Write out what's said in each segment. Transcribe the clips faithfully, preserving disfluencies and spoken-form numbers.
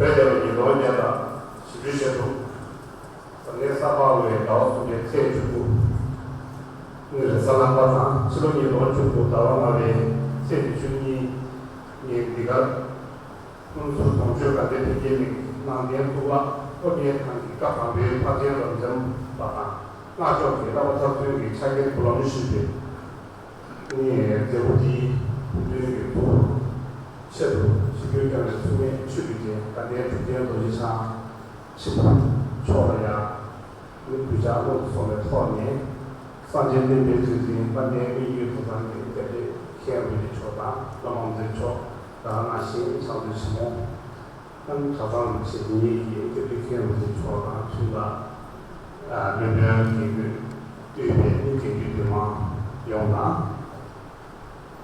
བོད་རྒྱལ་ལོ་ཉིས་སྟོང་ཉེར་ལྔ་བཞི་བཅུ་ཞེ་དྲུག་དང་ནས་ས་ཕག་ལོའི་ཟླ་བ་གསུམ་པའི་ཚེས་བཅུ་དགུ། ནི་རེས་གཟའ་ལྷག་པ་དང་ཕྱི་ལོ་ཉིས་སྟོང་བཅུ་དགུ་ཟླ་བ་ལྔ་པའི་ཚེས་བཅུ་གཉིས་ཉིན་འདི་གར། ཀུན་གསལ་དོན་གཅོད་དགའ་ལྡན་ཕ་གིའི་གླིང་ནང་བསྟན་གཙུག་ལག་སློབ་གཉེར་ཁང་གི་བཀའ་དམ་པའི་ཕ་རྒན་རབ་འབྱམས་པ་དང་སྔགས་ཕྱོགས་ཀྱི་བསླབ་པ་ཚབ་མཚོན་གྱི་ཕྱག་འཁྱེར་སྐུ་ལམ་ཞུས་པའི་ནི་མཛད་སྒོ་འདིའི་ཕུགས་འདུན་གྱི་ཐུགས་ཆེད་དུ་ཆིབས་བསྒྱུར་བསྐྱངས་པའི་མཚུངས་མེད་ཆོས་ཀྱི་རྗེ་དགའ་ལྡན་གྲུབ་རྒྱལ་རྡོ་རྗེ་འཆང་ཆེན་པོ་མཆོག་ལ་ཡང་ནི་གུས་ཕྱག་སྔོན་དུ་སོང་བའི་ཐོག་ནས། སངས་རྒྱས་བསྟན་པའི་གཙོ་འཛིན་དཔལ་ལྡན་དབུས་རྒྱུད་མཐོ་ཚང་གི་དེ་ལས་མཁན་རིན་པོ་ཆེ་མཆོག་དང་བླ་མ་དབུ་མཛད་མཆོག་ད་ག་ནང་བཞིན་ཕྱག་མཛོད་ཆེན་མོ་རྣམ་གྲྭ་ཚང་རིན་པོ་ཆེ་ཉིད་ཀྱི་དེ་ལས་མཁན་རིན་པོ་ཆེ་མཆོག་དང་མཐུན་པ། སློབ་དཔོན་དགེ་བསྐོས་དབུས་པའི་མི་དགེ་བསྐོས་འདུས་མང་ཡོངས་དང་།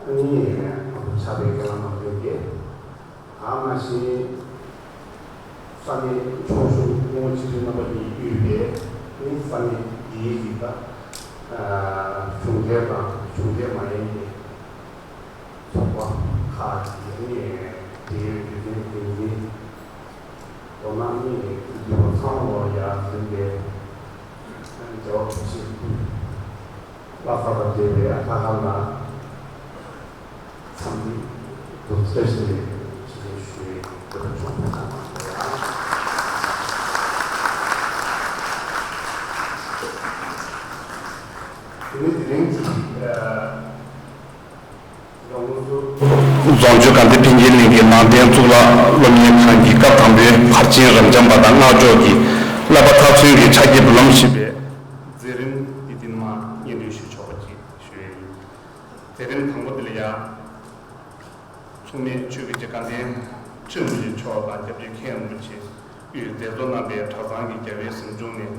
ཨ་ནི་ཕྱག་དཔེ་དགེ་ལ་མང་ལྡན་གྱིས། ད་མ་གཞི་ས་གནས་ཆུང་ཆུང་སྐུ་ངོ་ཆེ་ཆུང་རྣམ་པ་གཉིས་དབུས་པའི་ནི་ས་གནས་འདིའི་གི་ད་གཞུང་འབྲེལ་དང་གཞུང་འབྲེལ་མ་ཡིན་པའི་ཚོགས་པ་ཁག་གི་ནི་འབྲེལ་ཡོད་ཡོད་ ཡིན། མདོར་ན་གཉིས་ནས་འདི་ཚང་མ་ཡར་འཛིན་པའི་རྒྱལ་བ་ཐུགས་རྗེ་ལྷ་ས་དང་འབྲེལ་བའི་ལྷ་ཁང་ལ་འཚམས་འདྲི་དུ་བཀྲ་ཤིས་བདེ་ལེགས་ཞུ་བའི་འདོད་པ་ཆེན་པོ་ཚང་མ་ཡོད། དེ་ནས་དེ་རིང་གི་རྫོང་ཆུ་དགའ་ལྡན་ཕན་ཆད་གླིང་གི་ནང་བསྟན་གཙུག་ལག་སློབ་གཉེར་ཁང་གི་སྐབས་དང་པོའི་ཕར་ཕྱིན་རབ་འབྱམས་པ་དང་སྔགས་ཕྱོགས་ཀྱི་བསླབ་པ་མཐར་སོན་གྱི་ཕྱག་རྒྱའི་འབུལ་ལམ་ཞེས་པའི་མཛད་རིམ་འདི་ཐེངས་མ་སྙན་སྒྲོན་ཞུ་ཆོག་པ་ཅིག་ཞུ་ཡས་ཡིན། མཛད་རིམ་དང་པོ་འདི་ལ་ཡང་མཚུངས་མེད་ཆོས་ཀྱི་རྗེ་དགའ་ལྡན་ཁྲི་རིན་པོ་ཆེ་མཆོག་དང་སྐྱབས་རྗེ་མཁན་རིན་པོ་ཆེ་དབུས་མཛད་གཙོ་རྣམ་པས་གྲྭ་ཚང་གི་རྒྱལ་བའི་གཟིམ་ཆུང་ནས་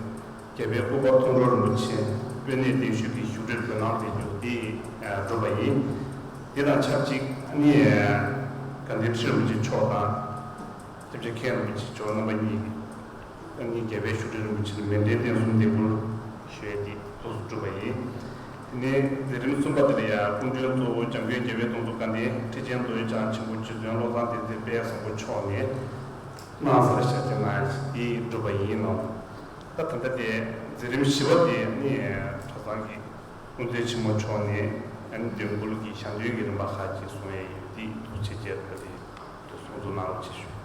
རྒྱལ་བའི་སྐུ་པར་མཐོང་གྲོལ་རིན་པོ་ཆེ་དབེན་གནས་བརྟན་བཞུགས་ཀྱི་བཞུགས་ཁྲིར་འབུལ་གནང་མཛད་རྒྱུ་འདི་གྲུབ་པ་ཡིན། དེ་དང་ཆབས་ཅིག་ནི་དགའ་ལྡན་ཁྲི་རིན་པོ་ཆེ་མཆོག་དང་སྐྱབས་རྗེ་མཁན་རིན་པོ་ཆེ་མཆོག་རྣམ་པ་གཉིས་ཀྱིས་ནི་རྒྱལ་བའི་བཞུགས་ཁྲི་རིན་པོ་ཆེར་མཎྜལ་རྟེན་གསུམ་འདེགས་འབུལ་ཞུས་ཏེ་ཐུགས་སུ་གྲུབ་པ་ཡིན། དེ་ནས་མཛད་རིམ་གསུམ་པ་དེ་ལ་ཡང་སྐུ་མགྲོན་གཙོ་བོ་འཇམ་མགོན་རྒྱལ་བའི་གདུང་འཛོམས་དགའ་ལྡན་ཁྲི་ཆེན་རྡོ་རྗེ་འཆང་ཆེན་པོ་རྗེ་བཙུན་བློ་བཟང་བསྟན་འཛིན་དཔལ་བཟང་པོ་མཆོག་ནས་སྣང་གསལ་ཞལ་ཆེམས་གནང་ཡ་ཞིག་འདི་གྲུབ་པ་ཡིན་ནོ། ད་ད་ལྟ་དེ་མཛད་རིམ་བཞི་པ་དེ་ནི་གྲྭ་ཚང་གི་དབུ་མཛད་ཆེན་མོ་མཆོག་ནས་ཨ་ནི་འདོན་འབུལ་གྱི་ཞལ་འདོན་གྱི་རིམ་པ་ཁག་ཅིག་གསུང་ཡས་ཡོད། འདི་ཐུགས་རྗེ་ཆེ་ཞུ་ཡས་དེ་ཐུགས་གསོལ་ཚོགས་གནང་རོགས་ཞེས་ཞུ།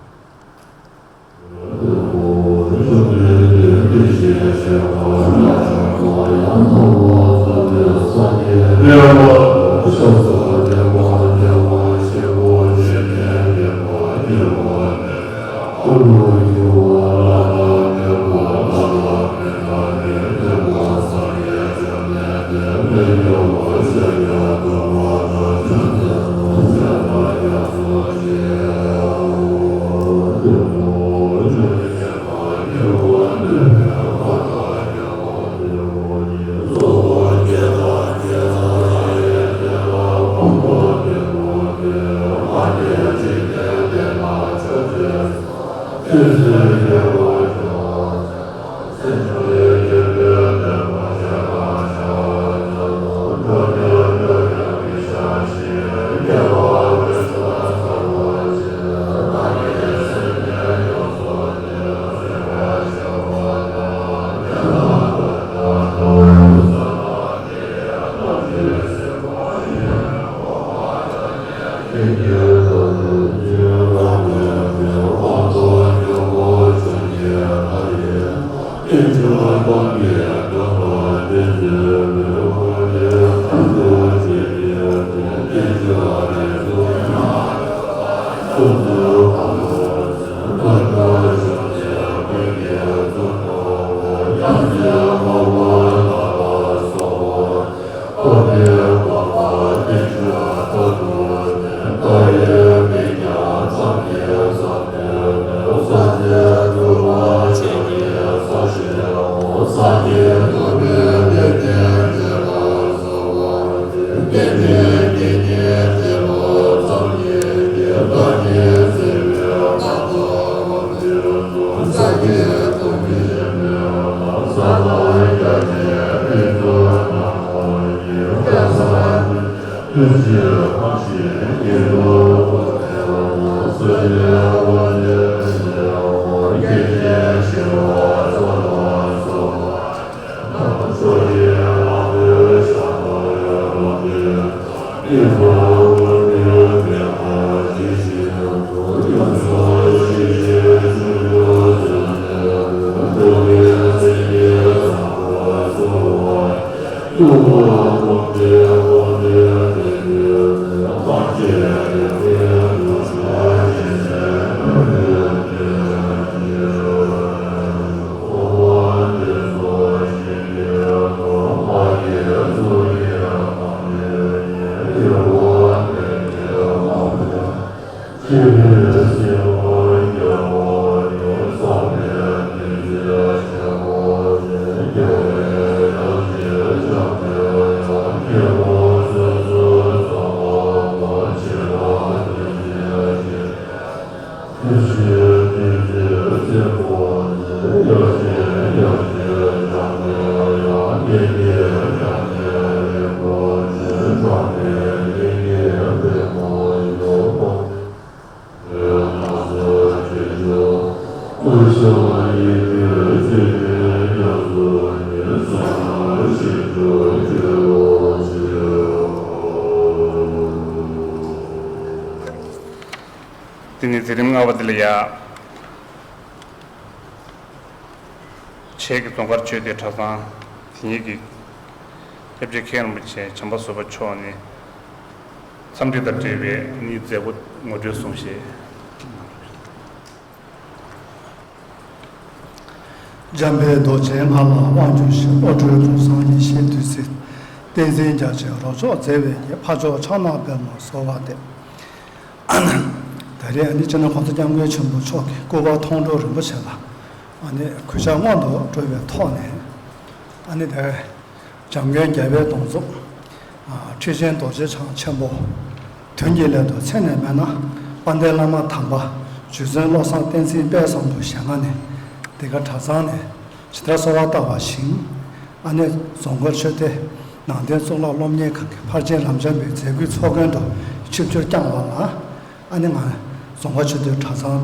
མཛད་རིམ་ལྔ་པ་འདི་ལ་ཡ། བྱེས་ཀྱི་རྫོང་དཀར་ཆོས་སྡེ་གྲྭ་ཚང་དེ་ཉིད་ཀྱི་སྐྱབས་རྗེ་མཁན་རིན་པོ་ཆེ་བྱམས་པ་བཟོད་པ་མཆོག་ནས་འཚམས་འདྲི་དང་འབྲེལ་བའི་ནི་མཛད་སྒོ་ངོ་སྤྲོད་གསུང་བཤད། འཇམ་དཔལ་རྡོ་རྗེའི་ངག་ལ་དབང་སྒྱུར་ཞིང་། བློ་གྲོས་གྲུབ་སངས་ཡེ་ཤེས་བདུད་རྩི། བསྟན་འཛིན་རྒྱ་ཆེན་རོ་ཅོག་མཛད་པའི་ཉིན། འཕགས་མཆོག་ཕྱག་ན་པདྨོ་གསོལ་བ་འདེབས། ད་རེས་ཨ་ནི་སྤྱི་ནོར་༸གོང་ས་༸སྐྱབས་མགོན་ཆེན་པོ་མཆོག་གི་སྐུ་པར་མཐོང་གྲོལ་རིན་པོ་ཆེ་ལ་ཨ་ནི་གུས་ཕྱག་སྔོན་དུ་འགྲོ་བའི་ཐོག་ནས། ཨ་ནི་དེ་འཇམ་མགོན་རྒྱལ་བའི་གདུང་འཚོབ། ཨ། ཁྲི་ཆེན་རྡོ་རྗེ་འཆང་ཆེན་པོ། དོན་གྱི་སླད་དུ་མཚན་ནས་སྨོས་ན། དཔལ་ལྡན་བླ་མ་དམ་པ་རྗེ་བཙུན་བློ་བཟང་བསྟན་འཛིན་དཔལ་བཟང་པོ་ཞལ་སྔ་ནས་འདི་ག་གྲྭ་ཚང་ནས་ཇི་ལྟར་གསོལ་བ་བཏབ་པ་བཞིན། ཨ་ནི་རྫོང་དཀར་ཆོས་སྡེ་ནང་བསྟན་གཙུག་ལག་སློབ་གཉེར་ཁང་གི་ཕར་ཕྱིན་ལམ་འཇམ་པའི་མཛད་སྒོའི་ཚོགས་མགོན་དུ་ཆིབས་བསྒྱུར་བསྐྱངས་པ་ལ། ཨ་ནི་ང་རྫོང་དཀར་ཆོས་སྡེ་གྲྭ་ཚང་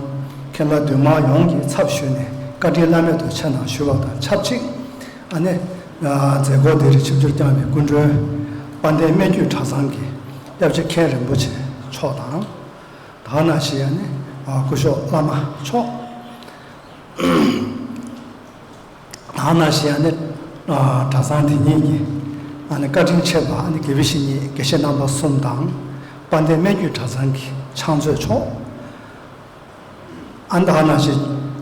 མཁན་བླ་འདུས་མང་ཡོངས་ཀྱི་ཚབ་ཞུས་ནས་བཀའ་དྲིན་བླ་མེད་དུ་ཆེ་གནང་ཞུ་བ་དང་ཆབས་ཅིག། ཨ་ནི་མཛད་སྒོ་འདིར་ཆིབས་བསྒྱུར་བསྐྱངས་པའི་སྐུ་མགྲོན་དཔལ་ལྡན་སྨད་རྒྱུད་གྲྭ་ཚང་གི་སྐྱབས་རྗེ་མཁན་རིན་པོ་ཆེ་མཆོག་དང་། ད་ག་ནང་བཞིན་ཨ་ནི་སྐུ་ཞབས་བླ་མ་མཆོག། ད་ག་ནང་བཞིན་ཨ་ནི་གྲྭ་ཚང་དེ་ཉིད་ཀྱི་ཨ་ནི་བཀའ་དྲིན་ཆེ་བ་ཨ་ནི་དགེ་བའི་བཤེས་གཉེན་དགེ་བཤེས་རྣམ་པ་གསུམ་དང་། དཔལ་ལྡན་སྨད་རྒྱུད་གྲྭ་ཚང་གི་ཕྱག་མཛོད་མཆོག། ཨ་ནི་ད་ག་ནང་བཞིན་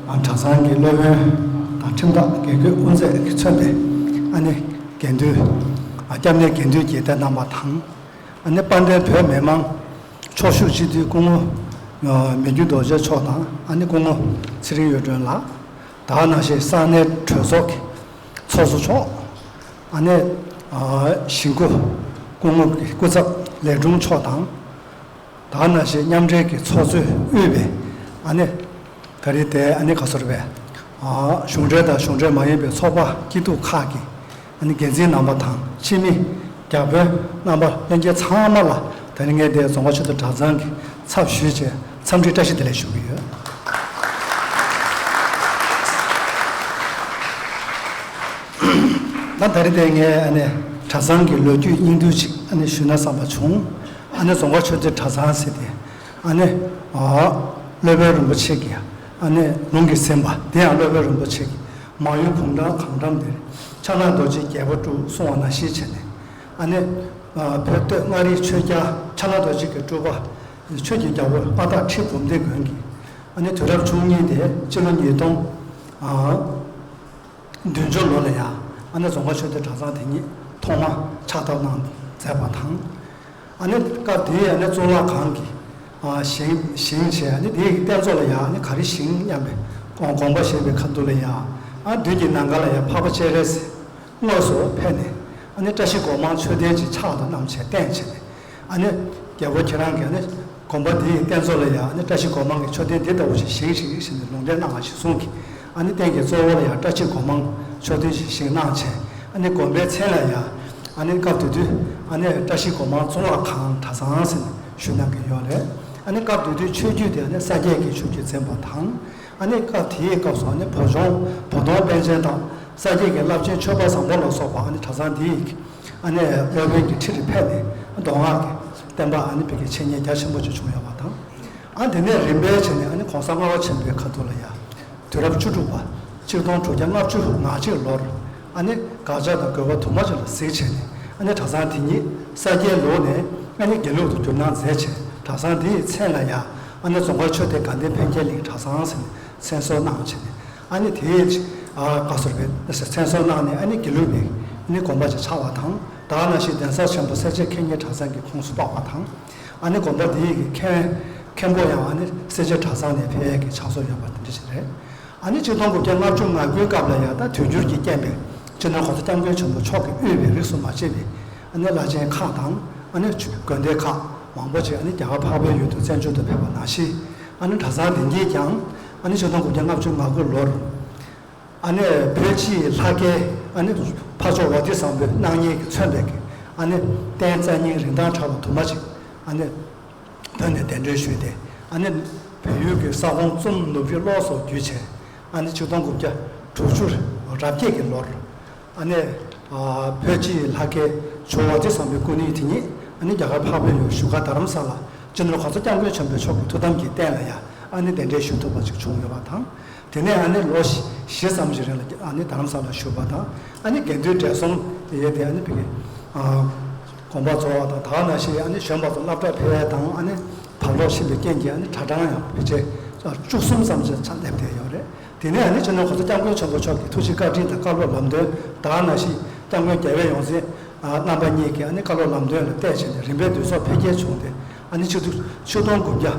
གྲྭ་ཚང་གི་སློབ་དཔོན་དང་ཁྲིམས་བདག་དགེ་བསྐོས་དབུ་མཛད་ཀྱིས་མཚོན་པའི་ཨ་ནི་དགེ་འདུན། སྐྱབས་གནས་དགེ་འདུན་དགེ་སྡེ་རྣམ་པ་དང་། ཨ་ནི་དཔལ་ལྡན་བོད་མི་མང་ཕྱོགས་བཞུགས་སྤྱི་འཐུས་སྐུ་ངོ་མི་འགྱུར་རྡོ་རྗེ་མཆོག་དང་ཨ་ནི་སྐུ་ངོ་ཚེ་རིང་གཡུ་སྒྲོན་ལགས། ད་ག་ནང་བཞིན་ས་གནས་གྲོས་ཚོགས་ཀྱི་ཚོགས་གཙོ་མཆོག། ཨ་ནི་གཞིས་འགོ་སྐུ་ངོ་གི་སྐུ་ཚབ་ལས་དྲུང་མཆོག་དང་། ད་ག་ནང་བཞིན་མཉམ་འབྲེལ་གྱི་ཚོགས་གཙོས་དབུས་པའི་ཨ་ནི་ད་རེས་དེ་ཨ་ནི་ག་ཚོད་རེད་པས། གཞུང་འབྲེལ་དང་གཞུང་འབྲེལ་མ་ཡིན་པའི་ཚོགས་པ་སྐྱིད་སྡུག་ཁག་གི་ཨ་ནི་འགན་འཛིན་རྣམ་པ་དང་ཕྱི་མི་རྒྱ་དཔོན་རྣམ་པ་ལྷན་རྒྱས་ཚང་མ་ལ་ད་རེས་ངས་དེ་རྫོང་དཀར་ཆོས་སྡེ་གྲྭ་ཚང་གི་ཚབ་ཞུས་བྱས་འཚམས་འདྲི་བཀྲ་ཤིས་བདེ་ལེགས་ཞུ་གི་ཡོད། ད་ད་རེས་དེ་ངས་ཨ་ནི་གྲྭ་ཚང་གི་ལོ་རྒྱུས་སྙིང་བསྡུས་ཅིག་ཨ་ནི་ཞུས་ན་བསམ་པ་བྱུང་། ཨ་ནི་རྫོང་དཀར་ཆོས་སྡེ་གྲྭ་ཚང་ཟེར་ཏེ་ཨ་ནི་སློབ་དཔོན་རིན་པོ་ཆེ་གིས་ཨ་ནི་ལུང་གིས་ཟིན་པ་དེ་ཡང་སློབ་དཔོན་རིན་པོ་ཆེ་གིས་མང་ཡུལ་གུང་ཐང་གངས་འགྲམ་འདིར་ཕྱག་ན་རྡོ་རྗེ་རྒྱལ་པོ་བསྒྲུབས་གསུང་བ་ནང་བཞིན་བྱས་ནས་ཨ་ནི་བོད་སྟོད་མངའ་རིས་ཆོས་རྒྱལ་ཕྱག་ན་རྡོ་རྗེ་གི་སྤྲུལ་པ་ཆོས་ཀྱི་རྒྱལ་པོ་ཨ་སྟག་ཁྲི་འབུམ་ལྡན་མགོན་གྱིས་ཨ་ནི་དུས་རབས་བཅུ་གཉིས་དེ་སྤྱི་ལོ་ཉིས་སྟོང་བདུན་ཅུ་ལོ་ལ་ཡང་ཨ་ནི་རྫོང་དཀར་ཆོས་སྡེ་གྲྭ་ཚང་དེ་ཉིད་ཐོག་མ་ཕྱག་བཏབ་གནང་མཛད་པ་དང་། ཨ་ནི་སྐབས་དེའི་ཨ་ནི་གཙུག་ལག་ཁང་གི་ཨ་བཞེངས་བཞེངས་བྱས་ཨ་ནི་དེའི་རྟེན་གཙོ་ལ་ཡང་ཨ་ནི་ག་རེ་བཞེངས་སྙམ་པའི་དགོངས་པ་བཞེས་པའི་ཁ་ཐུག་ལ་ཡང་ཨ་མདུན་གྱི་ནམ་མཁའ་ལ་ཡང་འཕགས་པ་སྤྱན་རས་གཟིགས་དངོས་སུ་ཕེབས་ནས་ཨ་ནི་བཀྲ་ཤིས་སྒོ་མང་མཆོད་རྟེན་ཅིག་ཕྱག་ཏུ་བསྣམས་བྱས་བརྟན་བྱས་ནས་ཨ་ནི་རྒྱལ་པོ་ཁྱེད་རང་གིས་ཨ་ནི་དགོན་པ་འདིའི་རྟེན་གཙོ་ལ་ཡང་ཨ་ནི་བཀྲ་ཤིས་སྒོ་མང་གི་མཆོད་རྟེན་འདི་ལྟ་བུ་ཞིག་བཞེངས་ཤིག་ཟེར་ནས་ལུང་བསྟན་གནང་བ་ཞིག་གསུངས་ཀྱི། ཨ་ནི་རྟེན་གྱི་གཙོ་བོ་ལ་ཡང་བཀྲ་ཤིས་སྒོ་མང་མཆོད་རྟེན་ཞིག་བཞེངས་གནང་བྱས་ཨ་ནི་དགོན་པའི་མཚན་ལ་ཡང་ཨ་ནི་སྐབས་དེ་དུས་ཨ་ནི་བཀྲ་ཤིས་སྒོ་མང་གཙུག་ལག་ཁང་གྲྭ་ཚང་ཟེར་ནས་ཞུ་གནང་གི་ཡོད་རེད། ཨ་ནི་སྐབས་དེ་དུས་ཆོས་བརྒྱུད་དེ་ཨ་ནི་ས་སྐྱའི་གི་ཆོས་བརྒྱུད་འཛིན་པ་དང་། ཨ་ནི་སྐབས་དེའི་སྐབས་སུ་ཨ་ནི་བོད་ལྗོངས་བོ་དོང་པཎ་ཆེན་དང་ས་སྐྱའི་གི་རླབས་ཆེན་ཆོས་པ་བཟང་པོ་ལ་སོགས་པ་ཨ་ནི་གྲྭ་ཚང་འདིའི་ཨ་ནི་སློབ་དཔོན་གྱི་ཁྲི་རུ་ཕེབས་ནས་མདོ་སྔགས་ཀྱི་བསྟན་པ་ཨ་ནི་བོད་ཀྱི་འཆད་ཉན་རྒྱ་ཆེན་པོ་ཅིག་བྱུང་ཡོད་པ་དང་། ཨ་དེ་ནས་རིམ་པས་བྱས་ནས་ཨ་ནི་གོང་ས་ལྔ་པ་ཆེན་པོའི་ཁ་ཐུག་ལ་ཡང་དུས་རབས་བཅུ་དྲུག་པ་གཅིག་སྟོང་དྲུག་བརྒྱ་ལྔ་བཅུ་ང་གཅིག་ལོར་ཨ་ནི་དགག་བྱ་དང་དགོས་པ་དུ་མ་ཅིག་ལ་གཟིགས་བྱས་ནས་ཨ་ནི་གྲྭ་ཚང་དེ་ཉིད་ས་སྐྱའི་ལུགས་ནས་ཨ་ནི་དགེ་ལུགས་སུ་བསྒྱུར་གནང་མཛད་བྱས་གྲྭ་ཚང་དེའི་མཚན་ལ་ཡང་ཨ་ནི་རྫོང་དཀར་ཆོས་སྡེ་དགའ་ལྡན་ཕན་ཁྱེར་གླིང་གྲྭ་ཚང་ཟེར་ནས་མཚན་གསོལ་གནང་བྱས་ནས་ཨ་ནི་དེའི་ཨ་ག་ཟེར་བའི་མཚན་གསོལ་གནང་ནས་ཨ་ནི་དགེ་ལུགས་པའི་ཨ་ནི་དགོན་པ་ཅིག་ཆགས་པ་དང་། ད་ག་ནང་བཞིན་གདན་ས་ཆེན་པོ་སེར་བྱེས་མཁན་གཉེར་གྲྭ་ཚང་གི་ཁོངས་སུ་གཏོགས་པ་དང་། ཨ་ནི་དགོན་པ་འདིའི་གི་མཁན་མཁན་པོ་ཡང་ཨ་ནི་སེར་བྱེས་གྲྭ་ཚང་ནས་ཕེབས་ཡས་ཀྱི་ཕྱག་སྲོལ་ཡོད་པ་དེ་འདྲ་ཞིག་རེད། ཨ་ནི་ཆིག་སྟོང་དགུ་བརྒྱ་ལྔ་བཅུ་ང་དགུའི་སྐབས་ལ་ཡང་ད་དུས་འགྱུར་གྱི་རྐྱེན་པས་སྤྱི་ནོར་གོང་ས་སྐྱབས་མགོན་ཆེན་པོ་མཆོག་གིས་དབུས་པའི་རིས་སུ་མ་ཆད་པའི་ཨ་ནི་བླ་ཆེན་ཁག་དང་ཨ་ནི་དགོན་སྡེ་ཁག་མང་པོ་ཅིག་ཨ་ནི་རྒྱ་གར་འཕགས་པའི་ཡུལ་དུ་བཙན་བྱོལ་དུ་ཕེབས་པ་ནང་བཞིན་ཨ་ནི་གྲྭ་ཚང་འདི་ཉིད་ཀྱང་ཨ་ནི་ཆིག་སྟོང་དགུ་བརྒྱ་ལྔ་བཅུ་ང་དགུ་ལོར། ཨ་ནི་བོད་སྤྱིའི་ལྷ་སྐལ་ཨ་ནི་འཕགས་མཆོག་ཝ་ཏི་བཟང་པོའི་སྣང་བརྙན་གྱིས་མཚོན་པའི་གི་ཨ་ནི་རྟེན་རྩ་རྙིང་རིན་ཐང་བྲལ་བ་དུ་མ་ཅིག་ཨ་ནི་བོད་ནས་གདན་འདྲེན་ཞུས་ཏེ་ཨ་ནི་བོད་ཡུལ་གྱི་ས་ཁོངས་གཙུམ་ནུབ་རི་ཀློག་སོགས་བརྒྱུད་བྱས་ཨ་ནི་ཆིག་སྟོང་དགུ་བརྒྱ་དྲུག་ཅུ་རབ་བརྒྱད་ཀྱི་ལོར་ཨ་ནི་བོད་སྤྱིའི་ལྷ་སྐལ་ཇོ་བོ་ཝ་ཏི་བཟང་པོའི་སྐུ་ནི་དེ་ཉིད་ཨ་ནི་རྒྱ་གར་འཕགས་པའི་ཡུལ་བཞུགས་སྒར་རྡ་རམ་ས་ལ་སྤྱི་ནོར་གོང་ས་སྐྱབས་མགོན་ཆེན་པོ་མཆོག་གི་ཐུགས་དམ་གྱི་རྟེན་ལ་ཡང་ ཨ་ནི་གདན་འདྲེན་ཞུ་ཐུབ་པ་ཅིག་བྱུང་ཡོད་པ་དང་། དེ་ནས་ཨ་ནི་ལོ་བཞི་ཙམ་ཞིག་རིང་ལ་ཨ་ནི་རྡ་རམ་ས་ལ་བཞུགས་པ་དང་། ཨ་ནི་དགེ་འདུན་གྲལ་གསུམ་དེ་ཡས་དེ་ཨ་ནི་ཕ་གི་དགོན་པ་རྫོགས་པ་དང་། ད་ག་ནང་བཞིན་ཨ་ནི་གཞོན་པ་ཚོ་སློབ་གྲྭ་ཕེབས་ཡས་དང་། ཨ་ནི་བག་ལེབ་ཕྱིན་པའི་རྐྱེན་གྱིས་ཨ་ནི་གྲྭ་གྲངས་ཡང་ཕལ་ཆེར་བཅུ་གསུམ་ཙམ་ཞིག་ཆགས་སླེབས་བསྡད་ཡོད་རེད། དེ་ནས་ཨ་ནི་སྤྱི་ནོར་གོང་ས་སྐྱབས་མགོན་ཆེན་པོ་མཆོག་གི་ཐུགས་རྗེ་བཀའ་དྲིན་དང་བཀའ་སློབ་ལམ་སྟོན། ད་ག་ནང་བཞིན་སྐྱབས་མགོན་རྒྱལ་བའི་ཡོངས་འཛིན་རྣམ་པ་གཉིས་ཀྱི་ཨ་ནི་བཀའ་སློབ་ལམ་སྟོན་ལ་བལྟས་བྱས་ནས་རིམ་པས་འདུས་ཚོགས་འཕེལ་རྒྱས་བྱུང་སྟེ། ཨ་ནི་ཆིག་སྟོང་དགུ་བརྒྱ་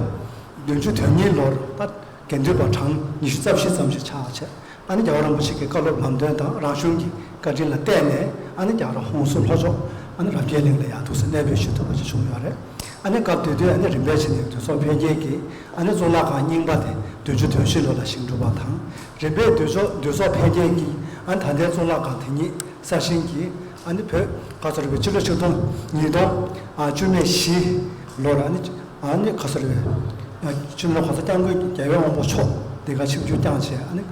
བདུན་ཅུ་དོན་གཉིས་ལོར་ད་དགེ་འདུན་པ་གྲངས་ཉི་ཤུ་རྩ་བཞི་ཙམ་ཞིག་ཆགས་བྱས། ཨ་ནི་རྒྱལ་བ་རིན་པོ་ཆེ་གི་བཀའ་སློབ་ལམ་སྟོན་དང་རང་གཞུང་གི་བཀའ་དྲིན་ལ་བརྟེན་ནས། ཨ་ནི་རྒྱལ་བ་ཧོན་སུར་ལྷོ་ཕྱོགས་ཨ་ནི་རབ་རྒྱས་གླིང་ལ་ཡང་ཐུགས་སུ་གནས་སྤོས་ཞུ་ཐུབ་པ་ཞིག་བྱུང་ཡོད་རེད། ཨ་ནི་སྐབས་དེ་དུས་ཨ་ནི་རིམ་པས་བྱས་ནས་འདུས་ཚོགས་འཕེལ་རྒྱས་ཀྱིས། ཨ་ནི་གཙུག་ལག་ཁང་རྙིང་པ་དེ་བདུན་ཅུ་དོན་བཞི་ལོ་ལ་བཞེངས་གྲུབ་པ་དང་། རིམ་པས་འདུས་ཚོགས་འདུས་ཚོགས་འཕེལ་རྒྱས་ཀྱིས་ཨ་ནི་ད་ལྟའི་གཙུག་ལག་ཁང་དེ་ཉིད་གསར་བཞེངས་ཀྱིས། ཨ་ནི་བོད་ག་ཚོད་རེད་པས། སྤྱི་ལོ་ཆིག་སྟོང་ཉིས་སྟོང་བཅུ་མེད་བཞི་ལོར་ཨ་ནི་ཨ་ནི་ག་ཚོད་རེད་པས། སྤྱི་ནོར་གོང་ས་སྐྱབས་མགོན་རྒྱལ་བའི་དབང་པོ་མཆོག་འདི་ག་ཆིབས་བསྒྱུར་བསྐྱངས་བྱས། ཨ་ནི་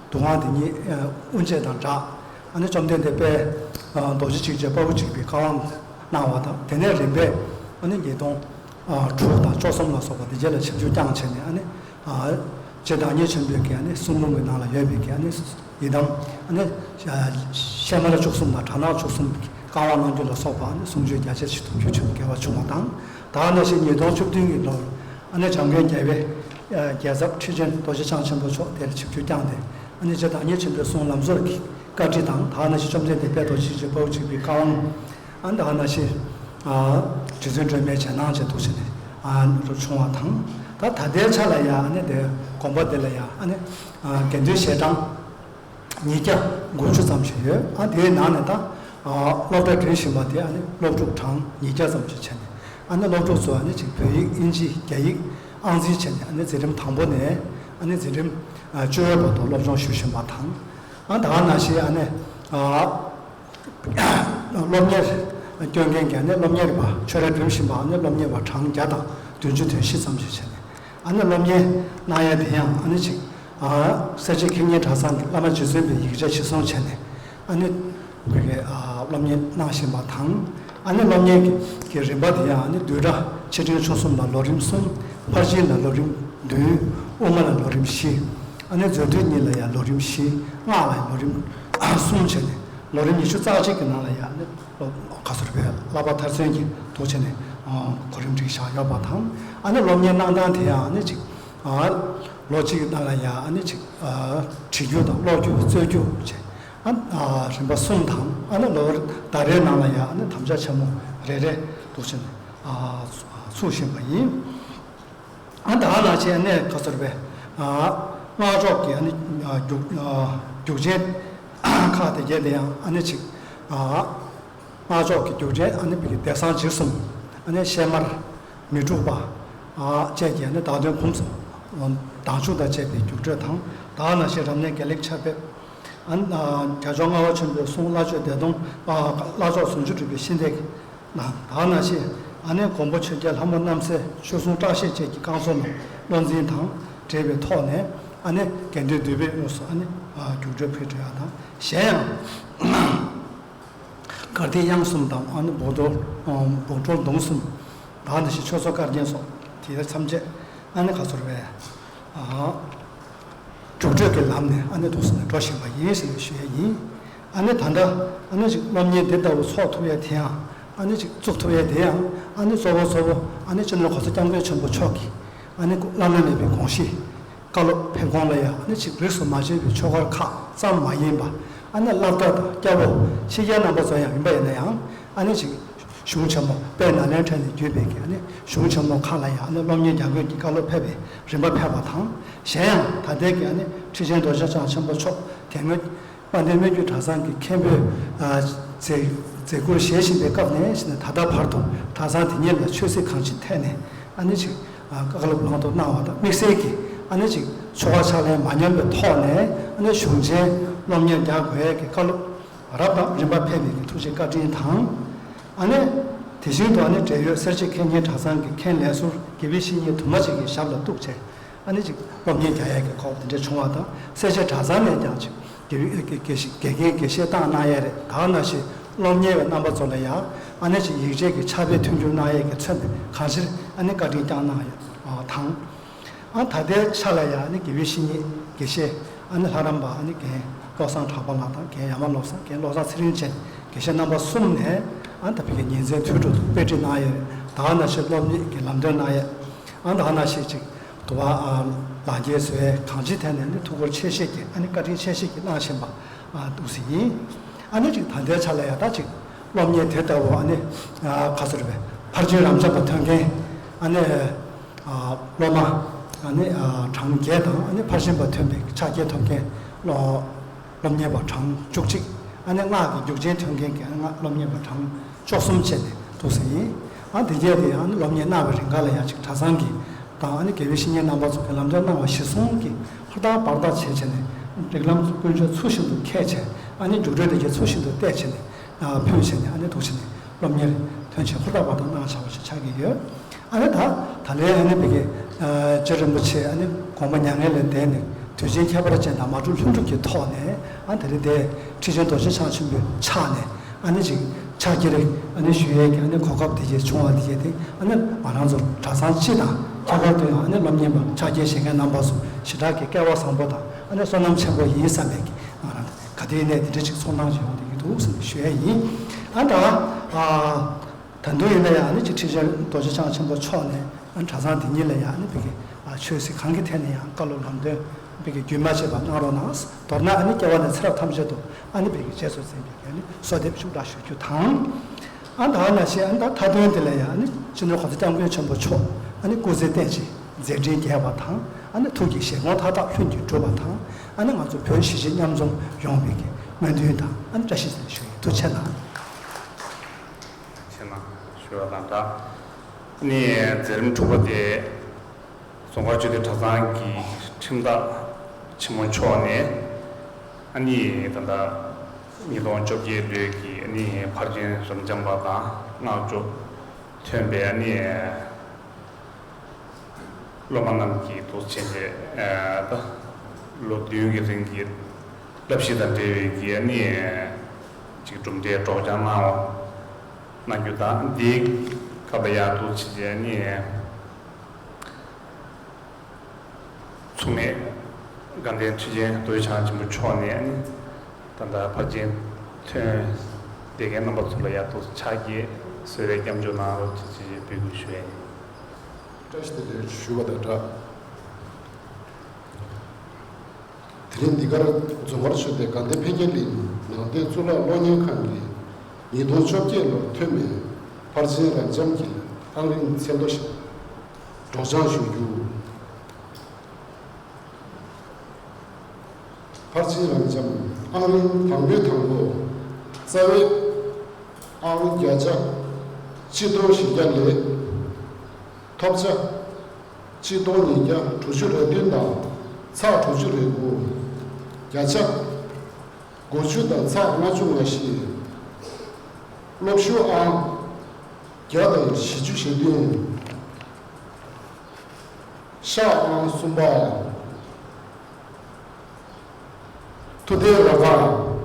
འདུ་ཁང་དེ་ཉིད་དབུ་འབྱེད་དང་སྦྲགས། ཨ་ནི་བཅོམ་ལྡན་འདས་དཔལ་རྡོ་རྗེ་འཇིགས་བྱེད་དཔའ་བོ་འཇིགས་པའི་བཀའ་དབང་གནང་བ་དང་། དེ་ནས་རིམ་པས་ཨ་ནི་ཉིས་སྟོང་དྲུག་དང་བཅུ་གསུམ་ལ་སོགས་པ་དེ་རྗེས་ལ་ཆིབས་བསྒྱུར་བསྐྱངས་བྱས་ནས། ཨ་ནི་རྗེ་བདག་ཉིད་ཆེན་པོས་ཀྱི་ཨ་ནི་གསུང་འབུམ་གྱི་ནང་ལ་ཡོད་པའི་གི་ཨ་ནི་ཡི་དམ་ཨ་ནི་ཤལ་མ་ལ་བཅུ་གསུམ་དང་དྲག་སྣང་བཅུ་གསུམ་གྱི་བཀའ་དབང་གནང་རྒྱུ་ལ་སོགས་པ། ཨ་ནི་གསུང་ཆོས་རྒྱ་ཆེར་ཞིག་ཐུགས་རྒྱུད་ཆེན་པོ་དགེ་བ་བྱུང་བ་དང་། ད་ག་ནང་བཞིན་ཉིས་སྟོང་བཅུ་བདུན་གྱི་ལོར་ཨ་ནི་འཇམ་མགོན་རྒྱལ་བའི་རྒྱལ་ཚབ་ཁྲི་ཆེན་རྡོ་རྗེ་འཆང་ཆེན་པོ་མཆོག་དེར་ཆིབས་བསྒྱུར་བསྐྱངས་ཏེ། ཨ་ནི་རྗེ་བདག་ཉིད་ཆེན་པོའི་གསུང་ལམ་གཙོ་གི་བཀའ་དྲིན་དང་། ད་ག་ནང་བཞིན་བཅོམ་ལྡན་འདས་དཔལ་རྡོ་རྗེ་འཇིགས་བྱེད་དཔའ་བོ་འཇིགས་པའི་བཀའ་དབང་། ཨ་ནི་ད་ག་ནང་བཞིན་རྗེ་བཙུན་སྒྲོལ་མའི་རྗེས་གནང་བཅས་འདུག་བྱས་ནས་ཨ་ནི་བྱུང་བ་དང་། ད་ད་ལྟའི་ཆ་ལ་ཡང་ཨ་ནི་དེ་དགོན་པ་འདི་ལ་ཡང་ཨ་ནི་དགེ་འདུན་ཞལ་གྲངས་ཉིས་བརྒྱ་དགུ་བཅུ་ཙམ་ཞིག་ཡོད། ཨ་དེའི་ནང་ནས་ད་སློབ་གྲྭ་འགྲིམ་བཞིན་པ་དེ་ཨ་ནི་སློབ་ཕྲུག་གྲངས་ཉིས་བརྒྱ་ཙམ་ཞིག་བྱས་ནས། ཨ་ནི་སློབ་ཕྲུག་ཚོ་ཨ་ནི་ཅིག་བོད་ཡིག་དབྱིན་ཇི་རྒྱ་ཡིག་ཨང་རྩིས་བྱས་ནས། ཨ་ནི་འཛིན་རིམ་དང་པོ་ནས་ཨ་ནི་འཛིན་རིམ་བཅུ་པའི་བར་དུ་སློབ་སྦྱོང་ཞུ་བཞིན་པ་དང་། ཨ་ད་ག་ནང་བཞིན་ཨ་ནི་སློབ་གཉེར་སྐྱོན་མཁན་གྱི་ཨ་ནི་སློབ་གཉེར་པ་ཆོས་ར་འགྲིམ་བཞིན་པ་ཨ་ནི་སློབ་གཉེར་པ་གྲངས་བརྒྱ་དང་བདུན་ཅུ་དོན་བཞི་ཙམ་ཞིག་བྱས་ནས། ཨ་ནི་སློབ་གཉེར་གནང་ཡ་དེ་ཡང་ཨ་ནི་ཅིག་ཨ་སེར་བྱེས་མཁས་སྙན་གྲྭ་ཚང་གི་བླ་མ་རྗེ་བཙུན་པའི་ཡིག་ཆ་གཞིར་བཟུང་བྱས་ནས། ཨ་ནི་བོད་ཀྱི་ཨ་སློབ་གཉེར་གནང་བཞིན་པ་དང་། ཨ་ནི་སློབ་གཉེར་གྱི་རིམ་པ་དེ་ཡང་ཨ་ནི་བསྡུས་གྲྭ་ཆེ་འབྲིང་ཆུང་གསུམ་ལ་ལོ་རིམ་གསུམ། ཕར་ཕྱིན་ལ་ལོ་རིམ་བདུན། དབུ་མ་ལ་ལོ་རིམ་བཞི། ཨ་ནི་མཛོད་བསྡུས་གཉིས་ལ་ཡང་ལོ་རིམ་བཞི། སྔགས་ལ་ཡང་ལོ་རིམ་གསུམ་བྱས་ནས། ལོ་རིམ་ཉི་ཤུ་རྩ་གཅིག་གི་ནང་ལ་ཡང་ཨ་ནི་སློབ་ག་ཚོད་རེད་པས། བསླབ་པ་མཐར་སོན་གྱི་ཐོག་བྱས་ནས་གོ་རིམ་སྒྲིག་བཞག་ཡོད་པ་དང་། ཨ་ནི་སློབ་གཉེར་གནང་སྟངས་དེ་ཡང་ཨ་ནི་ཅིག་ལོ་གཅིག་གི་ནང་ལ་ཡང་ཨ་ནི་ཅིག་བྲིས་རྒྱུགས་དང་ཀློག་རྒྱུགས་རྩོད་རྒྱུགས་བྱས། ཨ་རིམ་པ་གསུམ་དང་། ཨ་ནི་ལོ་ཟླ་རེའི་ནང་ལ་ཡང་ཨ་ནི་དམ་བཅའ་ཆེན་མོ་རེ་རེ་འདུག་བྱས་ནས་ཚུགས་བཞིན་པ་ཡིན། ཨ་ད་ག་ནང་བཞིན་ཨ་ནི་ག་ཚོད་རེད་པས། སྔགས་ཕྱོགས་ཀྱི་ཨ་ནི་རྒྱུགས་རྒྱུགས་ཆེན་ཁག་དེ་གས་དེ་ཡང་ཨ་ནི་ཅིག་སྔགས་ཕྱོགས་ཀྱི་རྒྱུགས་ཆེན་ཨ་ནི་བདེ་གསང་འཇིགས་གསུམ། ཨ་ནི་གཤེད་དམར་མི་འཁྲུགས་པ་བཅས་ཀྱི་ཨ་ནི་བདག་མདུན་ཕུན་སུམ་དྭངས་ཆོས་དང་བཅས་པའི་རྒྱུགས་སྤྲོད་དང་། ད་ག་ནང་བཞིན་རབ་གནས་དགེ་ལེགས་ཕྱག་ཕེབས། ཨ་ནི་རྒྱལ་མཆོག་ལྔ་པ་ཆེན་པོའི་གསུང་བླ་མཆོད་བདེ་སྟོང་། བླ་མཆོག་ཟུང་འཇུག་གྲུབ་པའི་ཤིང་རྟའི་ནང་། ད་ག་ནང་བཞིན་ཨ་ནི་མགོན་པོ་ཆོས་རྒྱལ་ལྷ་མོ་རྣམ་སྲས་ཆོས་སྲུང་བཀྲ་ཤིས་བཅས་ཀྱི་བསྐང་གསོ་རྣམས་བློ་འཛིན་དང་འབྲེལ་བའི་ཐོག་ནས། ཨ་ནི་དགེ་འདུན་འདུས་པས་དངོས་སུ་ཨ་ནི་རྒྱུགས་སྤྲོད་ཕུལ་འགྲོ་ཡ་དང་། གཞན་ཡང་། དཀར་ཐིག་དབྱངས་གསུམ་དང་། ཨ་ནི་འབོག་གྲོལ་འབོག་གྲོལ་གདུང་གསུམ། ད་ག་ནང་བཞིན་ཆོས་ཚོགས་བསྐལ་རྒྱན་སོགས་དེ་ཐམས་ཅད་ཨ་ནི་ག་ཚོད་རེད་པས། རྒྱུགས་སྤྲོད་ཀྱི་ལམ་ནས་ཨ་ནི་འདུག་སེ་ནས་འགྲོ་བཞིན་པ་ཡིན་ཟེར་ནས་ཞུ་ཡས་ཡིན། ཨ་ནི་ད་ལྟ་ཨ་ནི་ཅིག་སློབ་གཉེར་འདི་ལྟ་བུ་ཚོགས་ཐུབ་ཡས་དེ་ཡང་། ཨ་ནི་ཅིག་བཙུགས་ཐུབ་ཡས་དེ་ཡང་། ཨ་ནི་གཙོ་བོ་གཙོ་བོ་ཨ་ནི་སྤྱི་ནོར་གོང་ས་སྐྱབས་མགོན་ཆེན་པོ་མཆོག་གིས་ཨ་ནི་བླ་ན་མེད་པའི་དགོངས་གཞི། བཀའ་སློབ་ཕེབས་དགོངས་ལ་ཡང་ཨ་ནི་ཅིག་རིས་སུ་མ་ཆད་པའི་ཆོས་སྐོར་ཁག་ཙམ་མ་ཡིན་པ། ཨ་ནི་བླ་བདག་དང་སྐྱ་བོ་ཕྱི་རྒྱལ་རྣམ་པ་ཚོ་ཡང་ཡིན་པ་ཡིན་ན་ཡང་། ཨ་ནི་ཅིག་གཞུང་ཆེན་མོ་དཔལ་ནཱ་ལེནྡྲ་ནས་བརྒྱུད་པའི་གི་ཨ་ནི་གཞུང་ཆེན་མོ་ཁག་ལ་ཡང་ཨ་ནི་སློབ་གཉེར་རྒྱག་དགོས་ཀྱི་བཀའ་སློབ་ཕེབས་པའི་རིམ་པ་ཕེབས་པ་དང་། གཞན་ཡང་ད་ལྟའི་གི་ཨ་ནི་ཁྲི་ཆེན་རྡོ་རྗེ་འཆང་ཆེན་པོ་མཆོག་དེ་སྔོན་དཔལ་ལྡན་སྨད་རྒྱུད་གྲྭ་ཚང་གི་མཁན་པོའི་མཛད་མཛད་ཁུར་བཞེས་བཞིན་པའི་སྐབས་ནས་ད་ལྟ་བར་དུ་གྲྭ་ཚང་དེ་ཉིད་ལ་ཆོས་སྲིད་གང་ཅིའི་ཐད་ནས་ཨ་ནི་ཅིག་བཀའ་སློབ་ལམ་སྟོན་གནང་བ་དང་། དམིགས་བསལ་གྱིས་ཨ་ནི་ཅིག་ཆོ་ག་ཕྱག་ལེན་མ་ཉམས་པའི་ཐོག་ནས་ཨ་ནི་གཞུང་ཆེན་སློབ་གཉེར་རྒྱག་དགོས་ཀྱི་བཀའ་སློབ་རབ་དང་རིམ་པ་ཕེབས་པའི་གི་ཐུགས་རྗེ་བཀའ་དྲིན་དང་། ཨ་ནི་དེ་བཞིན་དུ་ཨ་ནི་འབྲེལ་ཡོད་སེར་བྱེས་མཁས་སྙན་གྲྭ་ཚང་གི་མཁན་ལས་ཟུར་དགེ་བའི་བཤེས་གཉེན་དུ་མ་ཅིག་གི་ཞབས་ལ་གཏུགས་བྱས། ཨ་ནི་ཅིག་སློབ་གཉེར་རྒྱག་ཡས་ཀྱི་སྐོར་དེ་འདྲ་བྱུང་བ་དང་། སེར་བྱེས་གྲྭ་ཚང་ནས་ཀྱང་ཅིག་དགེ་བའི་དགེ་དགེ་དགེ་རྒན་དགེ་བཤེས་བཏང་གནང་ཡས་རེད། ད་ག་ནང་བཞིན་སློབ་གཉེར་བའི་རྣམ་པ་ཚོ་ལ་ཡང་ཨ་ནི་ཅིག་ཡིག་ཆའི་གི་ཕྱག་དཔེ་མཐུན་འགྱུར་གནང་ཡས་ཀྱི་ཚུལ་དུ་གང་ཅིར་ཨ་ནི་བཀའ་དྲིན་བསྐྱངས་གནང་ཡས་དང་། ཨ་ད་ལྟའི་ཆ་ལ་ཡང་ནི་དགེ་བའི་བཤེས་གཉེན་དགེ་བཤེས་ཨ་ནི་ལྷ་རམས་པ་ཨ་ནི་རྒན་བློ་བཟང་གྲགས་པ་ལགས་དང་རྒན་ཡ་མ་བློ་བཟང་རྒན་བློ་བཟང་ཚེ་རིང་བཅས་དགེ་བཤེས་རྣམ་པ་གསུམ་ནས་ཨ་ད་ཕ་གི་ཉིན་མཚན་དུས་དྲུག་ཏུ་དཔེ་ཁྲིད་གནང་ཡོད། ད་ག་ནང་བཞིན་སློབ་གཉེར་གྱི་ལམ་སྟོན་གནང་ཡོད། ཨ་ད་ག་ནང་བཞིན་ཅིག་དུ་བ་ལག་འཁྱེར་བཟོ་ཡས་གང་ཅིའི་ཐད་ནས་ནི་ཐུགས་ཁུར་ཆེ་བཞེས་ཀྱིས་ཨ་ནི་བཀའ་དྲིན་ཆེ་བཞེས་ཀྱིས་གནང་བཞིན་པ་འདུག་ཟིན་ཡིན། ཨ་ནི་ཅིག་ད་ལྟའི་ཆ་ལ་ཡང་ད་ཅིག་སློབ་གཉེར་དེ་ལྟ་བུ་ཨ་ནི་ག་ཚོད་རེད་པས་ཕར་ཕྱིན་རབ་འབྱམས་པ་ཐོན་མཁན་ཨ་ནི་སློབ་མ་ཨ་ནི་གྲངས་བརྒྱད་དང་ཨ་ནི་ཕར་ཕྱིན་པ་ཐོན་པའི་ཕྱག་འཁྱེར་ཐོབ་མཁན་སློབ་སློབ་གཉེར་པ་གྲངས་བཅུ་གཅིག་ཨ་ནི་སྔགས་ཀྱི་རྒྱུག་ཆེན་ཐོན་མཁན་གྱི་ཨ་ནི་སློབ་གཉེར་པ་གྲངས་བཅུ་གསུམ་བྱས་ནས་འདུག་ཟིན་ཡིན། ཨ་དེ་རྗེས་དེ་ཡང་ཨ་ནི་སློབ་གཉེར་གནང་བའི་རིང་ག་ལ་ཡང་ཅིག་གྲྭ་ཚང་གི་དང་ཨ་ནི་དགེ་བའི་བཤེས་གཉེན་རྣམ་པ་ཚོ་གི་ལམ་སྟོན་གནང་བ་གཞིར་བཟུང་གིས་ཧུར་ཐག་འབད་ཐག་བྱས་བྱས་ནས་རིགས་ལམ་ཀུན་སྤྱོད་ཚུལ་བཞིན་དུ་མཁས་བྱས་ཨ་ནི་རྒྱུགས་སྤྲོད་དེ་གའི་ཚུལ་བཞིན་དུ་བལྟས་བྱས་ནས་ཕུལ་བྱས་ནས་ཨ་ནི་འདུག་བྱས་ནས་སློབ་གཉེར་ཐོན་ཆེད་ཧུར་ཐག་འབད་ཐག་གནང་བྱ་བ་ཞིག་ཆགས་ཀྱི་ཡོད། ཨ་ནི་ད་ད་ལན་ཨ་ནི་བི་གའི་རྗེ་རིན་པོ་ཆེ་ཨ་ནི་དགོངས་པ་མྱ་ངན་ལས་འདས་ནས་དུས་ཆེན་ཁྱད་པར་ཅན་དང་མ་གྲུབ་ལྷུན་གྲུབ་ཀྱི་ཐོག་ནས་ཨ་དེ་རིང་འདིར་ཁྲི་ཆེན་རྡོ་རྗེ་འཆང་ཆེན་པོའི་ཕྱག་ནས་ཨ་ནི་ཅིག་ཕྱག་འཁྱེར་ཨ་ནི་ཞུ་ཡས་ཀྱི་ཨ་ནི་གོ་སྐབས་དེ་བྱས་བྱུང་བ་དེ་བྱས་ཏེ་ཨ་ནི་ང་རང་ཚོ་གྲྭ་ཚང་སྤྱི་དང་ཁྱད་པར་དུ་ཡང་ཨ་ནི་སློབ་གཉེར་པ་ཕྱག་འཁྱེར་བཞེས་མཁན་རྣམ་པ་ཚོ་ཞེ་དྲག་གི་སྐལ་བ་བཟང་པོ་དང་ཨ་ནི་བསོད་ནམས་ཆེན་པོ་ཡིན་བསམ་པའི་གི་ང་རང་ག་དུས་ཡིན་ནའི་དེ་འདྲ་ཅིག་ཚོར་སྣང་ཞིག་ཡོང་བསྡད་ཀྱི་འདུག་ཟེར་ནས་ཞུ་ཡས་ཡིན། ཨ་ད་ཨ། ད་དུང་ཡིན་ན་ཡང་ཨ་ནི་ཅིག་ཁྲི་ཆེན་རྡོ་རྗེ་འཆང་ཆེན་པོ་མཆོག་ནས་ཨ་གྲྭ་ཚང་འདི་ཉིད་ལ་ཡང་ཨ་ནི་བི་གའི་ཨ་ཆོས་སྲིད་གང་གི་ཐད་ནས་ཡང་བཀའ་སློབ་ལམ་སྟོན་བི་གའི་རྒྱུན་མ་ཆད་པར་གནང་རོགས་གནང་། མདོར་ན་ཨ་ནི་སྐྱེ་བ་ནས་ཚེ་རབས་ཐམས་ཅད་དུ་ཨ་ནི་བི་གའི་རྗེས་སུ་འཛིན་པའི་ཨ་ནི་གསོལ་འདེབས་ཤུགས་དྲག་ཞུ་རྒྱུ་དང་། ཨ་ད་ནང་བཞིན་ཨ་ད་མཐའ་དོན་དེ་ལ་ཡང་ཨ་ནི་སྤྱི་ནོར་གོང་ས་སྐྱབས་མགོན་ཆེན་པོ་མཆོག་ཨ་ནི་སྐུ་ཚེ་བརྟན་ཅིང་མཛད་འཕྲིན་རྒྱས་པ་དང་ཨ་ནི་ཐུགས་ཀྱི་བཞེད་དགོངས་མཐའ་དག་ལྷུན་གྱིས་གྲུབ་པ་དང་ཨ་ནི་ང་ཚོ་བོད་གཞིས་བྱེས་མཉམ་འཛོམས་ཡོང་བའི་གི་སྨོན་འདུན་དང་ཨ་ནི་བཀྲ་ཤིས་བདེ་ལེགས་ཞུ་ཡི། ཐུགས་རྗེ་གནང་། ཆེ་ན་ཞུ་བ་དང་སྦྲགས། ནི་མཛད་རིམ་དྲུག་པ་དེ་རྫོང་དཀར་ཆོས་སྡེ་གྲྭ་ཚང་གི་ཁྲིམས་བདག་ཆེན་མོ་མཆོག་ནས་ཨ་ནི་ད་ལྟ་ཉིས་སྟོང་བཅོ་བརྒྱད་ལོའི་གི་ཨ་ནི་ཕར་ཕྱིན་རབ་འབྱམས་པ་དང་སྔགས་བཅུ་ཐོན་པའི་ཨ་ནི་སློབ་མ་རྣམས་ཀྱིས་འདུག་བྱས་ཏེ་ད་ལོ་བདུན་གྱི་རིང་གི་བསླབ་གཞི་དང་འབྲེལ་བའི་གི་ཨ་ནི་ཅིག་གྲུབ་འབྲས་སྒྲོག་སྦྱང་གནང་བ་གནང་རྒྱུ་དང་། འདིའི་སྐབས་ལ་ཡང་འདུག་བྱས་ཏེ་ཨ་ནི་མཚུངས་མེད་དགའ་ལྡན་ཁྲི་ཆེན་རྡོ་རྗེ་འཆང་ཆེན་པོ་མཆོག་ནས་ཨ་ནི་ད་ལྟ་ཕར་ཕྱིན་ཐོན་བསྡད་མཁན་རྣམ་པ་ཚོ་ལ་ཡང་འདུག་ཕྱག་འཁྱེར་བཟོ་བའི་སྐྱབས་འཇུག་གནང་རོགས་ཞེས་འབོད་སྐུལ་ཞུ་བ་ཡིན། བཀྲ་ཤིས་བདེ་ལེགས་ཞུ་བ་དང་སྦྲགས། དེ་རིང་འདི་གར་རྫོང་དཀར་ཆོས་སྡེ་དགའ་ལྡན་འཕེལ་རྒྱས་གླིང་ནང་བསྟན་གཙུག་ལག་སློབ་གཉེར་ཁང་གིས་ཉིས་སྟོང་བཅོ་བརྒྱད་ལོར་ཐོན་པའི་ཕར་ཕྱིན་རབ་འབྱམས་ཀྱི་ཨང་རིམ་མཚན་ཐོ་ཞིག་སྒྲོག་སྦྱང་ཞུ་རྒྱུ། ཕར་ཕྱིན་རབ་འབྱམས་ཨང་རིམ་དང་པོའི་དང་པོ། རྩ་བའི་ཨང་བརྒྱ་ཆ་གཅིག་སྟོང་བཞི་བརྒྱ་ལས། ཐོབ་ཆ་གཅིག་སྟོང་ཉིས་བརྒྱ་དྲུག་ཅུ་རེ་བདུན་དང་ཚེག་དྲུག་ཅུ་རེ་དགུ། བརྒྱ་ཆ་དགུ་བཅུ་དང་ཚེག་ལྔ་བཅུ་ང་བཞི། སློབ་ཞུ་ཨང་བརྒྱ་དང་བཞི་བཅུ་ཞེ་བདུན། ཤག་ཨང་གསུམ་པ། ཐུབ་བསྟན་རབ་དཀར།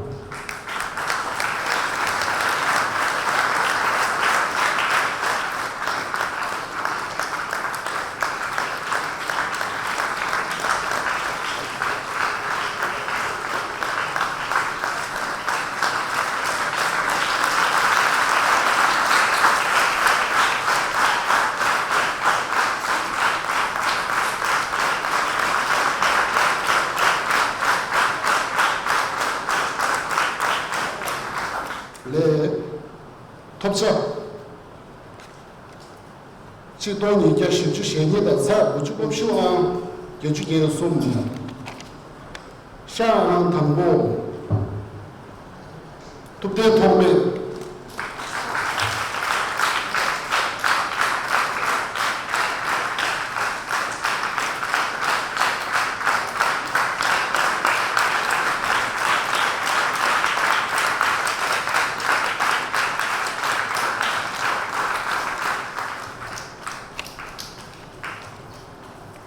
ལས། ཐོབ་ཆ། གཅིག་སྟོང་ཉིས་བརྒྱ་བཞི་བཅུ་ཞེ་གཉིས་དང་ཚེག་དགུ་བཅུ། སློབ་ཞུ་ཨང་བརྒྱད་ཅུ་གྱ་གསུམ། ཤག་ཨང་དང་པོ། ཐུབ་བསྟན་ཐོགས་མེད།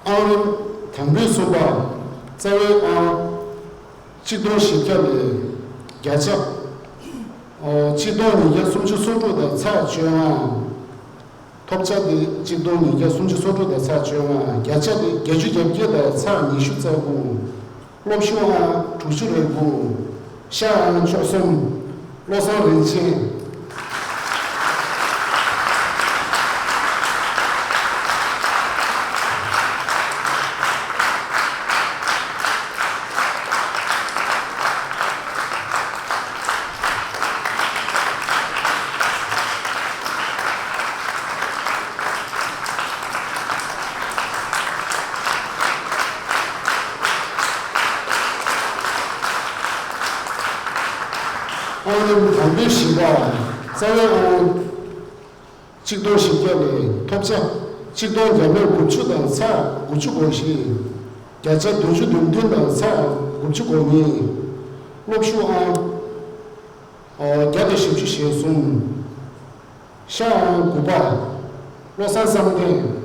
ཨང་རིམ་དང་པོའི་གསུམ་པ། རྩ་བའི་ཨང་གཅིག་སྟོང་བཞི་བརྒྱ་ལས་བརྒྱ་ཆ་གཅིག་སྟོང་ཉིས་བརྒྱ་སུམ་ཅུ་སོ་དྲུག་དང་ཚེག་བཅོ་ལྔ། ཐོབ་ཆ་དེ་གཅིག་སྟོང་ཉིས་བརྒྱ་སུམ་ཅུ་སོ་དྲུག་དང་ཚེག་བཅོ་ལྔ། བརྒྱ་ཆ་དེ་བརྒྱད་ཅུ་གྱ་བརྒྱད་དང་ཚེག་ཉི་ཤུ་རྩ་དགུ། སློབ་ཞུ་ཨང་དྲུག་ཅུ་རེ་དགུ། ཤག་ཨང་བཅུ་གསུམ། བློ་བཟང་རིན་ཆེན། ཨང་རིམ་དང་པོའི་བཞི་པ། རྩ་བའི་ཨང་གཅིག་སྟོང་བཞི་བརྒྱ་ལས་ཐོབ་ཆ་གཅིག་སྟོང་བརྒྱ་མེད་དགུ་བཅུ་དང་ཚེག་དགུ་བཅུ་གོ་བཞི། བརྒྱ་ཆ་བདུན་ཅུ་དོན་བདུན་དང་ཚེག་དགུ་བཅུ་གོ་གཉིས། སློབ་ཞུ་ཨང་བརྒྱ་དང་བཞི་བཅུ་ཞེ་གསུམ། ཤག་ཨང་དགུ་པ། བློ་བཟང་བསམ་གཏན།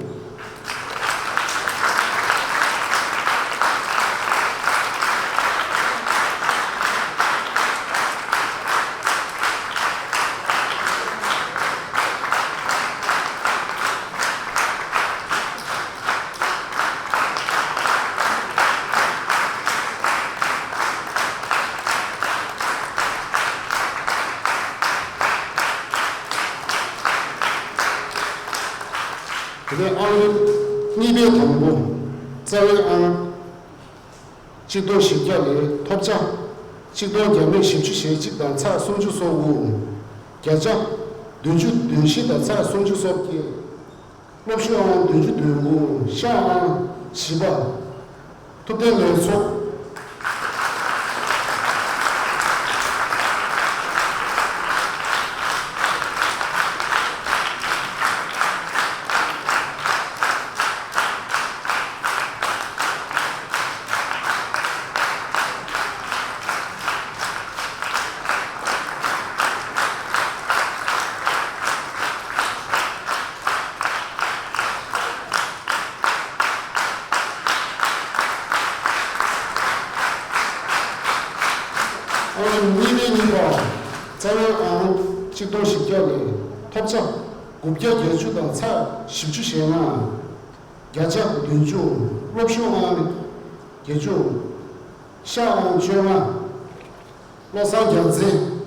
དེ་ནས་ཨང་རིམ་གཉིས་པའི་དང་པོ། རྩ་བའི་ཨང་གཅིག་སྟོང་བཞི་བརྒྱ་ལས་ཐོབ་ཆ་གཅིག་སྟོང་བརྒྱ་མེད་བཞི་བཅུ་ཞེ་གཅིག་དང་ཚེག་སུམ་ཅུ་སོ་དགུ། བརྒྱ་ཆ་བདུན་ཅུ་དོན་བཞི་དང་ཚེག་སུམ་ཅུ་སོ་བརྒྱད། སློབ་ཞུ་ཨང་བདུན་ཅུ་དོན་དགུ། ཤག་ཨང་བཞི་པ། ཐུབ་བསྟན་ལས་ཚོགས། ཨང་གཉིས་པའི་གཉིས་པ། རྩ་བའི་ཨང་གཅིག་སྟོང་བཞི་བརྒྱ་ལས་ཐོབ་ཆ་དགུ་བརྒྱ་བརྒྱད་ཅུ་དང་ཚེག་བཞི་བཅུ་ཞེ་ལྔ། བརྒྱ་ཆ་བདུན་ཅུ། སློབ་ཞུ་ཨང་བརྒྱད་ཅུ། ཤག་ཨང་བཅོ་ལྔ། བློ་བཟང་རྒྱལ་མཚན།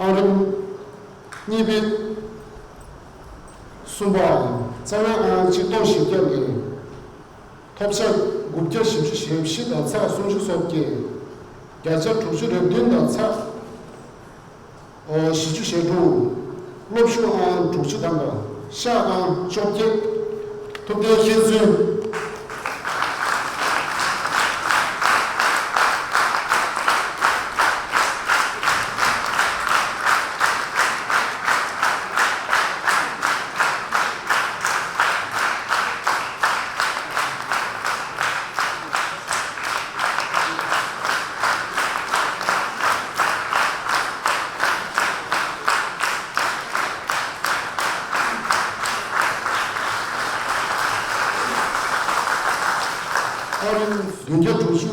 ཨང་རིམ་གཉིས་པའི་གསུམ་པའམ་རྩ་བའི་ཨང་གཅིག་སྟོང་བཞི་བརྒྱ་ནས་ཐོབ་ཆ་དགུ་བརྒྱ་བཞི་བཅུ་ཞེ་བཞི་དང་ཚེག་སུམ་ཅུ་སོ་བརྒྱད། བརྒྱ་ཆ་དྲུག་ཅུ་རེ་བདུན་དང་ཚེག་བཞི་བཅུ་ཞེ་དྲུག། སློབ་ཞུ་ཨང་དྲུག་ཅུ་ཐམ་པ། ཤག་ཨང་བཅོ་བརྒྱད། ཐུབ་བསྟན་མཁྱེན་བརྩེ། ཨང་རིམ་བདུན་བརྒྱ་དྲུག་ཅུ་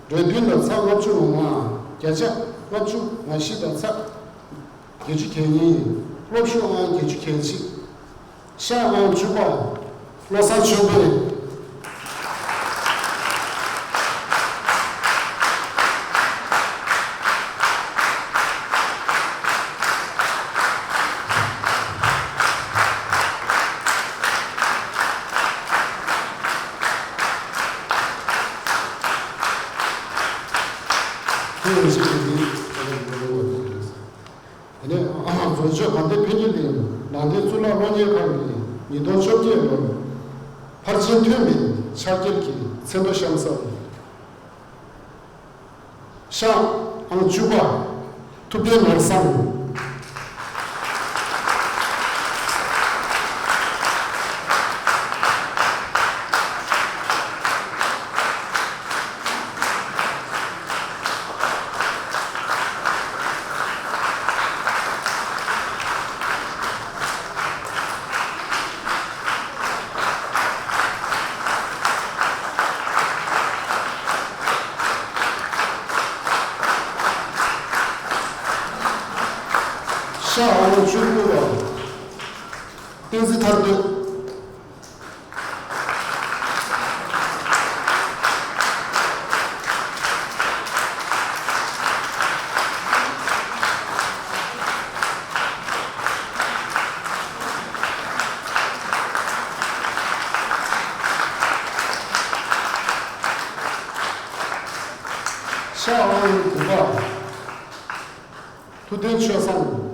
རེ་བདུན་དང་ཚེག་ལྔ་བཅུ་ང་ལྔ། བརྒྱ་ཆ་ལྔ་བཅུ་ང་བཞི་དང་ཚེག་བརྒྱད་ཅུ་གྱ་གཉིས། སློབ་ཞུ་ཨང་བརྒྱད་ཅུ་གྱ་གཅིག། ཤག་ཨང་བཅུ་པ། བློ་བཟང་ཆོས་འཕེལ། དེ་ནས་རྫོང་ཆོས་དགའ་ལྡན་ཕན་གྱི་གླིང་ནང་བསྟན་གཙུག་ལག་སློབ་གཉེར་ཁང་གིས་ཉིས་སྟོང་བཅོ་བརྒྱད་ལོར་ཕར་ཕྱིན་ཐོན་པའི་ཕྱག་འཁྱེར་གྱི་མཚན་ཐོ་བཤམས་ས། ཤག་ཨང་བཅུ་པ། ཐུབ་བསྟན་ནོར་བཟང་། བསྟན་འཛིན་ཐར་འདོད། ཤ་ཨང་དགུ་པ། ཐུབ་བསྟན་ཆོས་བཟང་།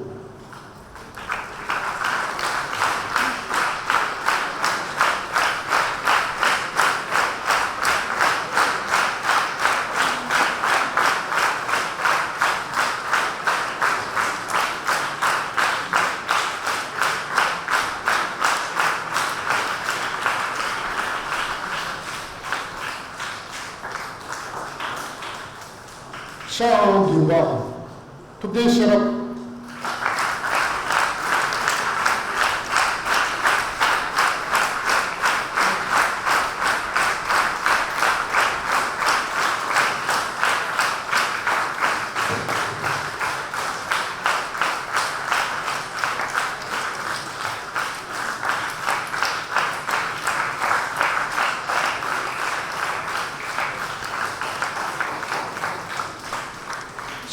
ཤ་ཨང་བདུན་པ། ཐུབ་བསྟན་ཤེས་རབ།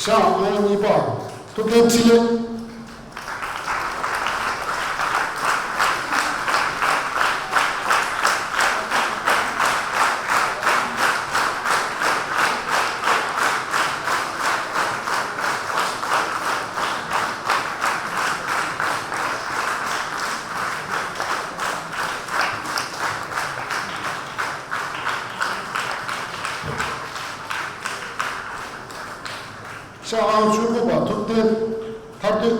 ཤ་ཨང་གཉིས་པ། ཐུབ་བསྟན་འཕྲིན་ལས། ཤ་ཨང་བཅུ་དགུ་པ། ཐུབ་བསྟན་ཐར་འདོད།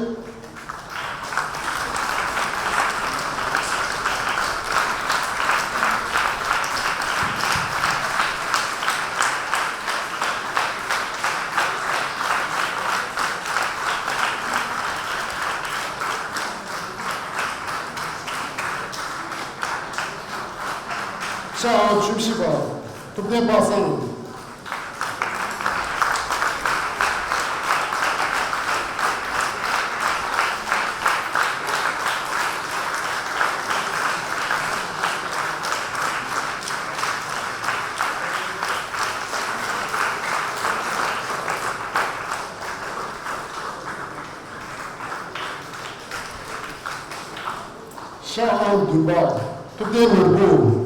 ཤ་ཨང་བཅུ་བཞི་པ། ཐུབ་བསྟན་པ་སངས། ཤ་ཨང་བདུན་པ། ཐུབ་བསྟན་ནོར་བུ།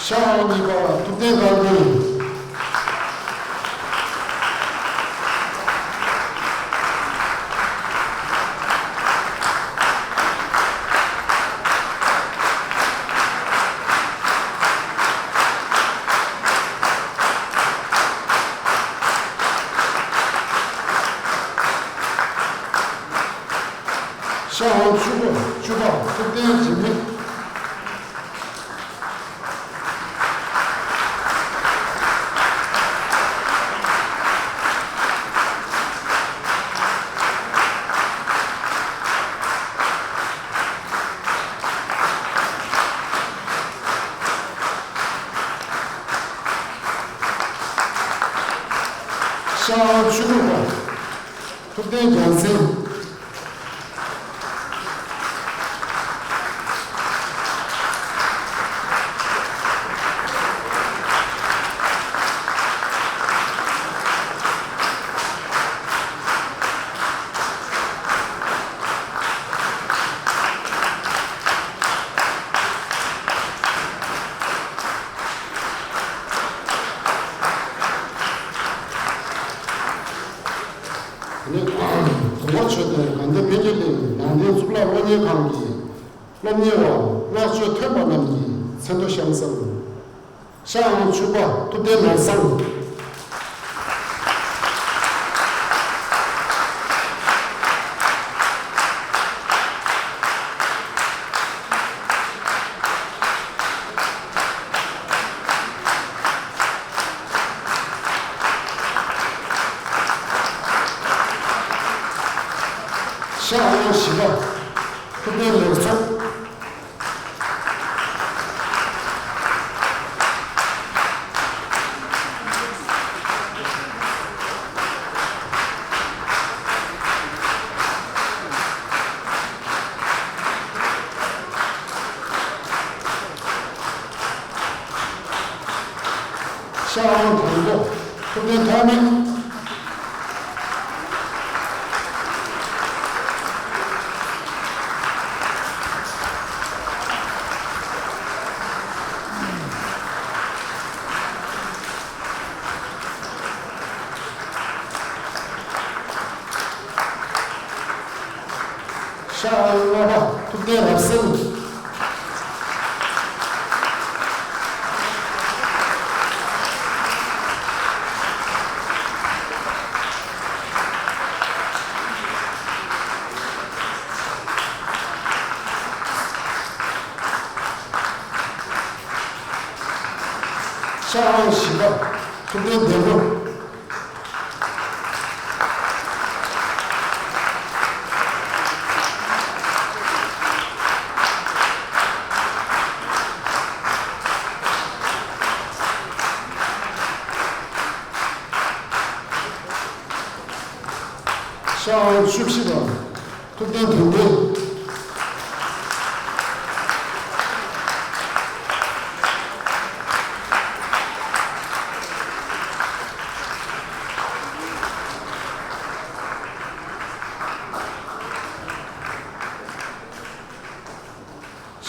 ཤ་ཨང་གཉིས་པ། ཐུབ་བསྟན་དགའ་ལྡན། ཤ་ཨང་བཅུ་པ། བཅུ་པ། ཐུབ་བསྟན་འཇིགས་མེད། ཤ་ཨང་བཅུ་དྲུག་པ། ཐུབ་བསྟན་རྒྱལ་མཚན། ནི། དུང་དཀར་ཆོས་སྡེ་དགའ་ལྡན་འཕེལ་རྒྱས་གླིང་ནང་བསྟན་གཙུག་ལག་སློབ་གཉེར་ཁང་གི་སློབ་གཉེར་བ་བསྔགས་བརྗོད་ཐོན་པ་རྣམས་ཀྱི་མཚན་ཐོ་ཤིས་བརྗོད། ཤ་ཨང་བཅུ་པ། ཐུབ་བསྟན་ནོར་བཟང་། བཞི་པ། ཐུབ་བསྟན་ལེགས་ཚོགས། ཤ་ཨང་དང་པོ། ཐུབ་བསྟན་ཐོགས་མེད། ཤ་ཨང་ལྔ་པ། ཐུབ་བསྟན་རབ་གསལ། ཤ་ཨང་བཞི་པ། ཐུབ་བསྟན་བདེ་མོ། ཤ་ཨང་བཅུ་བཞི་པ། ཐུབ་བསྟན་དོན་ལྡན།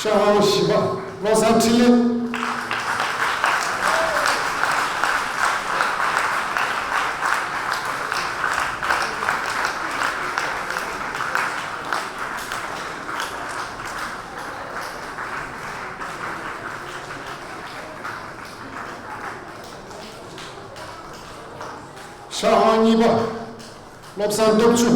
ཤ་ཨང་བཞི་པ། བློ་བཟང་འཕྲིན་ལས། ཤ་ཨང་གཉིས་པ། བློ་བཟང་སྟོབས་ཆུ།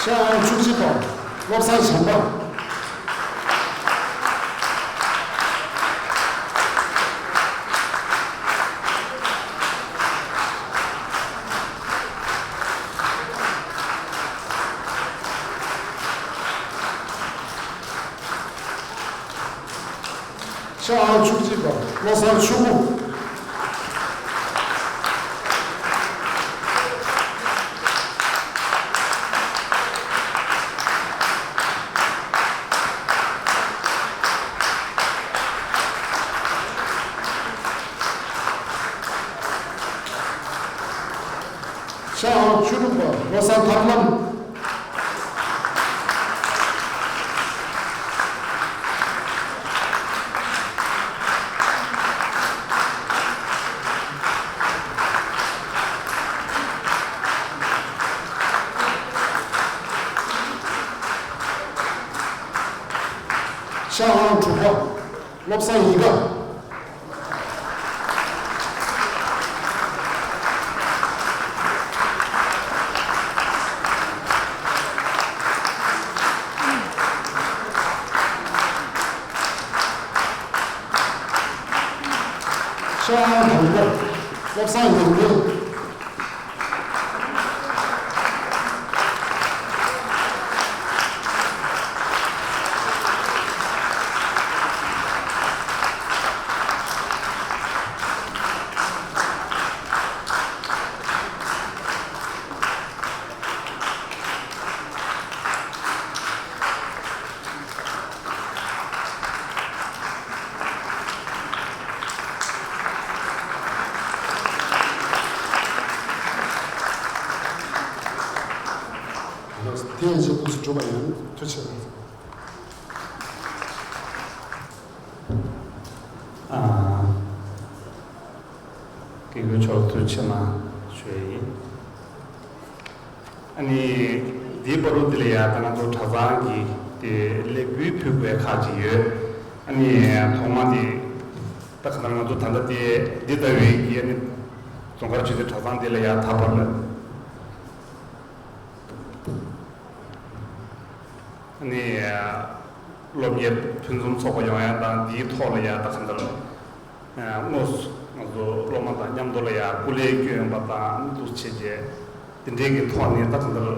ཤ་ཨང་བཅུ་གཅིག་པ། བློ་བཟང་བྱམས་པ། ཤ་ཨང་བཅུ་གཅིག་པ། བློ་བཟང་ཆུ་བོ། ཤ་ཨང་བཅུ་དྲུག་པ། བློ་བཟང་ཐར་ལམ། ཤ་ཨང་དྲུག་པ། བློ་བཟང་ཡིད་དགའ། ཤ་ཨང་དང་པོ། བློ་བཟང་ཡོན་ཏན། དེ་ཡང་རྗེས་ཕུན་སུམ་གྲུབ་པ་ཡིན། ཐུགས་རྗེ་ཆེ། ཨ། དགེ་བསྐོས་མཆོག་ཐུགས་རྗེ་ཆེ་གནང་ཞུ་ཡ་ཡིན། ཨ་ནི། འདིའི་བར་དུ་འདི་ལ་ཡ་ད་ང་ཚོ་གྲྭ་ཚང་གི་དེ་ལས་འགུལ་ཕུལ་དགོས་ཁག་ཅིག་ཡོད། ཨ་ནི་ཐོག་མ་དེ་ད་ག་ལྟར་ང་ཚོ་ད་ལྟ་དེ་འདི་ལྟ་བུའི་གི་ཨ་ནི་ རྫོང་དཀར་ཆོས་སྡེ་གྲྭ་ཚང་འདི་ལ་ཡང་ད་བར་ནི་སློབ་གཉེར་ཕུན་སུམ་ཚོགས་པ་ཡོང་ཡ་དང་འདིའི་ཐོག་ལ་ཡང་ད་ག་འདྲ་དངོས་སུ་ང་ཚོ་སློབ་མ་དང་མཉམ་དུ་ལ་ཡང་སྐུ་ལས་བསྐྱོན་པ་དང་འདུ་བྱེད་བྱས་འདི་འདྲའི་གི་ཐོག་ནས་ད་ག་འདྲ།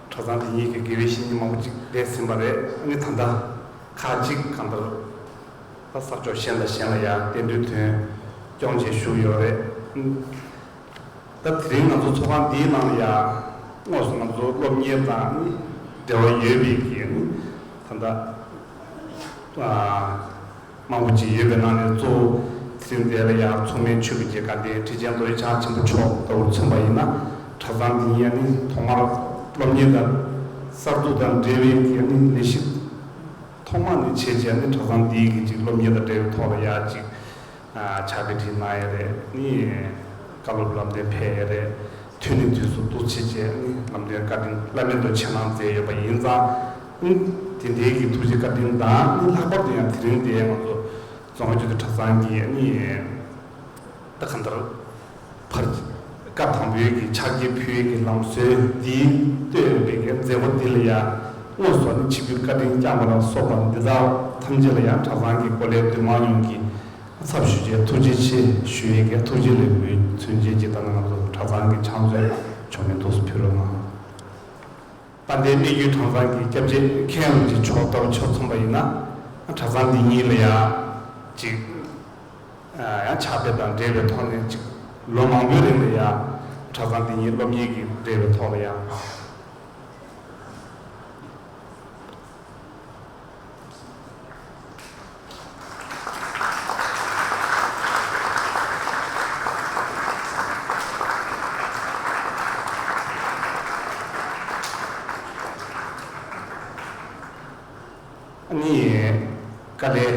གྲྭ་ཚང་འདི་ཉིད་ཀྱི་དགེ་བའི་བཤེས་གཉེན་མང་པོ་ཅིག་སླེབས་ཟིན་པ་རེད། ཨ་ནི་ད་ལྟ་ཁག་ཅིག་གང་ལྟར་ད་ས་ཕྱོགས་གཞན་དང་གཞན་ལ་ཡང་གདན་འདྲེན་སྐྱོང་བྱས་བཞུགས་ཡོད་རེད། ད་དེ་རིང་ང་ཚོ་ཚོགས་ཁང་འདིའི་ནང་ལ་ཡང་དངོས་སུ་ང་ཚོ་སློབ་གཉེར་དང་འབྲེལ་བ་ཡོད་པའི་གི་ད་ལྟ། མང་པོ་ཅིག་ཡོད་པའི་ནང་ནས་གཙོ་བོ་དེ་རིང་འདིར་ཡང་མཚུངས་མེད་ཆོས་ཀྱི་རྗེ་དགའ་ལྡན་ཁྲི་ཆེན་རྡོ་རྗེ་འཆང་ཆེན་པོ་མཆོག་ལྟ་བུར་མཚོན་པ་ཡིན་ན། གྲྭ་ཚང་འདི་ཉིད་ནི་ཐོག་མར་སློབ་གཉེར་དང་གསར་འཛུགས་དང་འབྲེལ་བའི་གི་ནི་ལས་གཞི་ཐོག་མ་ནས་བྱས་བྱས་ནི་གྲྭ་ཚང་འདིའི་གི་ཅིག་སློབ་གཉེར་དང་འབྲེལ་བའི་ཐོག་ལ་ཡང་ཅིག་ཕྱག་དཔེ་བྲིས་གནང་ཡ་རེད། ནི་བཀའ་སློབ་ལམ་སྟོན་ཕེབས་ཡ་རེད། དུས་ནས་དུས་སུ་འདུ་བྱེད་བྱས་ནི་ལམ་སྟོན་བཀའ་དྲིན་བླ་མེད་དུ་ཆེ་གནང་མཛད་ཡོད་པ་ཡིན་ཙང་། དེ་འདྲའི་གི་ཐུགས་རྗེ་བཀའ་དྲིན་དང་ནི་ལྷག་པར་དུ་ཡང་དེ་རིང་འདིར་ང་ཚོ་རྫོང་ཁ་ཆོས་སྡེ་གྲྭ་ཚང་གི་ནི་ད་ག་འདྲ་བར་སྐབས་དང་པོའི་གི་ཕྱག་འཁྱེར་ཕུལ་གི་ལམ་སྲོལ་འདིའི་བསྟོད་པའི་གི་མཛད་སྒོ་འདི་ལ་ཡང་དངོས་སུ་ནི་ཆིབས་བསྒྱུར་བཀའ་དྲིན་བསྐྱངས་པ་ལ་སོགས་པ་འདི་དག་ཐམས་ཅད་ལ་ཡང་གྲྭ་ཚང་གི་སྐོར་ལས་འདུས་མང་ཡོངས་ཀྱི་ཚབ་ཞུ་ཆེད་ཐུགས་རྗེ་ཆེ་ཞུ་ཡས་ཀྱི་ཐུགས་རྗེ་ལེགས་འབུལ་མཚོན་བྱེད་ཀྱི་ད་ནང་ང་ཚོ་གྲྭ་ཚང་གི་ཕྱག་མཛོད་ཆོ་མེ་ཏོག་སུ་ཕུལ་རོགས་གནང་། དཔལ་ལྡན་སྨད་རྒྱུད་གྲྭ་ཚང་གི་སྐྱབས་རྗེ་མཁན་རིན་པོ་ཆེ་མཆོག་ལྟ་བུ་ཆ་མཚོན་པ་ཡིན་ན། གྲྭ་ཚང་འདི་ཉིད་ལ་ཡང་ཅིག་ཡང་ཕྱག་དཔེ་དང་འབྲེལ་བའི་ཐོག་ནས་ཅིག་ལོ་མང་པོའི་རིང་ལ་ཡང་གྲྭ་ཚང་འདི་ཉིད་སློབ་གཉེར་གྱི་འབྲེལ་བའི་ཐོག་ལ་ཡང་། ཨ་ནི་དཀའ་ལས་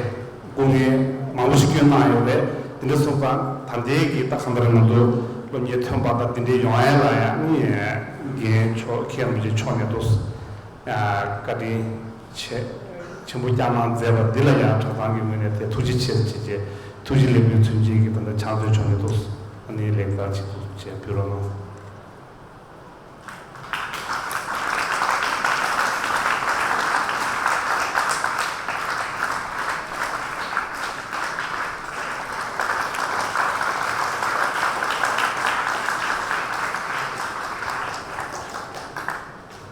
སྒོ་ངལ་མང་པོ་ཞིག་བསྐྱོན་གནང་ཡོད་རེད། དེ་འདྲ་སོང་ཙང་ད་ལྟའི་གི་ད་གང་ལྟར་ང་ཚོ་སློབ་གཉེར་ཐོན་པ་དང་དེ་འདྲའི་ཡོང་ཡ་ལ་ཡང་ནི་རྒན་མཆོག་མཁན་རིན་པོ་ཆེ་མཆོག་ནས་ཏོག་བཀའ་དྲིན་ཆེ་ཆེན་པོ་བསྐྱངས་གནང་མཛད་པ་འདི་ལ་ཡང་གྲྭ་ཚང་གི་ངོས་ནས་དེ་ཐུགས་རྗེ་ཆེ་ཟེར་བྱས་ཐུགས་རྗེ་ལེགས་འབུལ་མཚོན་བྱེད་ཀྱི་ད་ལྟ་ཕྱག་མཛོད་མཆོག་ནས་ཏོག་ཨ་ནི་ལེགས་སྦྱར་ཆེད་དུ་བྱས་ཕུལ་རོགས་གནང་།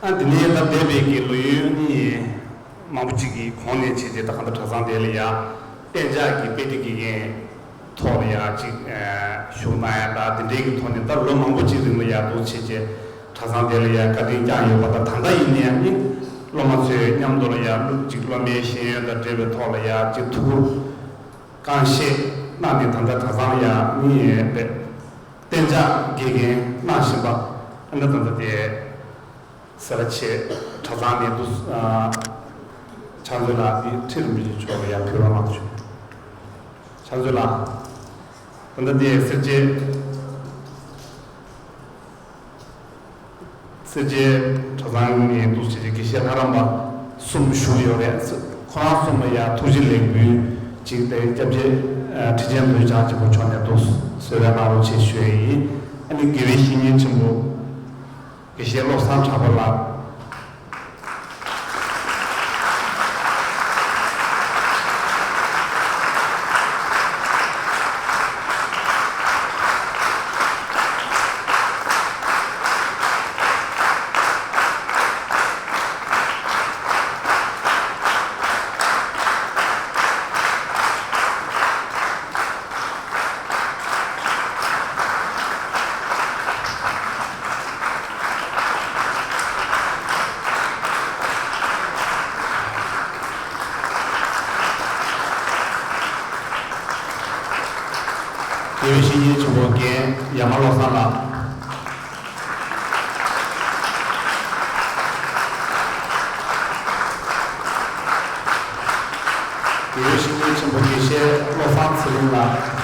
ཨ་དེ་ནས་ད་འདས་པའི་གི་ལོ་ཡུན་ནི་མང་པོ་ཅིག་གི་གོང་ནས་བྱས་ཏེ་ད་ག་འདི་གྲྭ་ཚང་དེ་ལ་ཡ་གཏན་འཇགས་ཀྱི་དཔེ་ཁྲིད་ཀྱི་འགན་ཐོག་ལ་ཡ་ཅིག་བཞུགས་གནང་ཡ་ད་དེ་འདྲའི་གི་ཐོག་ནས་ད་ལོ་མང་པོ་ཅིག་རིང་ལ་ཡ་འདུག་བྱས་རྗེས་གྲྭ་ཚང་དེ་ལ་ཡ་བཀའ་དྲིན་བསྐྱངས་ཡོད་པ་དང་ད་ལྟ་ཡིན་ནའི་ནི་སློབ་མ་ཚོས་མཉམ་དུ་ལ་ཡ་སློབ་ཅིག་སློབ་མའི་ཤེས་ཡོན་དང་འབྲེལ་བའི་ཐོག་ལ་ཡ་ཅིག་ཐུགས་ཁུར་གང་བཞེས་གནང་ནས་ད་ལྟ་གྲྭ་ཚང་ལ་ཡ་ནི་དཔེ་གཏན་འཇགས་དགེ་རྒན་གནང་བཞིན་པ་ཨ་ནི་ད་ལྟ་དེ། སེ་ར་བྱེས་གྲྭ་ཚང་ནས་འདུག་ཕྱག་མཛོད་ལགས་འདི་ཁྲི་རིན་པོ་ཆེ་མཆོག་ལ་ཡར་ཕུལ་རོགས་གནང་ཞུ། ཕྱག་མཛོད་ལགས། ད་ལྟ་འདི་སེར་བྱེས་སེར་བྱེས་གྲྭ་ཚང་ནས་འདུག་བྱས་ཏེ་དགེ་བཤེས་ལྷ་རམས་པ་གསུམ་བཞུགས་ཡོད་རེད། ཁོ་རང་གསུམ་ལ་ཡར་ཐུགས་རྗེ་ལེགས་འབུལ་ཅིག་དེ་སྐྱབས་རྗེ་ཁྲི་ཆེན་རྡོ་རྗེ་འཆང་ཆེན་པོ་མཆོག་ནས་འདུག་གསོལ་བ་གནང་རོགས་ཞེས་ཞུ་ཡས་ཡིན། ཨ་ནི་དགེ་བའི་བཤེས་གཉེན་ཆེན་པོ། དགེ་བཤེས་བློ་བཟང་གྲགས་པ་ལགས། དགེ་བའི་བཤེས་གཉེན་ཆེན་པོ་རྒན་ཡ་མ་བློ་བཟང་ལགས། དགེ་བའི་བཤེས་གཉེན་ཆེན་པོ་དགེ་བཤེས་བློ་བཟང་ཚེ་རིང་ལགས།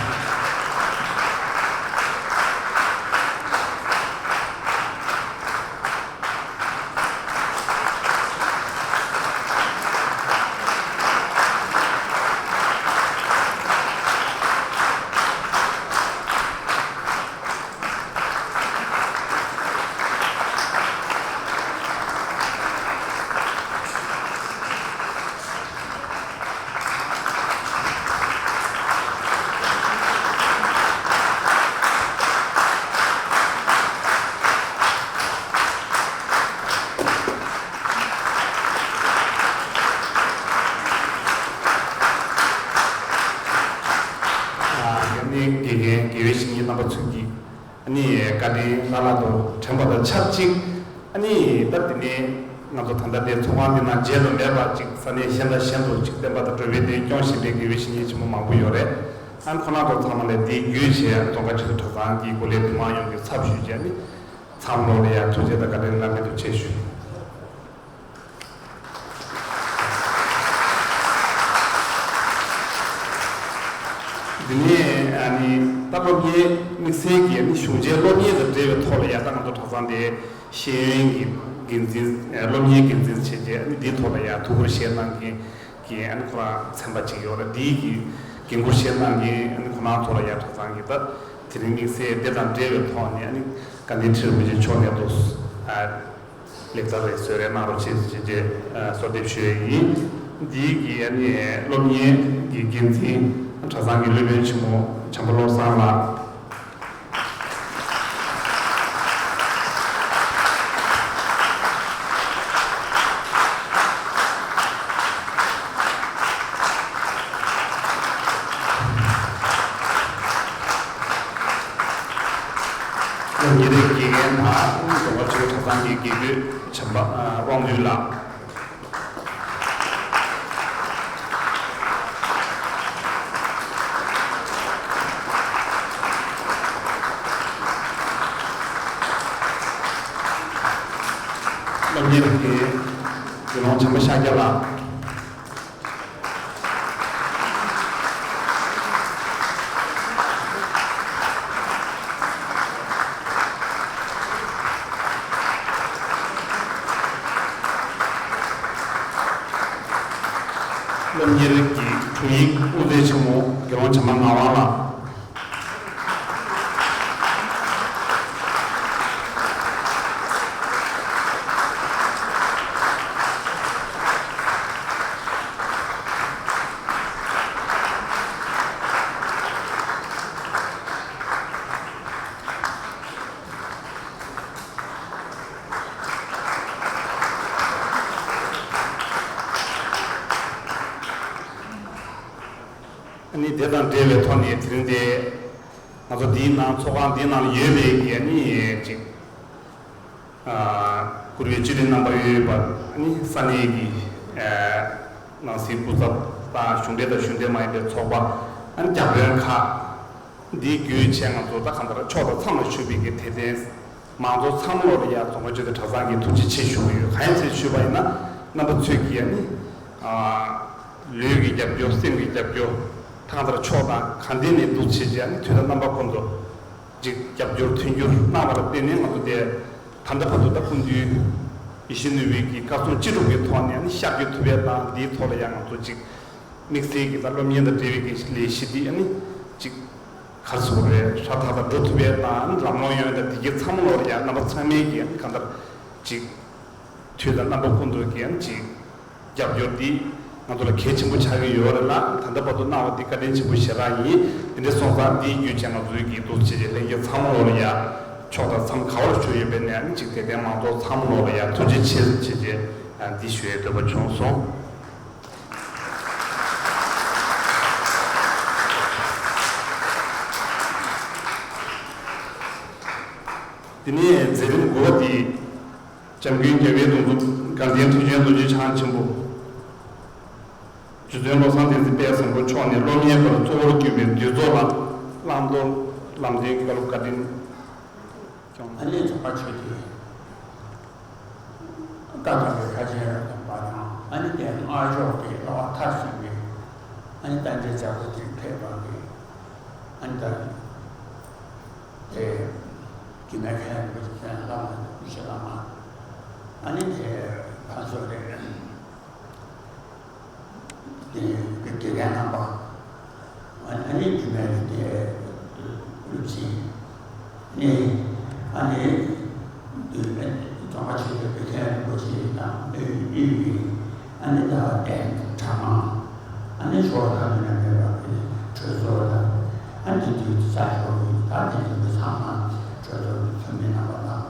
བཀའ་དྲིན་བླ་ལྷག་ཏུ་དྲན་པ་དང་ཆབས་ཅིག་ཨ་ནི་ད་དེ་ནས་ང་ཚོ་ད་ལྟ་དེ་ཚོགས་ཁང་འདི་ནང་མཇལ་དུ་མེད་པ་ཅིག་ས་གནས་གཞན་དང་གཞན་དུ་ཅིག་བསྟན་པ་དང་འགྲོ་བའི་དེ་སྐྱོང་བཞིན་པའི་དགེ་བའི་བཤེས་གཉེན་ཆེན་མོ་མང་པོ་ཡོད་རེད། ཨ་ཁོ་རང་ཚོ་ཚང་མ་ལ་དེའི་བརྒྱུད་བྱས་རྫོང་དཀར་སྤྱི་ཚོགས་གྲྭ་ཚང་གི་སྐུ་ལས་མི་མང་ཡོངས་ཀྱི་ཚབ་ཞུས་བྱས་ནི་ཚང་མ་ལ་ཡང་ཐུགས་རྗེ་དང་བཀའ་དྲིན་བླ་མེད་དུ་ཆེ་ཞུ། འདི་ནས་ཨ་ནི་ད་སློབ་གཉེར་དམིགས་བསལ་གྱི་ཨ་ནི་གཞུང་ཆེན་སློབ་གཉེར་དང་འབྲེལ་བའི་ཐོག་ལ་ཡང་ད་ང་ཚོ་གྲྭ་ཚང་འདིའི་ཤེས་ཡོན་གྱི་འགན་འཛིན་སློབ་གཉེར་འགན་འཛིན་བྱས་རྗེས་ཨ་ནི་འདིའི་ཐོག་ལ་ཡང་ཐུགས་ཁུར་བཞེས་གནང་མཁན་གྱི་ཨ་ནི་ཁོ་རང་ཚན་པ་ཅིག་ཡོད་རེད། འདིའི་གི་འགན་འཁུར་བཞེས་གནང་མཁན་ཨ་ནི་ཁོ་རང་ཚོ་ལ་ཡང་གྲྭ་ཚང་གི་ད་དེ་རིང་དམིགས་བསལ་དེ་དང་འབྲེལ་བའི་ཐོག་ནས་ཨ་ནི་བཀའ་དྲིན་ཁྲི་རིན་པོ་ཆེ་མཆོག་ནས་དུ། ལེགས་སྦྱར་རེ་གསོལ་རེ་གནང་རོགས་བྱེད་ཅེས་ཀྱི་གསོལ་འདེབས་ཞུ་ཡས་ཡིན། འདིའི་གི་ཨ་ནི་སློབ་གཉེར་གྱི་འགན་འཛིན་གྲྭ་ཚང་གི་སློབ་དཔོན་ཆེན་མོ་བྱམས་པ་བློ་བཟང་ལགས། སློབ་གཉེར་དགེ་རྒན་དང་རྫོང་དཀར་ཆོས་གྲྭ་ཚང་གི་དགེ་བསྐོས་བྱམས་པ་དབང་འདུས་ལགས། སློབ་གཉེར་དགེ་རྒན་དགེ་སློང་བྱམས་པ་ཤཱཀྱ་ལགས། སློབ་གཉེར་གྱི་དྲུང་ཡིག་དབུ་མཛད་ཆེན་མོ་དགེ་སློང་བྱམས་པ་ངག་དབང་ལགས། ཨ་ནི་དེ་དང་འབྲེལ་བའི་ཐོག་ནས་དེ་རིང་དེ་ང་ཚོ་འདིའི་ནང་ཚོགས་ཁང་འདིའི་ནང་ལ་ཡོད་པའི་གི་ཨ་ནི་ཅིག་ཨ་བཀུར་འོས་སྤྱི་འཐུས་རྣམ་པ་ཡོད་པ་ཨ་ནི་ས་གནས་ཀྱི་ཨ་ནང་སྲིད་སྐུ་ཚབ་དང་གཞུང་འབྲེལ་དང་གཞུང་འབྲེལ་མ་ཡིན་པའི་ཚོགས་པ་ཨ་ནི་བརྒྱ་དཔོན་ཁག་འདིའི་བརྒྱུད་བྱས་ང་ཚོ་ད་གང་ལྟར་ཕྱོགས་དང་མཚམས་ལ་ཞུགས་པའི་གི་དད་ལྡན་མང་ཚོགས་ཚང་མ་ལ་ཡང་རྫོང་དཀར་སྤྱི་འཐུས་གྲྭ་ཚང་གི་ཐུགས་རྗེ་ཆེ་ཞུ་གི་ཡོད། གང་ཡིན་ཟེར་ཞུས་པ་ཡིན་ན་རྣམ་པ་ཚོས་ཀྱིས་ཨ་ནི་ཨ་ལུས་ཀྱི་རྒྱབ་སྐྱོར་སེམས་ཀྱི་རྒྱབ་སྐྱོར་ད་གང་ལྟར་ཕྱོགས་དང་གང་ལྡན་ནས་འདུག་བྱས་རྗེས་ཨ་ནི་དུས་དང་རྣམ་པ་ཀུན་ཏུ་ཅིག་རྒྱབ་སྐྱོར་མཐུན་འགྱུར་གནང་བ་ལ་བརྟེན་ནས་ང་ཚོ་དེ་ད་ལྟ་བར་དུ་ད་སྐུ་མདུན་ཡིད་བཞིན་ནོར་བུའི་གི་བཀའ་གསུང་ཅི་སྒྲུབ་ཀྱི་ཐོག་ནས་ཨ་ནི་ཤར་བསྐྱོད་ཐུབ་པའི་དང་འདིའི་ཐོག་ལ་ཡང་ང་ཚོ་ཅིག་དམིགས་བསལ་གྱི་ད་སློབ་གཉེར་དང་འབྲེལ་བའི་གི་ལས་གཞི་འདི་ཨ་ནི་ཅིག་ག་རེ་ཟེར་དགོས་རེད། ཧྲ་ཐག་ཐག་འགྲོ་ཐུབ་པའི་དང་ལམ་ལྷོང་ཡོང་བའི་དང་དེ་གའི་ཚང་མ་ལོག་ལ་ཡང་རྣམ་པ་ཚང་མས་ཀྱི་ཨ་ནི་གང་ལྟར་ཅིག་དུས་དང་རྣམ་པ་ཀུན་ཏུ་ཀྱི་ཨ་ནི་ཅིག་རྒྱབ་སྐྱོར་འདི་ང་ཚོ་ལ་གལ་ཆེན་པོ་ཆགས་ཀྱི་ཡོད་རེད་ལ། ད་ལྟ་བར་དུ་གནང་བ་འདི་བཀའ་དྲིན་ཆེན་པོ་ཞེ་དྲག་ཡིན། དེ་འདྲ་སོང་ཙང་འདིའི་བརྒྱུད་བྱས་ང་ཚོའི་གི་འདུ་བྱེད་ཀྱི་ལྷན་རྒྱས་ཚང་མ་ལོག་ལ་ཡ་ཕྱོགས་དང་མཚམས་ག་བར་བཞུགས་ཡོད་པའི་ནས་ཨ་ནི་ཅིག་དད་ལྡན་མང་ཚོགས་ཚང་མ་ལོག་ལ་ཡ་ཐུགས་རྗེ་ཆེ་ཟེར་བྱས་རྗེས་འདི་ཞུ་ཡས་འདོད་པ་བྱུང་སོང་། དེ་ནས་མཛད་རིམ་དགུ་པ་འདི། བྱམས་མགོན་རྒྱལ་བའི་གདུང་འཛོམས་དགའ་ལྡན་ཐུགས་ཆེན་རྡོ་རྗེ་འཆང་ཆེན་པོ། རྗེ་བཙུན་བློ་བཟང་བསྟན་འཛིན་དཔལ་བཟང་པོ་མཆོག་ནས་སློབ་གཉེར་པར་གཙོ་བོར་གྱུར་པའི་འདུས་ཚོགས་ལ་བླང་དོར་ལམ་སྟོན་གྱི་བཀའ་སློབ་བཀའ་དྲིན་སྐྱོང་། ཨ་ནི་རྫོགས་པ་ཆོས་ཀྱི་བཀའ་དང་བཀའ་ཆེན་རབ་དང་པ་དང་ཨ་ནི་དེ་སྔགས་ཕྱོགས་ཀྱི་བསླབ་པ་མཐར་ཕྱིན་པའི་ཨ་ནི་རྟེན་འབྲེལ་བྱ་དགུ་དེ་ཕེབས་པ་གི་ཨ་ནི་ད་དེ་དགེ་འདུན་མཁན་རིན་པོ་ཆེ་མཁན་བླ་མ་དང་སྐུ་ཞབས་བླ་མ་ཨ་ནི་དེ་ཕར་ཚུར་རེ། དེ་དགེ་རྒན་རྣམ་པ། ཨ་ནི་རྒྱུད་སྨད་ཀྱི་དེ་སློབ་ཆེན་ནས་ཨ་ནི་རྒྱུད་སྨད་རྫོང་དཀར་ཆོས་ཀྱི་དགེ་རྒན་རིན་པོ་ཆེ་དང་དབུས་དབུས་ཀྱི་ཨ་ནི་ད་རྟེན་གྲྭ་མང་ཨ་ནི་ཞོར་ཁ་ནས་མེད་པ་གི་གྲོས་ཚོགས་དང་ཨ་ནི་དེ་དུས་ས་ཞོར་གྱི་ད་དེ་དུས་ཚང་མ་གྲོས་ཚོགས་ཀྱི་འཐུས་མི་རྣམ་པ་དང་།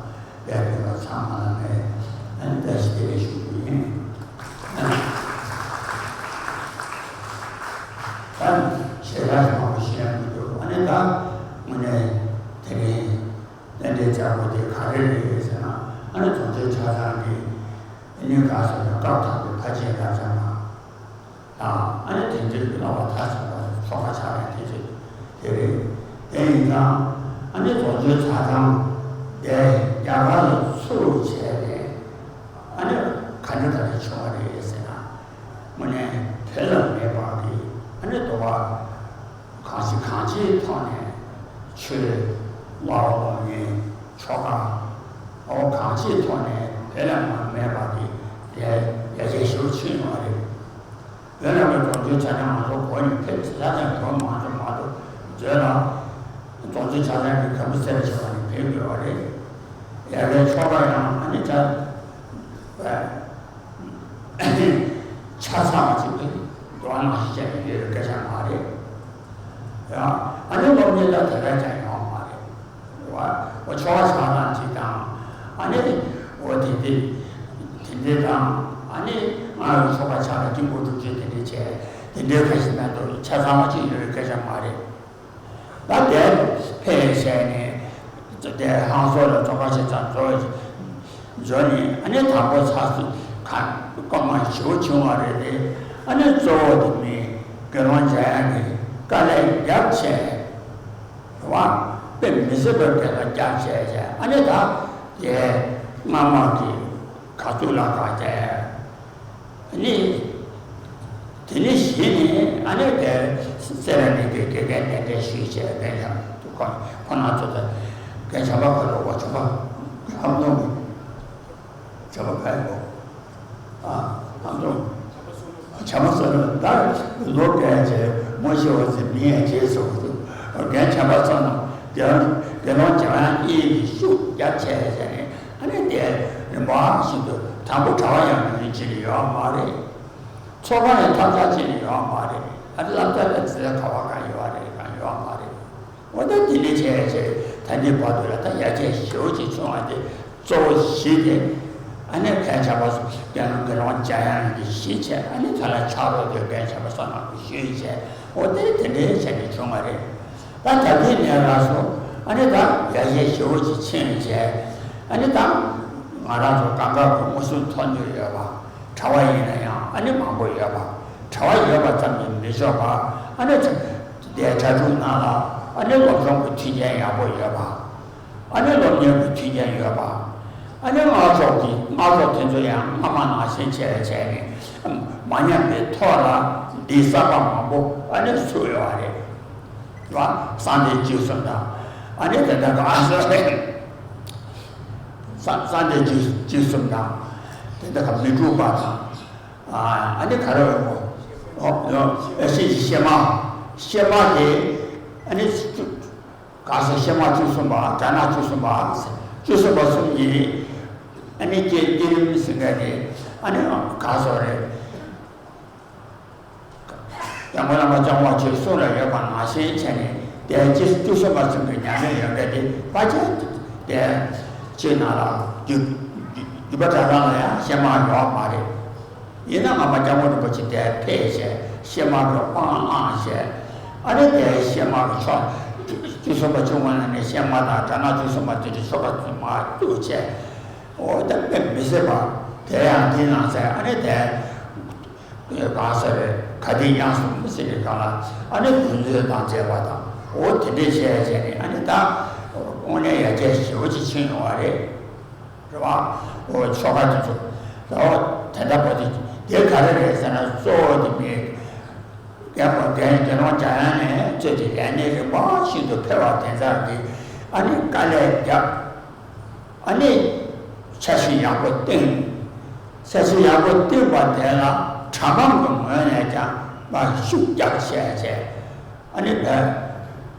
དཔལ་ལྡན་པ་ཚང་མ་ལ་ངས་ཨ་ནི་བཀྲ་ཤིས་བདེ་ལེགས་ཞུ་རྒྱུ་ཡིན། ད་ཞལ་ལག་མང་པོ་བཤད་མི་འདུག་ཨ་ནི་ད་དངོས་གནས་དེ་རིང་རྟེན་འབྲེལ་ ཨ་ནི་རྫོང་ཆེན་ཆ་ཚང་གི་ཨ་ནི་ག་ཟེར་ན་སྐབས་དང་པོའི་ཕ་ཆེན་རབ་འབྱམས་དང་། ཨ་ནི་དེ་འདྲའི་གི་སློབ་པ་མཐར་ཕྱིན་པ་ཆོ་ག་ཕྱག་ལེན་དེ་ཚོ་དེ་རེད། དེ་ཡིན་ཙང་ཨ་ནི་རྫོང་ཆེན་ཆ་ཚང་དེ་རྒྱ་གར་ལ་ཚུར་བྱས་ནས་ཨ་ནི་ག་འདྲ་ག་འདྲ་བྱུང་བ་རེད་ཟེར་ན། དངོས་གནས་དེ་ལ་མེད་པ་གི་ཨ་ནི་འདུལ་བ་གང་ཞིག་གང་ཅིའི་ཐོག་ནས་ཆོས་བློ་སློབ་གཉེར་ཆོ་ག་འོ་གང་ཅིའི་ཐོག་ནས་དེ་ལ་མ་མེད་པ་གི་ཡ་ཡ་གྱལ་ཞེ་པོ་ཕྱིན་ཡོང་བ་རེད། བོད་ནང་གི་རྫོང་ཆེན་ཆ་ཚང་ང་ཚོ་གོ་ནས་ཕེབས་ས་ཡ་གྱལ་གོ་མང་ཚོ་མང་ཚོ་མཛོད་ལ་རྫོང་ཆེན་ཆ་ཚང་གི་ག་བུ་སེར་བྱེད་པ་ནས་ཕེབས་དགོས་པ་རེད། ཡ་གྱལ་ཆོ་ག་ཡང་ཨ་ནི་ཆ་ཆ་ཚང་བ་ཅིག་གི་འདུལ་བ་ནང་བཞིན་བྱས་ནས་ཡོད་པའི་སྐད་ཆ་མ་རེད། ཡང་ཨ་ནི་སློབ་གཉེར་ལ་དེ་འདྲ་ཀྱང་ཡོང་བ་མ་རེད། བ། འོ་ཆོ་ག་ཕྱག་ལེན་ཅིག་དང་། ཨ་ནི་འོ་དེ་དེ་དེ་འདྲ་དང་། ཨ་ནི་སྔགས་ཀྱི་ཆོ་ག་ཕྱག་ལེན་དཀྱིལ་འཁོར་སྒྲུབ་མཆོད་དེ་འདྲ་བྱས་དེ་འདྲའི་ཁ་ཞིག་མེད་དོ། ཆ་ཚང་བ་ཅིག་ཡོད་པའི་སྐད་ཆ་མ་རེད། ད་དེ་ཕེབས་བྱས་ནས་དེ་ཧང་སོ་ལ་ཆོ་ག་ཞིག་ཙམ་འགྲོ་འགྲོ་ནས། ཨ་ནི་དང་པོ་ཚར་སོང་། ཁ་སྐར་མ་བཞི་པོ་བྱུང་བ་རེད་དེ། ཨ་ནི་གཙོ་བོ་དེ་མི་དགེ་སློང་འཇམ་དབྱངས་ཀྱིས་དཀའ་ལས་རྒྱབ་བྱས། རེད་བ། དཔེ་མི་སྲིད་པར་དེ་ལ་རྒྱབ་བྱས་བྱས། ཨ་ནི་ད་དེ་སྔ་མ་གི་ག་ཚོད་ལ་ག་བྱས། ཨ་ནི་དེ་ནི་གཞི་ནས་ཨ་ནི་དེ་སེ་ར་ནས་དེ་དགེ་རྒན་གདན་འདྲེན་ཞུས་བྱས། རྒན་ལགས་ཁོ་ཁོ་ན་ཚོ་དང་རྒན་བྱམས་པ་ཁ་ལོ་བ་བྱམས་པ་ཁམ་ནོ། བྱམས་པ་ཁ་ཡོད། ཨ། ཨ་མདོ། བྱམས་པ་བསོད་ནམས་ད་ལོ་བརྒྱད་བྱས་མོ་ཤི་བ་ཚེ་མི་ཡང་རྗེས་སུ་འགྲོ། རྒན་བྱམས་པ་བསོད་ནམས་དགེ་སློང་དགེ་སློང་འཇམ་དབྱངས་གཉིས་ཀྱིས་ཤུགས་རྒྱབ་བྱས་བྱས་ནས། ཨ་ནི་དེ་རིམ་པ་བཞིན་དུ། དང་པོ་གྲྭ་པ་ཡང་ཡུན་ཅི་ནས་ཡོད་མ་རེད། ཚོགས་པ་ནས་ཐབས་ཆག་ཅི་ནས་ཡོད་མ་རེད། ཨ་ནི་བླ་བཙག་པའི་རྩིས་ཁ་བ་གང་ཡོད་རེད། གང་ཡོད་མ་རེད། འོ་ད་དེ་འདྲ་བྱས་བྱས་ད་ལྟའི་བར་དུ་ལ་ད་ཡར་རྒྱས་ཞེ་པོ་ཅིག་བྱུང་བ་དེ་གཙོ་བོ་གཞི་དེ། ཨ་ནི་རྒན་བྱམས་པ་སོགས་དགེ་སློང་དགེ་སློང་འཇམ་དབྱངས་ཀྱི་གཞི་བྱས། ཨ་ནི་ད་ལ་ཕྱག་རོགས་དེ་རྒན་བྱམས་པ་བསོད་ནམས་ཀྱིས་ཞུས་བྱས། འོ་དེ་དེ་འདྲ་བྱས་ནས་བྱུང་བ་རེད། ད་ད་ལྟའི་གནས་སྐབས་སུ་ཨ་ནི་ད་ཡར་རྒྱས་ཞེ་པོ་ཅིག་ཕྱིན་བྱས། ཨ་ནི་ད་ང་རང་ཚོ་གང་ག་གི་མངོན་སུམ་ཐོག་ནས་ཡོད་པ། གྲྭ་པ་ཡིན་ན་ཡང་ཨ་ནི་མང་པོ་ཡོད་པ། གྲྭ་པ་ཡོད་པ་ཙམ་གྱིས་མི་ཆོག་པ། ཨ་ནི་དེ་གྲྭ་ཕྲུག་ནང་ལ་ཨ་ནི་སློབ་སྦྱོང་གི་མཐུན་རྐྱེན་ཡག་པོ་ཡོད་པ། ཨ་ནི་སློབ་གཉེར་གྱི་མཐུན་རྐྱེན་ཡོད་པ། ཨ་ནི་སྔགས་ཕྱོགས་ཀྱི་སྔགས་ཕྱོགས་དེ་ཚོ་ཡང་སྔ་མ་ནང་བཞིན་བྱས་བྱས་ནས་མ་ཉམས་པའི་ཐོག་ལ་འདི་གསར་པ་མང་པོ་ཨ་ནི་བཙུགས་ཡོད་པ་རེད། བ། གསང་བདེ་བཅུ་གསུམ་དང་། ཨ་ནི་དེ་འདྲ་ག་ཨ་ཟེར་རེད། གསང་གསང་བདེ་བཅུ་བཅུ་གསུམ་དང་། དེ་འདྲ་ག་མི་འཁྲུགས་པ་དང་། ཨ་ནི་ག་རེ་ཡོད་གོ། ཨོ་ཨོ་ཨེ་ཤེས་ཀྱི་གཤེད་མ། གཤེད་མ་དེ་ཨ་ནི་བཅུ་ག་ཟེར། གཤེད་མ་བཅུ་གསུམ་པ། དགྲ་ནག་བཅུ་གསུམ་པ། བཅུ་གསུམ་པ་གསུམ་གྱིས་ཨ་ནི་བསྐྱེད་བསྐྱེད་རིམ་ཟེར་མཁན་དེ་ཨ་ནི་ག་ཟེར་རེད། ཡང་སྒོས་བླ་མ་ལྕང་མ་ཆོས་གསུང་ལ་ཡོད་པ་ནང་བཞིན་བྱས་ནས། དེ་བཅུ་བཅུ་གསུམ་པ་ཚུན་གྱི་ཉམས་ལེན་ཡོད་མཁན་དེ་ཕལ་ཆེར་དེ་ཆོས་ནང་ལ་རྒྱུད་རྒྱུད་པ་གྲྭ་ཚང་ལ་ཡང་གཤེད་མ་ཡོད་མ་རེད། ཡིན་ན་ང་མ་སྐྱབས་མགོན་རིན་པོ་ཆེ་དེར་ཕེབས་བྱས་གཤེད་མ་གི་དབང་བླངས་བྱས། ཨ་ནི་དེ་གཤེད་མ་གི་ཕྱོགས་བཅུ་གསུམ་པ་བཅུ་དངོས་ནས་གཤེད་མ་དང་དགྲ་ནག་བཅུ་གསུམ་པ་དེ་ཚོ་ཆོ་ག་ཚུལ་མ་བཙུགས་བྱས། འོ་ད་དཔེ་མི་སྲིད་པ། དེ་ཡང་དེ་ནང་ཚན་ཨ་ནི་དེ། གང་ཟེར་རེད། ག་དེ་ཡང་གསུང་མི་སྲིད་པའི་སྒང་ལ་ཨ་ནི་དུས་ཚོད་དང་བཅས་པ་དང་། འོ་དེ་འདྲས་བྱས་བྱས་ནས་ཨ་ནི་ད་དངོས་གནས་ཡར་རྒྱས་ཞེ་པོ་ཅིག་ཕྱིན་ཡོང་བ་རེད། རེད་བ། འོ་ཆོ་ག་དེ་ཚོ། འོ་དེ་འདྲ་པོ་དེ་དེ་ག་རེ་རེད་ཟེར་ན། གཙོ་བོ་དེ་མི་རྒན་པ་རྒན་རྒན་དབང་འཇམ་དབྱངས་ནས་བཙལ་ཏེ་ལས་གནས་རིམ་པ་བཞིན་དུ་ཕེབས་པ་དེ་ཚོ་གིས་ཨ་ནི་དཀའ་ལས་བརྒྱབ། ཨ་ནི་འཆར་གཞི་ཡག་པོ་བཏིང་། འཆར་གཞི་ཡག་པོ་བཏིང་བ་དེ་ལ་གྲྭ་མང་གི་ངོས་ནས་ཀྱང་མར་ཤུགས་རྒྱག་བྱས་བྱས། ཨ་ནི་བས་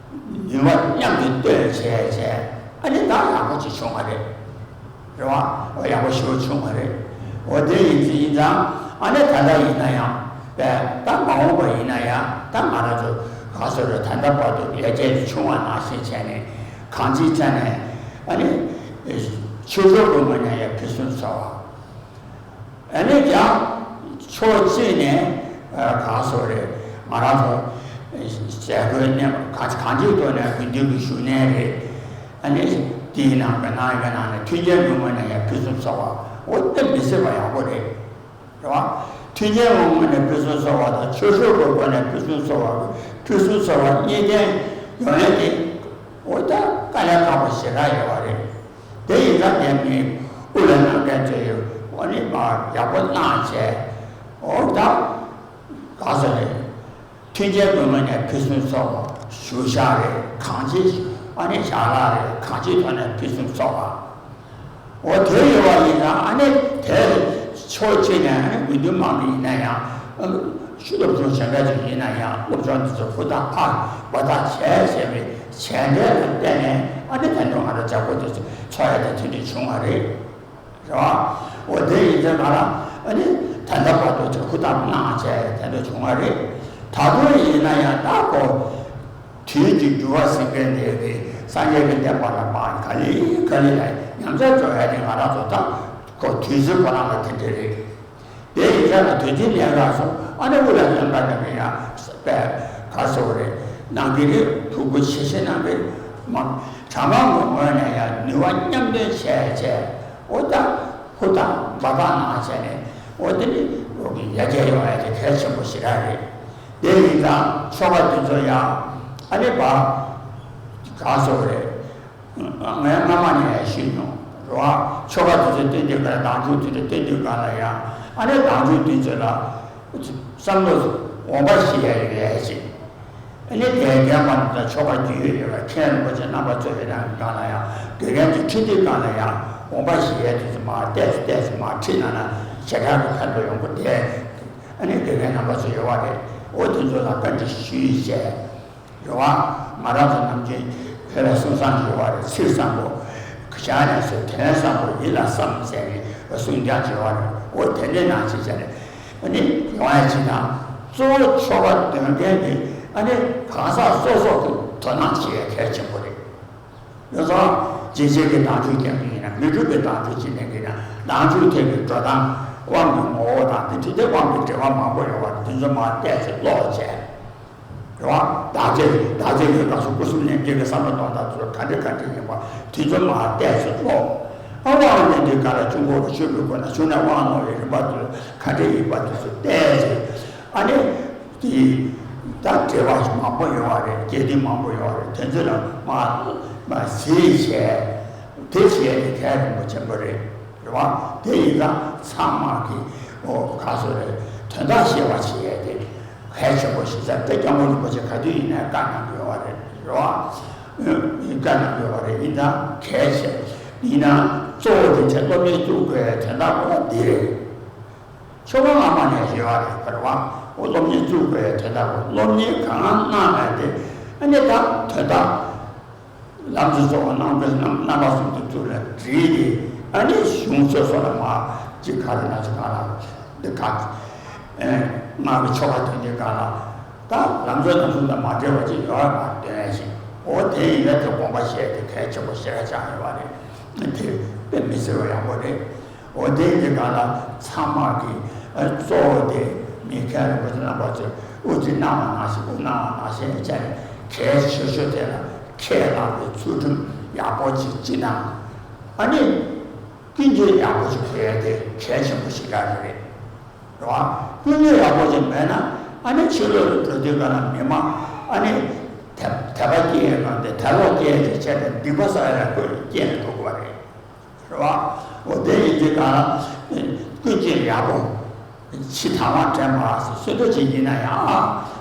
ནུས་པ་མཉམ་དུ་བཏོན་བྱས་བྱས། ཨ་ནི་ད་ཡག་པོ་ཅིག་བྱུང་བ་རེད། རེད་བ། འོ་ཡག་པོ་ཞེ་པོ་བྱུང་བ་རེད། འོ་དེ་ཡིན་ཙང་ཡིན་ཙང་ཨ་ནི་ད་ལྟ་ཡིན་ན་ཡང་བས་ད་མ་འོངས་པ་ཡིན་ན་ཡང་ད་ང་རང་ཚོ་ག་ཟེར་རེད། ད་ལྟ་བར་དུ་ཡར་རྒྱས་བྱུང་བ་ནང་བཞིན་བྱས་ནས། གང་ཅིའི་ཆ་ནས་ཨ་ནི་ཆོས་ཕྱོགས་ཀྱི་ངོས་ནས་ཡང་ཕུན་སུམ་ཚོགས་པ། ཨ་ནི་ཡང་ཕྱོགས་གཅིག་ནས་གང་ཟེར་རེད། ང་རང་ཚོ་ཟས་གོས་གནས་གང་གང་ཅིའི་ཐོག་ནས་དགེ་འདུན་གྱི་བཞུགས་གནས་རེད། ཨ་ནི་དེའི་ནང་གི་ནང་གི་ནང་ནས་མཐུན་རྐྱེན་ཡོང་བ་ནས་ཡང་ ཕུན་སུམ་ཚོགས་པ། འོ་དེ་མི་སྲིད་པ་ཡག་པོ་རེད། རེད་བ། མཐུན་རྐྱེན་གྱི་ངོས་ནས་ཕུན་སུམ་ཚོགས་པ་དང་ཆོས་སྲོལ་གྱི་སྒོ་ནས་ཕུན་སུམ་ཚོགས་པ། ཕུན་སུམ་ཚོགས་པ་གཉིས་ལྡན་ཡོང་ཡས་དེ། འོ་ད་དཀའ་ལས་ཁག་པོ་ཞེ་དྲག་ཡོད་པ་རེད། དེ་ཡིན་ཙང་དེ་མིན་དབུ་ལ་གནང་མཁན་ཚོས་འོ་ནི་མ་ཡག་པོ་གནང་བྱས། འོ་ད་ག་ས་རེད། མཐུན་རྐྱེན་གྱི་ངོས་ནས་ཕུན་སུམ་ཚོགས་པ། ཞུ་བཞག་རེད། གང་ཅི་ཨ་ནི་ཞལ་ལག་རེད། གང་ཅིའི་ཐོག་ནས་ཕུན་སུམ་ཚོགས་པ། འོ་དེ་ཡོད་པ་ཡིན་ཙང་ཨ་ནི་དེ་ཕྱོགས་གཅིག་ནས་ཨ་ནི་དགེ་འདུན་མང་པོ་ཡིན་ན་ཡང་། ཨ་ནི་ཤུ་སློབ་སྦྱོང་བྱེད་མཁན་ཅིག་ཡིན་ན་ཡང་སློབ་སྦྱོང་འདི་ཚོ་ཧུར་ཐག་ཕར་འབད་ཐག་བྱས་བྱས་པའི་བྱས་འབྲས་ལ་བརྟེན་ནས་ཨ་ནི་ད་དུང་ང་རང་ཅག་པོ་དེ་ཚོ་འཚོ་ཡ་དེ་དེ་འདྲ་བྱུང་བ་རེད། རེད་བ། འོ་དེ་ཡིན་ཙང་ང་རང་ཨ་ནི་ད་ལྟ་བར་དུ་ཅིག་ཧུར་ཐག་གནང་བྱས་དེ་འདྲ་བྱུང་བ་རེད། ད་དུང་ཡིན་ན་ཡང་ད་ཁོ་དུས་ཀྱི་འགྱུར་བ་ཟེར་མཁན་དེ་གི་སངས་རྒྱས་ཀྱི་བསྟན་པ་ལ་མ་ག་ལེ་ག་ལེ་ལ་ཉམས་ཆག་འགྲོ་ཡ་དེ་ང་རང་ཚོ་ད་ཁོ་དུས་ཚོད་ཁོ་རང་ལ་དེ་འདྲ་རེད། དེ་ཡིན་ཙང་ལ་དུས་ཚོད་ལས་ཀ་སོང་ཨ་ནི་དབུ་ལ་ལེན་པ་ནང་གི་ཡང་དཔེ་ག་སོ་རེད། ནང་གི་རེད། ཕྲུ་གུ་ཆེ་ཆེ་ནང་གི་མ་གྲྭ་མང་གི་ངོས་ནས་ཡང་ནུས་པ་མཉམ་འདོན་བྱས་བྱས། འོ་ད་ཧུར་ཐག་འབད་ཐག་གནང་བྱས་ནས། འོ་དེ་ནི་འོ་གི་ཡར་རྒྱས་ཡོང་ཡ་དེ་གལ་ཆེན་པོ་ཞེ་དྲག་རེད། དེ་ཡིན་ཙང་ཆོ་ག་དེ་ཚོ་ཡང་ཨ་ནི་བ་ག་སོ་རེད། ངས་སྔ་མ་ནས་ཡང་ཞུས་མྱོང་། རེད་བ། ཆོ་ག་དེ་ཚོ་སྟོན་དུས་སྒང་ལ་དམ་ཆོས་དེ་ཚོ་སྟོན་དུས་སྒང་ལ་ཡང་ཨ་ནི་དམ་ཆོས་དེ་ཚོ་ལ་བསམ་བློ་འོང་བ་ཞིག་ཡ་ཡོད་ཡ་ཞིག་ཨ་ནི་དེ་རྒན་པ་དང་ཆོ་ག་རྒྱུས་ཡོད་ཡོད་པ་མཁན་རིན་པོ་ཆེ་རྣམ་པ་ཚོ་ཡོད་ན་སྒང་ལ་ཡང་དགེ་རྒན་གྱིས་ཁྲིད་དུས་སྒང་ལ་ཡང་འོང་བ་ཞིག་ཡ་དེ་ཚོ་མར་ཏོག་ཙམ་ཏོག་ཙམ་མར་ཁྲིད་གནང་ན་ཞེ་དྲག་གི་ཕན་ཐོགས་ཡོང་གི་དེ། ཨ་ནི་དགེ་རྒན་རྣམ་པ་ཚོ་ཡོད་པ་རེད། འོ་དེ་ཚོ་ལ་བཀའ་འདྲི་ཞུས་བྱས། རེད་བ། ང་རང་ཚོ་ནམ་རྒྱུན་བོད་ལ་གསུང་བསམ་ཞིག་ཡོད་པ་རེད། ཚིག་བཟང་པོ་བཞག་ནས་སོ། དོན་བཟང་པོ་ཡིད་ལ་བསམ་ཟེར་ནས་གསུང་རྐྱང་ཞིག་ཡོད་པ་རེད། འོ་དེ་འདྲའི་ནང་བཞིན་བྱས་ནས་ཨ་ནི་ཡོང་ཡ་ཅིག་དང་། གཙོ་བོ་ཆོ་ག་འདོན་མཁན་དེ་ཨ་ནི་གང་ཟག་སོ་སོ་གི་དོ་སྣང་བྱེད་ཡ་གལ་ཆེན་པོ་རེད། ཡོད་ཙང་རྗེས་བྱེད་ཀྱི་དམ་ཆོས་ཀྱང་ཡིན་ན་མི་འགྲུབ་པའི་དམ་ཆོས་ཅི་ནས་ཡིན་ན་དམ་ཆོས་ཐད་ཀྱི་འགྲོ་སྟངས་དབང་གི་ངོ་བོ་དང་དེ་འདྲ་དེ་དབང་གི་འབྲེལ་བ་མང་པོ་ཡོད་པ་དེ་ཚོ་མར་བལྟས་ཚེ་ཀློག་བྱས། རེད་བ། བདག་བསྐྱེད་བདག་བསྐྱེད་ཀྱི་སྐབས་སུ་སྐུ་གསུམ་ལྷན་སྐྱེས་ཀྱི་བསམ་པ་གཏོང་སྟངས་ཚོ་ག་འདྲ་ག་འདྲ་ཡིན་པ་དེ་ཚོ་མར་བལྟས་ཚེ་ཀློག་ཨ་དབང་ལེན་དུས་སྒང་ལ་གཅུང་པོ་ལ་མཆོད་པའི་སྒོ་ནས་མཆོད་ནས་དབང་ལེན་པའི་རིམ་པ་དེ་ག་འདྲ་ཡིན་པ་དེ་ཚོ་བལྟས་ཚེ་ཨ་ནི། དེ་ད་འགྲེལ་པ་མང་པོ་ཡོད་པ་རེད། རྒྱས་བསྡུས་མང་པོ་ཡོད་པ་རེད། དེ་ཚོ་ལ་མ་མ་གཟིགས་བྱས་དེ་བྱས་ཏེ་གལ་རིན་པོ་ཆེན་པོ་རེད། རེད་བ། དེ་ཡིན་ཙང་ཚང་མ་གི་འོ་ག་སོ་རེད། དོན་དག་ཤེས་པ་བྱས་ཏེ་གལ་ཆེན་པོ་ཞིག་ས་དེ་སྐྱབས་མགོན་རིན་པོ་ཆེ་ག་དུས་ཡིན་ན་བཀའ་གནང་གི་ཡོད་པ་རེད། རེད་བ། བཀའ་གནང་གི་ཡོད་པ་རེད། ཡིན་ཙང་གལ་ཆེ་ཡིན་ན་གཙོ་བོ་དེ་ཚེ་སློབ་གཉེར་བཙུགས་དགོས་དོན་དག་འོ་འདི་རེད། ཆོ་ག་སྔ་མ་ནས་ཡོད་པ་རེད། བར་བ། འོ་སློབ་གཉེར་བཙུགས་དགོས་དོན་དག་གོ། སློབ་གཉེར་གང་གནང་བ་དེ་ཨ་ནི་ད་དོན་དག་ལམ་གྱི་གཙོ་བོ་རྣམ་གྲོལ་རྣམ་རྣམ་པ་གསུམ་དུ་བཙུགས་ལ་བྲིས་ཏེ་ཨ་ནི་གཞུང་སོ་སོ་ལ་མ་ཅིག་ག་རེ་ན་ཅིག་ག་ལ་འདི་ག་སྔགས་ཀྱི་ཆོ་ག་དོན་གྱི་གང་ལ་ད་ལམ་གཙོ་རྣམ་གསུམ་དང་མ་འབྲེལ་བ་ཅིག་ཡོད་པ་འདོན་ཡ་ཞིག་འོ་དེ་ཡིན་ན་དེ་དགོངས་པ་བཞེས་ཏེ་གལ་ཆེན་པོ་ཞེ་དྲག་ཆགས་ཡོད་པ་རེད། དེ་དཔེ་མི་སྲིད་པ་ཡག་པོ་རེད། འོ་དེ་འདི་ག་ལ་ཚང་མ་གི་ཨ་གཙོ་བོ་དེ་མི་མཁན་རིན་པོ་ཆེ་རྣམ་པ་ཚོས་དབུ་ཁྲིད་གནང་བ་ནང་བཞིན་དབུ་གནང་བ་ནང་བཞིན་བྱས་ནས་གལ་ཆེ་ཤོས་དེ་ལ་ཁས་བླངས་པའི་ཚུལ་ཁྲིམས་ཡག་པོ་ཅིག་སྤྱི་དང་ཨ་ནི་ཀུན་སྤྱོད་ཡག་པོ་ཅིག་དགོས་ཡ་དེ་གལ་ཆེན་པོ་ཞིག་རེད། རེད་བ། ཀུན་སྤྱོད་ཡག་པོ་ཅིག་མེད་ན་ཨ་ནི་ཕྱི་ལོགས་ལ་འགྲོ་དུས་ག་ལ་མི་མང་ཨ་ནི་དད་དད་པ་སྐྱེ་ཡ་གང་དེ་དད་ལོག་སྐྱེ་ཡ་ཅིག་བྱས་ཏེ་སྡིག་པ་བསགས་ཡ་ལ་ཀུན་སྐྱེ་ནས་འགྲོ་དགོས་པ་རེད། རེད་བ། འོ་དེ་ཡིན་དུས་གང་ལ་ཀུན་སྤྱོད་ཡག་པོ། ཕྱི་དང་བ་དྲན་པ་སོ་སོ་འདྲ་ཅིག་ཡིན་ན་ཡང་ཨ་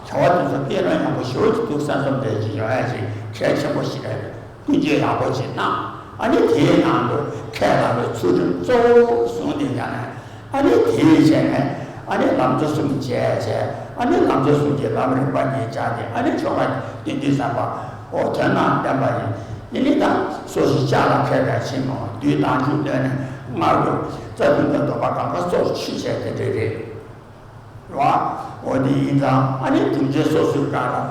བྱ་བ་དེ་ཚོ་སྐྱེ་རང་ཡག་པོ་ཞེ་པོ་ཅིག་འདུག་བསམ་བསམ་འདྲ་ཅིག་ཡོང་ཡ་ཅིག་གལ་ཆེན་པོ་ཞིག་རེད། ཀུན་སྤྱོད་ཡག་པོ་ཅིག་གནང་། ཨ་ནི་དེའི་ནང་དུ་ཁས་བླངས་པའི་ཚུལ་ཁྲིམས་གཙོ་བོ་བཟུང་སྟེ་ཡང་ན་ཨ་ནི་དེའི་རྗེས་ནས་ཨ་ནི་ལམ་གཙོ་གསུམ་བྱས་བྱས་ཨ་ནི་ལམ་གཙོ་གསུམ་གྱི་ལམ་རིམ་པ་གཉིས་སྦྱར་ཏེ་ཨ་ནི་ཆོ་ག་དེ་འདི་བསམ་པ་འོ་དོན་དང་ལྡན་པ་ཡིན། ཡིན་ནི་དང་སོ་སོའི་ལྕགས་ལ་ཁད་ཁད་ཕྱིན་མོ་བདུད་དང་ཆུ་བློས་ནས་སྔགས་ཀྱི་རྩ་ལྟུང་དང་སྡོམ་པ་གང་ག་སོགས་ཆུད་བྱས་དེ་འདྲ་རེད། རེད་བ། འོ་དེ་ཡིན་ཙང་ཨ་ནི་སྒྲུབ་བྱེད་སོ་སོའི་སྒང་ལ་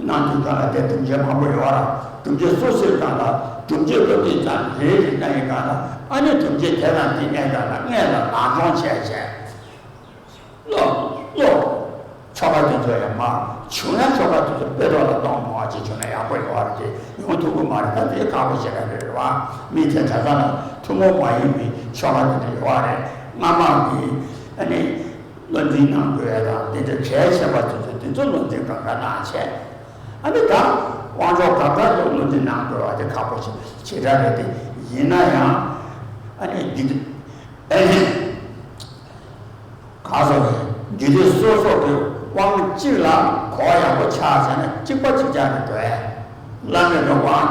གནང་དུས་སྒང་ལ་དེ་སྒྲུབ་བྱེད་མང་པོ་ཡོད་ར། སྒྲུབ་བྱེད་སོ་སོའི་སྒང་ལ་སྒྲུབ་བྱེད་སློབ་དེབ་ཙམ་རེ་རེ་གནང་ཡི་སྒང་ལ་ཨ་ནི་སྒྲུབ་བྱེད་དེ་དང་དེ་གནས་སྒང་ལ་སྔས་ལ་ནང་སྦྱོང་བྱས་བྱས། ཀློག་ཀློག་ཆོ་ག་དེ་ཚོ་ཡང་མ་བྱུང་ན་ཆོ་ག་དེ་ཚོ་དཔེ་ཐོག་ལ་གཏོང་མང་བ་ཅིག་བྱུང་ན་ཡག་པོ་ཡོད་རེད་དེ། ཡོང་ཐུབ་ཀྱི་མ་རེད། ད་དེ་ཁག་པོ་ཞེ་དྲག་རེད། རེད་བ། མི་དེ་གྲྭ་ཚང་ལ་ཐུན་མོང་མ་ཡིན་པའི་ཆོ་ག་དེ་འདྲ་ཡོད་རེད། སྔ་མ་གི་ཨ་ནི་བློ་འཛིན་གནང་དགོས་ཡ་དང་དེ་འདྲ་གལ་ཆེ་བ་དེ་ཚོ་དེ་ཚོ་བློ་འཛིན་གང་ག་གནང་བྱས། ཨ་ནི་ད་དབང་ཆོག་གང་ག་ཚོ་བློ་འཛིན་གནང་དགོས་བ་དེ་ཁག་པོ་ཞེ་དྲག་རེད་དེ། ཡིན་ན་ཡང་ཨ་ནི་འདི་ཨ་ནི། གང་ཟེར་རྒྱུད་སྡེ་སོ་སོ་གི་དབང་གཅིག་ལ་གོ་བ་ཡག་པོ་ཆགས་ཟེར་ན་གཅིག་པ་གཅིག་རྐྱང་རེད་འདུག་ཨེ། བླ་མེད་ཀྱི་དབང་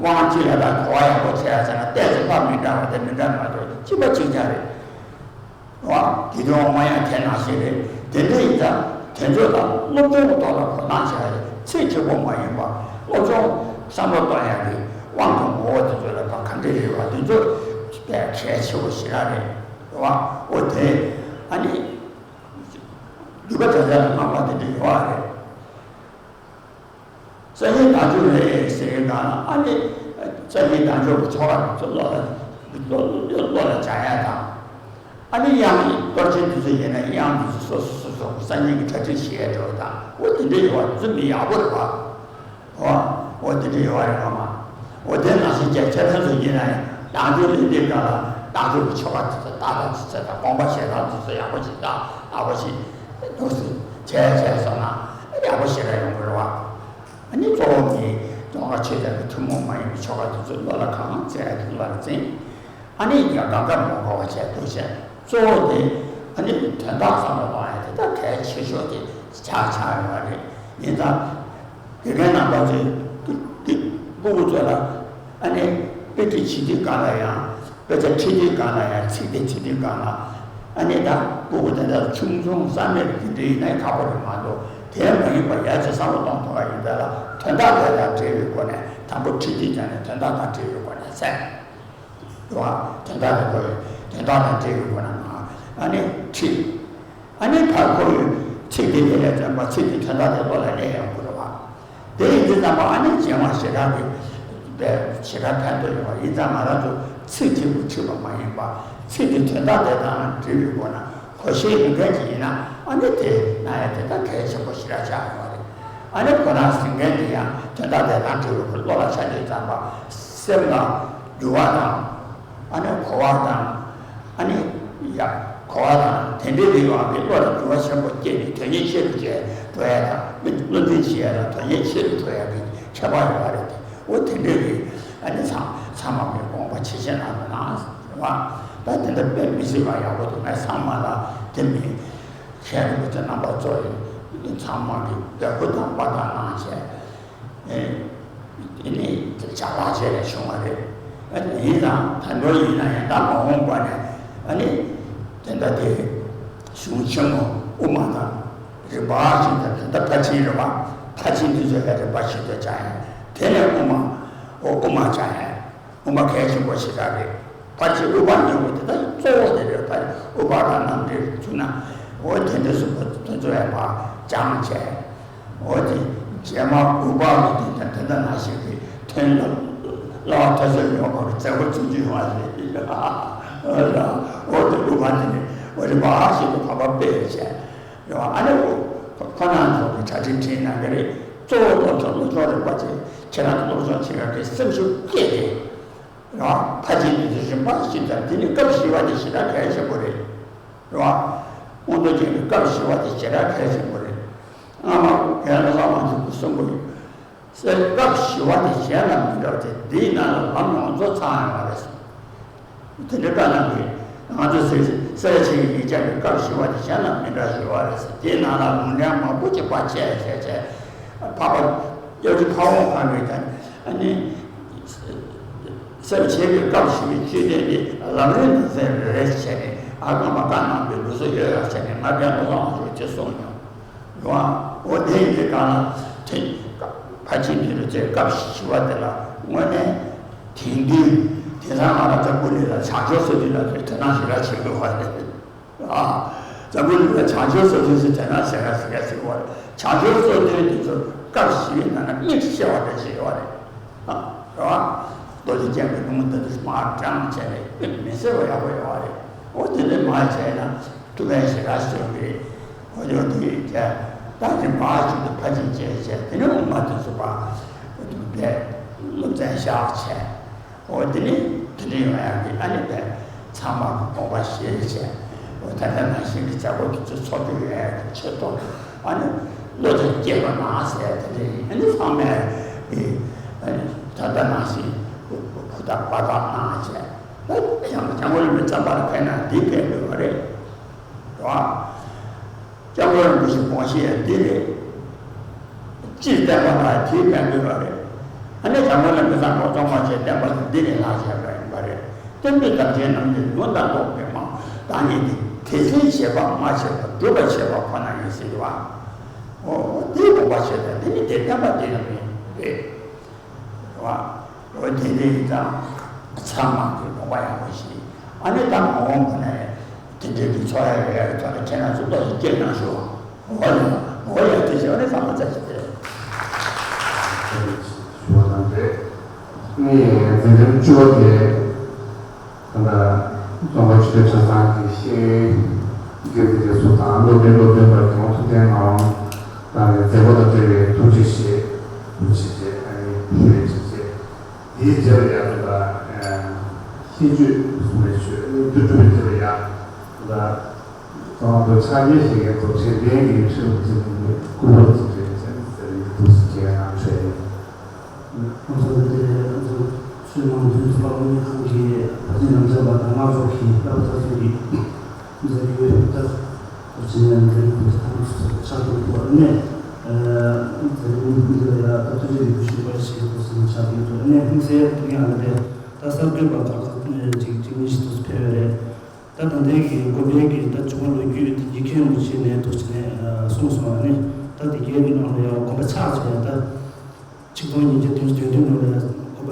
དབང་གཅིག་ལ་ད་གོ་བ་ཡག་པོ་ཆགས་ཟེར་ན་ཏོག་ཙམ་ཕར་མི་འདྲ་བ་དེ་མི་འདྲ་མ་གཏོགས་གཅིག་པ་གཅིག་རྐྱང་རེད། བ་དེ་དུས་དབང་མ་ཡང་དེ་ནང་བཞིན་རེད། དེ་འདྲ་ཡིན་ཙང་དེ་ཚོ་ལ་སློབ་སྦྱོང་གི་ཐོག་ལ་གོ་སྟངས་བྱ་ཡ་ཚིག་གཅིག་པོ་མ་ཡིན་པ། སློབ་སྦྱོང་བསམ་བློ་གཏོང་ཡ་གི་དབང་གི་ངོ་བོ་དེ་ཚོ་ལ་ད་ག་འདྲ་རེད་བ། དེ་ཚོ་དཔེ་གལ་ཆེ་བོ་ཞེ་དྲག་རེད། རེད་བ། འོ་དེ་ཨ་ནི་འདུས་པ་དྲན་པ་ལ་སྣང་བ་དེ་འདྲ་ཡོད་རེད། སངས་རྒྱས་བདག་འཇུག་རེད་ཟེར་བའི་སྒང་ལ་ཨ་ནི་སངས་རྒྱས་བདག་འཇུག་གི་ཆོ་ག་དེ་ཚོ་བློ་ལ་བློ་བློ་ལ་སྦྱང་ཡ་དང་། ཨ་ནི་དབྱངས་གཏོར་ཆེན་དེ་ཚོ་ཡིན་ན་དབྱངས་དེ་ཚོ་སོ་སོ་སོ་སོ་སངས་རྒྱས་ཀྱི་གྲ་སྒྲིག་བྱེད་ཡ་འདྲ་བོ་དང་། འོ་དེ་འདྲ་ཡོད་པ་དེ་ཚོ་མི་ཡག་པོ་རེད་པ། འོ་འོ་དེ་འདྲ་ཡོད་པ་རེད་པ་མ། འོ་དེ་ནང་བཞིན་བྱས་ཁྱེད་རང་ཚོ་ཡིན་ན་ཡང་བདག་འཇུག་ལས་འདི་ག་ལ་བདག་འཇུག་གི་ཆོ་ག་དེ་ཚོ་ཏག་ཏག་ཅིག་བྱས་དང་། དགོངས་པ་བཞེས་སྟངས་དེ་ཚོ་ཡག་པོ་ཞིག་དང་། ཡག་པོ་ཞིག་འདུག་སེ་བྱས་བྱས་སོང་ན་ཡག་པོ་ཞེ་དྲག་ཡོང་གི་རེད་པ། ཨ་ནི་གཙོ་བོ་ནི་རྫོགས་པ་ཆོས་ཅན་གྱི་ཐུན་མོང་མ་ཡིན་པའི་ཆོ་ག་དེ་ཚོ་བློ་ལ་གང་བཙལ་བློ་ལ་འཛིན། ཨ་ནི་ཡང་གང་ག་མ་གོ་བ་བྱས་འདུག་བྱས། གཙོ་བོ་དེ་ཨ་ནི་དོན་དག་བསམ་བློ་གཏོང་ཡ་དེ་ད་གལ་ཆེ་ཤོས་དེ་ཆགས་ཆགས་ཡོང་བ་རེད། ཡིན་ཙང་དགེ་རྒན་རྣམ་པ་ཚོས་འདི་འདི་སྤུ་གུ་ཚོ་ལ་ཨ་ནི་དཔེ་ཁྲིད་བྱེད་དུས་སྒང་ལ་ཡང་། དཔེ་ཆ་ཁྲིད་དུས་སྒང་ལ་ཡང་། ཚིག་དེ་ཁྲིད་དུས་སྒང་ལ་ཨ་ནི་ད་སྤུ་གུ་དེ་འདྲ་ཆུང་ཆུང་བསམ་མེད་དེ་འདྲ་ཡིན་ན་ཁག་པོ་རེད་མ་གཏོགས། དེ་མ་ཡིན་པ་ཡར་ཅིག་བསམ་བློ་གཏོང་ཐུབ་པ་ཡིན་པ་ལ་དོན་དག་དེ་དང་འབྲེལ་བའི་སྒོ་ནས། དང་པོ་ཁྲིད་དུས་ཀྱང་ནས་དོན་དག་དང་འབྲེལ་བའི་སྒོ་ནས་ཟེར། རེད་བ། དོན་དག་དེ་ཁོ་ཡི་དོན་དག་དང་འབྲེལ་བའི་སྒོ་ནས་ཨ་ནི་ཁྲིད། ཨ་ནི་ཕར་ཁོ་ཡི་ཚིག་དེ་ལས་ལས་བརྩམས་པ། ཚིག་དེ་དོན་དག་དེ་བློ་ལ་སླེབས་ཡོང་དགོས་རེད་བ། དེ་ཡིན་དུས་ཙམ་པ་ཨ་ནི་རྗེས་མ་ཞེ་དྲག་གི་བས་ཞེ་དྲག་ཕན་ཐོགས་ཡོང་བ་ཡིན་ཙང་། ང་རང་ཚོ་ཚིག་གཅིག་པུ་ཁྲིད་པ་མ་ཡིན་པ། ཚིག་དེ་དོན་དག་དེ་དང་འབྲེལ་བའི་སྒོ་ནས་གོ་ཤེས་ཡོད་མཁན་ཅིག་ཡིན་ན། ཨ་ནི་དེ་གནང་ཡ་དེ་ད་གལ་ཆེན་པོ་ཞེ་དྲག་ཆགས་ཡོང་བ་རེད། ཨ་ནི་ཁོ་རང་ཟེར་མཁན་དེ་ཡང་དོན་དག་དེ་དང་འབྲེལ་བའི་སྒོ་བློ་ལ་ཆགས་དུས་ཙམ་པ་སེམས་ལ་འགྱུར་བ་དང་། ཨ་ནི་གོ་བ་དང་། ཨ་ནི་ཡ་གོ་བ་དང་དེ་འདྲའི་རིགས་པའང་གི་བློ་ལ་འགྱུར་བ་ཆེན་པོ་སྐྱེས་ནས་དོན་གཉེར་ཆེ་རུ་བྱས་འགྲོ་ཡ་དང་། བློ་འཛིན་བྱེད་ཡ་དང་དོན་གཉེར་ཆེ་རུ་འགྲོ་ཡ་གི་ཁྱད་པར་ཡོད་པ་རེད་དེ། འོ་དེ་འདྲའི་རིགས་ཨ་ནི་ཚང་ཚང་མ་གི་དགོངས་པ་ཇི་བཞིན་གནང་དགོས་ན་རེད་བ། ད་དེ་འདྲ་དཔེ་མི་སྲིད་པ་ཡག་པོ་འདུག་ངས་ཚང་མ་ལ་དེ་མི་མཁན་རིན་པོ་ཆེ་རྣམ་པ་ཚོ་ཡི་ཚང་མ་གི་འབོད་སྐུལ་དང་པར་དང་གནང་བྱས། ཨེ། དེ་ནས་ཅ་ལག་བྱས་ནས་བྱུང་བ་རེད། ཨ་ནི་ཡིན་ཙང་ད་ལོ་ཡིན་ན་ཡང་ད་མ་འོངས་པ་ནས་ཨ་ནི་དེ་འདྲ་དེ་གཞུང་ཆེན་མོ་དབུ་མ་དང་རིམ་པ་བཞིན་དུ། དེ་འདྲ་ཕར་ཕྱིན་རེད་བ། ཕར་ཕྱིན་དེ་ཚོ་ཡང་རིམ་པ་བཞིན་དུ་སྦྱང་ཡ། དེ་ནས་དབུ་མ། འོ་དབུ་མ་སྦྱང་ཡ། དབུ་མ་གལ་ཆེན་པོ་ཞེ་དྲག་རེད། ཕལ་ཆེར་དབུ་མ་སྙིང་པོ་དེ་ད་གཙོ་བོ་དེ་རེད། ཕལ་ཆེར་དབུ་མ་དང་རྣམ་འགྲེལ་བྱུང་ན། འོ་དེ་འདྲ་གསུངས་པ་དེ་ཚོ་ཡང་ཕར་སྦྱངས་བྱས། འོ་དེ་རྗེས་མ་དབུ་མ་གི་དེ་དང་དེ་འདྲ་ནང་བཞིན་གྱི་དོན་ལ་བསླབ་པ་མཐར་སོན་ཡོང་བར་མཛད་སྒོ་ཚུགས་རྒྱུ་ཡོང་བ་རེད། འོ་དེ་དབུ་མ་དེ་ནི་འོ་རིམ་པ་བཞིན་དུ་བར་པ་སྤེལ་བྱས། རེད་བ། ཨ་ནི་འོ་ཁོ་ཁོ་རང་ཚོ་གི་གྲ་སྒྲིག་བྱེད་གནང་གི་རེད། གཙོ་བོ་སློབ་སྦྱོང་སློབ་སྦྱོང་རིམ་པ་བྱེད། ཁྱེད་རང་ཚོ་སློབ་སྦྱོང་བྱེད་ག་གི་སེམས་ཤུགས་བསྐྱེད་དེ། རེད་བ། ཕར་ཕྱིན་དེ་ཚོ་རིམ་པ་བཞིན་དང་། དེ་ནི་སྐབས་བཞི་པ་དེ་ཞེ་དྲག་གལ་ཆེན་པོ་རེད། རེད་བ། མངོན་རྟོགས་རྒྱན་གྱི་སྐབས་བཞི་པ་དེ་ཞེ་དྲག་གལ་ཆེན་པོ་རེད། སྔ་མ་རྒན་བློ་བཟང་དབང་ཕྱུག་གིས་གསུངས་པ་ཡིན། སྐབས་བཞི་པ་དེ་གཞན་ལ་མི་འདྲ་བ་སྟེ། འདིའི་ནང་ལ་ལམ་ཡོངས་རྫོགས་ཚང་ཡོང་བ་རེད་གསུངས། དེ་འདྲའི་བཀའ་གནང་གི། ང་ཚོ་སེར་སེར་བྱེས་ཀྱི་ཡིག་ཆ་གི་སྐབས་བཞི་པ་དེ་གཞན་ལ་མི་འདྲ་བ་ཞིག་ཡོད་རེད་ཟེར། དེའི་ནང་ལ་ལུང་ཕྲན་མང་པོ་ཅིག་ཕར་བཅད་བྱས་བྱས། འཕགས་པ་དབྱར་ཆུ་ཕ་བོང་ཁ་བའི་དང་། ཨ་ནི་སེར་བྱེས་ཀྱི་སྐབས་བཞི་པའི་བཅུད་ལྡན་དེ་ལམ་རིམ་ནང་ཚན་རེ་རེ་བྱས་ནས། ཨ། སྔ་མ་བཀའ་གནང་བའི་ལུགས་སྲོལ་ཡོད་ཡོད་བྱས་ནས། ང་རྒན་བློ་བཟང་དབང་ཕྱུག་གིས་དེ་གསུངས་མྱོང་། རེད་བ། འོ་དེ་ཡིན་དུས་སྒང་ལ་དེ་ཕར་ཕྱིན་དེ་རུ་དེ་སྐབས་བཞི་པ་དེ་ལ་དངོས་གནས་དེང་དུས་དེང་སང་ང་རང་འཛམ་བུ་གླིང་ལ་བྱང་ཆུབ་སེམས་འདུན་ལ་དོ་སྣང་ཞེ་དྲག་བྱེད་དགོས་པ་རེད། ཨ། འཛམ་བུ་གླིང་ལ་བྱང་ཆུབ་སེམས་འདུན་ཟེར་དོ་སྣང་ཞེ་དྲག་ཞེ་དྲག་བྱེད་དགོས་པ་རེད། བྱང་ཆུབ་སེམས་འདུན་དེ་ཚོ་སྐབས་བཞི་པའི་ནང་ན་དམིགས་བསལ་བ་འདྲ་ཞིག་ཡོད་རེད། ཨ། རེད་བ། རྡོ་རྗེ་རྒྱན་གྱི་ལུང་འདི་འདྲ་མར་དྲངས་བྱས་ནས་དམིགས་བསལ་བ་ཡག་པོ་ཡོད་རེད། འོ་དེ་འདྲ་མ་བྱས་ན་ཐུགས་ཕན་ཞེ་དྲག་གསོས་ཀྱི་རེད། གོ་ཆོད་དེ་བྱས། ད་རིམ་པ་ཞིག་ཏུ་ཕར་ཕྱིན་བྱས་བྱས། དེ་ནས་དབུ་མ་དེ་ཚོ་ཕར་བསྡུས་པས་སློབ་ཚན་བཞག་བྱས། འོ་དེ་ནས་དེ་འདྲ་ཡོང་ཡག་གི་ཨ་ནི་བས་ཚང་མ་གི་དགོངས་པ་བཞེས་བྱས། འོ་ད་ལྟ་ནང་བཞིན་གྱི་བྱ་བ་དེ་ཚོ་ཚོགས་རྒྱུ་ཡོང་ཡག་གི་ཆེད་དུ་ཨ་ནི་བློ་དེ་སྐྱེས་པ་ན་ཟེར་དེ་འདྲ་ཡིན། ཨ་ནི་ཚང་མས་ཨ་ནི་ད་ལྟ་ནང་བཞིན་ཧུར་ཐག་འབད་ཐག་གནང་བྱས། ད་ཡང་སྐྱབས་མགོན་རིན་པོ་ཆེ་བསམ་པར་ཕེབས་ན་འདི་ཕེབས་དགོས་པ་རེད། རེད་བ། སྐྱབས་མགོན་རིན་པོ་ཆེ་དགོངས་གཞི་ཡང་འདི་རེད། སྤྱིར་བསྟན་པ་ལ་དེའི་ཕན་ཐོགས་པ་རེད། ཨ་ནི་སྐྱབས་མགོན་རིན་པོ་ཆེ་ཚང་འགྲོ་ཚོང་མ་བྱས་བསྟན་པ་དེ་འདི་ནས་ལྷག་བྱས་པ་ཡིན་པ་རེད། བསྟན་པའི་དར་ཆེན་རྣམས་ཀྱི་ལུང་དང་རྟོགས་པའི་དམག་བདག་ཉིད་དེ། དེ་བཞིན་གཤེགས་པ་མ་ཆགས་པ་སྒྲུབ་པར་བྱེད་པ་ཁོ་ན་ཡིན་ཟེར་བ། འོ་འདིའི་དགོངས་པ་བཞེས་ཏེ་འདི་ནི་དེ་བསྟན་པ་འདི་ཡང་རེད། རེད་བ། འོ་དེ་འདྲའི་ཙང་ཚང་མ་གི་དགོངས་པ་ཡག་པོ་ཞིག་ཨ་ནི་ད་མ་འོངས་པ་ནས་དེ་འདྲའི་གི་ཚོགས་ཡག་ཡོད་ཡག་གི་ཐོག་ལ་ཁྱེད་རང་ཚོ་ཏོག་ཙམ་སྐྱེལ་གནང་ཞུ། འོ་ཡ། འོ་ཡ། དེ་བཞིན་ཨ་ནི་ཚང་མ་བཙལ་ཞིག་དེ་རེད། ཞུ་བ་དང་འབྲེལ། ངས་འཛིན་རིམ་བཅུ་པ་དེ། ད་ལྟ་རྫོང་དཔོན་ཆོས་སྡེ་གྲྭ་ཚང་གི་ཤེས་ཡོན་དགེ་རྒན་དེ་ཚོ་དང་སློབ་གྲྭའི་སློབ་སྟོན་པ་རྒན་པ་ཐུབ་བསྟན་ངག་དབང་ལགས་ནས་མཛད་སྒོ་དང་འབྲེལ་བའི་ཐུགས་རྗེ་ཆེ་ཞུ་ཆེད་ཨ་ནི་ཞུ་ཡས་ཆེད་ཆེད། དེའི་རྗེས་ལ་ཡང་ད་ལྟ་ཤིས་བརྗོད་གསུང་བའི་ཆོས་ཨ་ནི་བཅུ་དྲུག་པའི་རྗེས་ལ་ཡང་ད་ལྟ་རྫོང་དཔོན་ཕྱག་སྙན་ཞིག་གི་ཐོག་དྲན་རྟེན་གྱི་ཁྲིད་ལུགས་འཛིན་སྐུ་པར་ཚོགས་རེད་ཅེས་ཟེར་བའི་ཐུགས་སུ་ཆེད་ཡང་འཕྲོས་ཡོད། ང་ཚོ་འདི་ང་ཚོ་ཆུ་ནང་དུས་ཚོད་པ་ལོ་ཉི་ཤུ་གི་ཕ་ཚན་ནམ་ཚན་པ་དང་ང་ཚོ་གི་ལབ་ད་ཚོད་ཀྱི་མཛད་ཡོད་ད། ཅི་ནས་འདི་ཁོ་ཚོ་ཐང་ཆུ་ཚོད་ཆ་དུ་པོ་ནས་མཛད་རིམ་འདི་ལ་ཡ་ད་ཐུགས་རྗེ་ཡི་གུས་ཞུ་པ་ཞིག་ཐུགས་སུ་ཆ་དུ་པོ་ནས་ཕུགས་སེ་ངས་ཨ་ནི་ད་གསར་འགོད་པ་ཁག་ཁག་ཅིག་ཅིག་གཉིས་ཤིག་ཐུགས་སུ་ཕེབས་ཡོད་རེད། ད་ད་ལྟའི་གི་དགོན་པའི་གི་ད་བྱུང་བ་ལོ་རྒྱུས་དེ་རྒྱུན་མཁྱེན་མུ་བྱས་ནས་ཐུགས་ཆེ་ནས་གསུངས་སོང་བ་ནི། ད་དེ་གའི་ནང་ལ་ཡང་དགོན་པ་ཆགས་བྱས་ད་ཆིག་སྟོང་ཉིས་བརྒྱ་བདུན་ཅུ་དོན་བདུན་ལོ་ལ་དགོན་པ་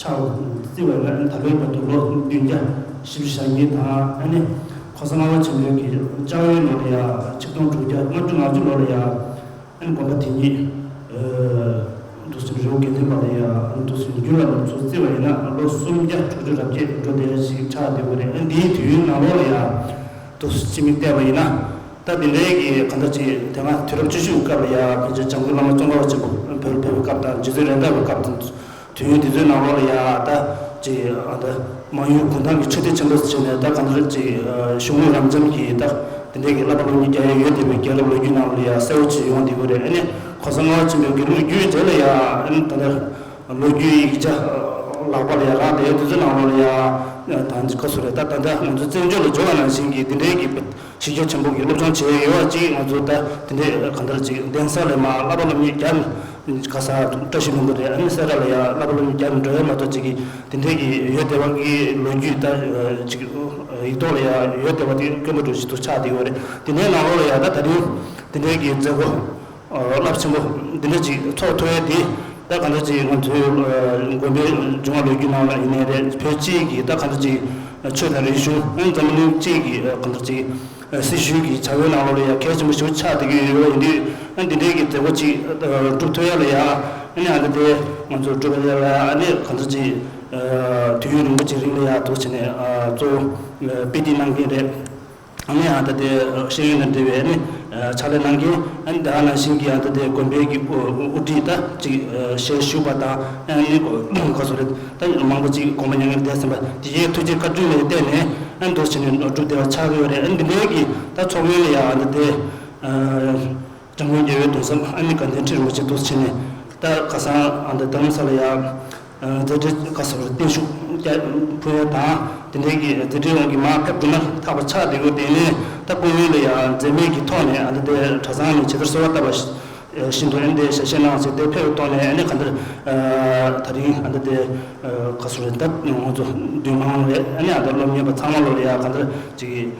ཆགས་བརྩིས་པ་ཡིན་ན་ད་ལོའི་བར་དུ་ལོ་བདུན་བརྒྱ་བཞི་བཅུ་ཞེ་གཉིས་དང་ཨ་ནི་གོང་ས་ལྔ་པ་ཆེན་པོའི་གི་ལྕགས་ཡོལ་ལོ་ལ་ཡང་ཆིག་སྟོང་དྲུག་བརྒྱ་ལྔ་བཅུ་ང་བཅུ་ལོ་ལ་ཡང་། ཨན་དགོན་པ་དེ་ཉིད་འདུག་སེ་རི་བོ་དགེ་ལྡན་པ་ལ་ཡང་འདུག་སེ་འགྱུར་བ་ལ་ཚུར་བརྩིས་པ་ཡིན་ན་ལོ་སུམ་བརྒྱ་དྲུག་ཅུ་རེ་བརྒྱད་འགྲོ་བསྡད་ཞིག་ཆགས་བསྡད་ཡོད་རེད། ཨན་འདིའི་དུས་ཡུན་ནང་ལོགས་ལ་ཡང་འདུག་སེ་སྤྱི་མིང་བལྟས་པ་ཡིན་ན་ད་དེ་འདྲའི་གི་གང་ལྟར་ཅིག་དེ་སྔ་དུས་རབས་བཅུ་བཞི་པའི་སྐབས་ལ་ཡང་ཕལ་ཆེར་འཇམ་མགོན་བླ་མ་ཙོང་ཁ་པ་ཆེན་པོ་བོད་ལ་ཕེབས་པའི་སྐབས་དང་རྗེ་བཙུན་རེད་མདའ་བའི་སྐབས་དང་། དུས་ཡུན་དེ་ཚོའི་ནང་ལོགས་ལ་ཡ་ད་ཅིག་ཨ་ད་མང་ཡུལ་གུང་ཐང་གི་ཆོས་སྡེ་ཆེན་པོ་ཟེར་ནས་ད་གང་ལྟར་ཅིག་གཞུང་ལུགས་རབ་འབྱམས་ཀྱི་ད་དེ་འདྲའི་གི་བསླབ་པ་སློབ་གཉེར་རྒྱག་ཡ་ཡོད་བསྡད་པའི་རྒྱལ་རབས་ལོ་རྒྱུས་ནང་ལ་ཡ་གསལ་བོ་ཅིག་ཡོང་བསྡད་ཡོད་རེད། ཨ་ནི་གོང་ས་ལྔ་པ་ཆེན་པོའི་དགེ་ལུགས་བརྒྱུད་རྗེས་ལ་ཡ་ཨ་ནི་ད་ལྟ་ལོ་རྒྱུས་ཡིག་ཆ་ལག་པ་ལ་ཡ་རག་བསྡད་ཡ་དེ་ཚོའི་ནང་ལོགས་ལ་ཡ་ད་ཅིག་ག་ཟེར་རེད། ད་ད་ལྟ་ང་ཚོ་བཙན་བྱོལ་ལ་འབྱོར་བ་ནང་བཞིན་གྱི་དེ་འདྲའི་གི་གཞི་རྒྱ་ཆེན་པོ་གི་སློབ་སྦྱོང་བྱས་ཡོད་པ་ཅིག་ང་ཚོ་ད་དེ་འདྲའི་གང་ལྟར་ཅིག་གདན་ས་ལ་མར་བསླབ་པ་སློབ་གཉེར་རྒྱག་ག་ས་བཀྲ་ཤིས་ལྷུན་པོ་རེད། ཨ་ནི་སེ་ར་ལ་ཡ་བསླབ་པ་སློབ་གཉེར་རྒྱག་ནས་འགྲོ་ཡ་མ་གཏོགས་ཅིག་གི་དེ་འདྲའི་གི་ཡོད་བསྡད་པ་གི་ལོ་རྒྱུས་ད་ཅིག་ཡིག་ཐོག་ལ་ཡ་ཡོད་བསྡད་པ་དེ་དཀོན་པོ་འདྲ་ཞིག་ཏུ་ཆགས་བསྡད་ཡོད་རེད། དེ་འདྲའི་ནང་ལོགས་ལ་ཡ་ད་ད་རིང་དེ་འདྲའི་གི་མཛད་སྒོ་རླབས་ཆེན་པོ་འདི་འདྲ་ཅིག་ཚོགས་ཐུབ་ཡ་དེ་ད་གང་ལྟར་ཅིག་ང་ཚོའི་དགོན་པའི་འབྱུང་བ་ལོ་རྒྱུས་ནང་ལ་ཡིན་ནའི་རེད། བོད་སྤྱི་གི་ད་གང་ལྟར་ཅིག་ཆོས་དང་རིག་གཞུང་འཛམ་བུ་གླིང་སྤྱི་གི་གང་ལྟར་ཅིག་སྲི་ཞུ་གི་བྱ་བའི་ནང་ལོགས་ལ་ཡ་གལ་ཆེན་པོ་ཞིག་ཆགས་བསྡད་ཀྱི་ཡོད་ཡིན་དུས། ཨ་འདི་འདྲའི་གི་མཛད་སྒོ་ཅིག་སྒྲུབ་ཐུབ་ཡ་ལ་ཡ་ཨ་ནི་ཨ་འདི་དེ་ང་ཚོ་སྒྲུབ་ཡ་ལ་ཡ་ཨ་ནི་གང་ལྟར་ཅིག་དུས་ཡུན་རིང་པོ་ཅིག་རིང་ལ་ཡ་འདུག་བྱས་ནས་གཙོ་བོ་དཔེ་དེབ་གནང་མཁན་རེད། ཨ་ནི་ཨ་ད་དེ་ཤེས་ཡོན་དང་འབྲེལ་བའི་ཨ་ནི་ཕྱག་ལས་གནང་མཁན། ཨ་ནི་དེ་ནང་བཞིན་གྱི་ཨ་ད་དེ་དགོན་པའི་གི་དབུ་དབུ་ཁྲིད་ད་ཅིག་ཞལ་བཞུགས་པ་དང་། ཨ་ནི་ག་ཟེར་རེད། ད་མང་པོ་ཅིག་དགོངས་པ་མྱ་ངན་ལས་འདས་ཟིན་པ་དེ་ཡའི་ཐུགས་རྗེ་བཀའ་དྲིན་ལ་བརྟེན་ནས་ཨ་ནི་འདུག་བྱས་ནས་སྒྲུབ་བསྡད་པ་ཆགས་ཀྱི་ཡོད་རེད། ཨ་ནི་འདི་འདྲའི་གི་ད་ཚོགས་ཡུལ་ལ་ཡ་ཨ་ད་དེ་འཇམ་མགོན་རྒྱལ་བའི་གདུང་སྲས་ཨ་ནི་དགའ་ལྡན་ཁྲི་རིན་པོ་ཆེ་འདུག་བྱས་ནས་ད་ཁ་སང་ཨ་ད་རྡ་རམ་ས་ལ་ཡ། མཛད་བྲེལ་ག་ཟེར་བར་བརྟན་བཞུགས་ཕུལ་ཡ་དང་། དེ་འདྲའི་གི་མཛད་བྲེལ་འོང་གི་མར་ཕེབས་འགྲོ་ན་ཐག་པ་ཆགས་བསྡད་ཡོད། དེ་ནས་ད་སྐུ་ངོ་ལ་ཡང་མཛད་མེད་ཀྱི་ཐོག་ནས་ཨ་འདི་དེ་གྲྭ་ཚང་ནས་ཇི་ལྟར་གསོལ་བ་བཏབ་པ་བཞིན་དུ་ཨ་འདི་ཞལ་བཞེས་གནང་ཟེར་དེ་ཕེབས་པའི་ཐོག་ནས་ཨ་ནི་གང་ལྟར་ད་རིང་ཨ་འདི་དེ་ག་ཟེར་ད་ང་ཚོ་འདུས་མང་རེད། ཨ་ནི་ཨ་ད་སློབ་གཉེར་པ་ཚང་མ་ལོ་ལ་ཡང་གང་ལྟར་ཅིག་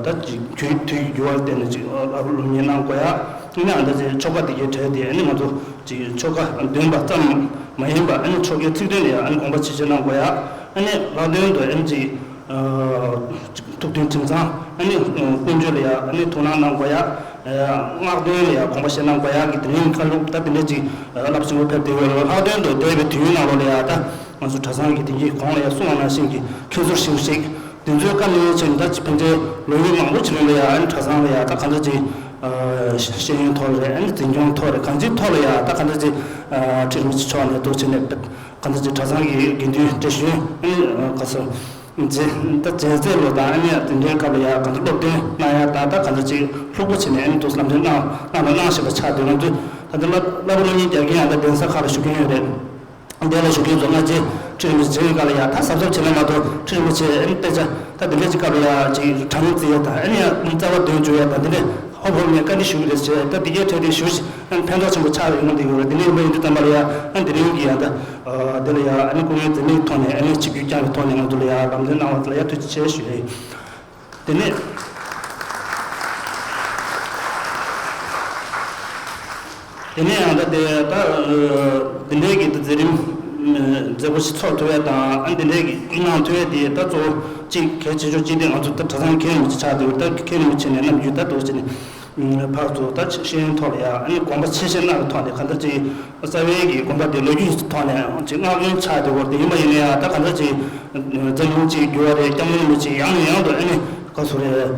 ད་ཅིག་དུས་དུས་ཀྱི་འགྱུར་བ་བརྟེན་ནས་ཅིག་སློབ་གཉེར་གནང་དགོས་ཡ། ཨ་ནི་ཨ་ད་ཅིག་ཆོ་ག་དེ་གའི་གྲས་དེ་ཨ་ནི་ང་ཚོ་ཅིག་ཆོ་ག་འདོན་པ་ཙམ་མ་ཡིན་པ་ཨ་ནི་ཆོ་གའི་ཚིག་དོན་ལ་ཡང་ཨ་ནི་དགོངས་པ་ཇི་བཞིན་གནང་དགོས་ཡ། ཨ་ནི་ལྷག་དོན་དུ་ཨ་ནི་ཅིག་ཐུགས་མཐུན་ཁྲིམས་གཙང་ཨ་ནི་ཀུན་སྤྱོད་ལ་ཡང་ཨ་ནི་ཐུགས་སྣང་གནང་དགོས་ཡ། སྔགས་འདོན་ལ་ཡང་དགོངས་པ་བཞེས་གནང་དགོས་ཡ་གི་དེ་རིང་བཀའ་སློབ་ད་དེ་འདྲ་ཅིག་རླབས་ཆེན་པོ་ཕེབས་བསྡད་ཡོད་རེད། ལྷག་དོན་དུ་འདས་པའི་དུས་ཡུན་ནང་ལོགས་ལ་ཡང་ད་ང་ཚོ་གྲྭ་ཚང་གི་དེང་གི་གོང་ལ་ཡང་གསུངས་པ་ནང་བཞིན་གྱི་ཁྱེད་ཚོར་ཞིག་ཞིག་དེ་ཚོའི་བཀའ་ནས་བྱས་ནས་ད་ཅི་ཕན་ཆད་ལོ་ཡུན་མང་པོ་ཅིག་རིང་ལ་ཡ་ཨ་ནི་གྲྭ་ཚང་ལ་ཡ་ད་གང་འདྲ་ཅིག་ཤེས་ཡོན་ཐོག་ལ་རེད། ཨ་ནི་འཛིན་སྐྱོང་ཐོག་རེད། གང་ཅིའི་ཐོག་ལ་ཡ་ད་གང་འདྲ་ཅིག་ཁྲི་རིན་པོ་ཆེ་མཆོག་ནས་འདུག་བྱས་ནས་གང་འདྲ་ཅིག་གྲྭ་ཚང་གི་དགེ་འདུན་བགྲེས་གཞོན་ཨ་ནི་ག་ཚོད་མཛད་ད་མཛད་རྩེ་ལོ་དང་ཨ་ནི་དེ་འདྲའི་སྐབས་ལ་ཡ་གང་འདྲ་སློབ་སྟོན་གནང་ཡ་ད་ད་གང་འདྲ་ཅིག་ལྷུག་པོ་བྱས་ནས་ཨ་ནི་འདུག་ལམ་སྟོན་གནང་གནང་དང་གནང་བཞིན་པ་ཆགས་འདུག་ང་ཚོས་ད་ལྟ་བསླབ་བསླབ་པ་སློབ་གཉེར་རྒྱག་མཁན་ཡང་ད་གདན་ས་ཁག་ལ་བཞུགས་མཁན་ཡོད་རེད། འདས་ལ་བཞུགས་མཁན་ཚོ་སྔ་རྗེས་ཁྲི་རིན་པོ་ཆེ་མཇལ་བའི་སྐབས་ལ་ཡ་ད་གཟབ་གཟབ་བྱེད་ན་མ་གཏོགས་ཁྲི་རིན་པོ་ཆེ་ཨ་ནི་སྐད་ཆ་ད་འདི་འདྲ་ཅིག་སྐབས་ལ་ཡ་ཅིག་དྲང་བརྩི་ཡ་དང་ཨ་ནི་ཡ་རྩ་བ་འདོན་བཅུག་ཡ་དང་འདི་འདྲ་ཧོབ་ཧོབ་ནས་བཀའ་འདྲི་ཞུ་གི་རེད་ཟེར་ད་འདི་གའི་གྲས་དེ་ཞུ་ཞིག་ཨ་ནི་ཕན་ཐོགས་ཆེན་པོ་ཆགས་ཡོང་གི་ཡོད་རེད། འདི་ནས་ཡིན་པ་ཡིན་དུས་ཙམ་པ་ལ་ཡ་ཨ་ནི་དེ་རིང་གི་ཡ་ད་འདི་ལ་ཡ་ཨ་ནི་སྐུ་ངལ་འཛེམས་མེད་ཐོག་ནས་ཨ་ནི་ཆིབས་བསྒྱུར་བསྐྱངས་པའི་ཐོག་ནས་ང་ཚོ་ལ་ཡ་ལམ་སྟོན་གནང་བ་དེ་ལ་ཡ་ཐུགས་རྗེ་ཆེ་ཞུ་ཡ་ཡིན། དེ་ནས་དེ་ནས་ཡང་ད་དེ་ད་འདི་འདྲའི་གི་ད་མཛད་རིམ་མཛད་སྒོ་ཞིག་ཚོགས་ཐུབ་ཡ་དང་ཨ་འདི་འདྲའི་གི་གནང་ཐུབ་ཡ་དེ་ད་གཙོ་བོ་གཅིག་གལ་ཆེ་ཤོས་གཅིག་དེ་ང་ཚོ་ད་གྲྭ་ཚང་མཁན་རིན་པོ་ཆེ་ཆགས་འདུག་ད་མཁན་རིན་པོ་ཆེ་ནས་རྣམ་རྒྱུན་ད་འདུག་ཅེས་ནས་ཕར་ཚུར་ད་ཤེས་ཡོན་ཐོག་ལ་ཡ་ཨ་ནི་དགོངས་པ་ཆེ་བཞེས་གནང་བའི་ཐོག་ནས་གང་ལྟར་ཅིག་རྩ་བའི་གི་དགོངས་པ་དེ་ལོ་རྒྱུས་ཀྱི་ཐོག་ནས་ཅིག་མངའ་དབང་ཆགས་བསྡད་ཡོད་རེད། དེ་ཡིན་པ་ཡིན་ན་ཡང་ད་གང་འདྲ་ཅིག་འཛམ་གླིང་ཅིག་འགྱུར་བ་རེད། སྐྱབས་མགོན་རིན་པོ་ཆེ་ཡང་ནས་ཡང་དུ་ཨ་ནི་བཀའ་ཟུར་རེད།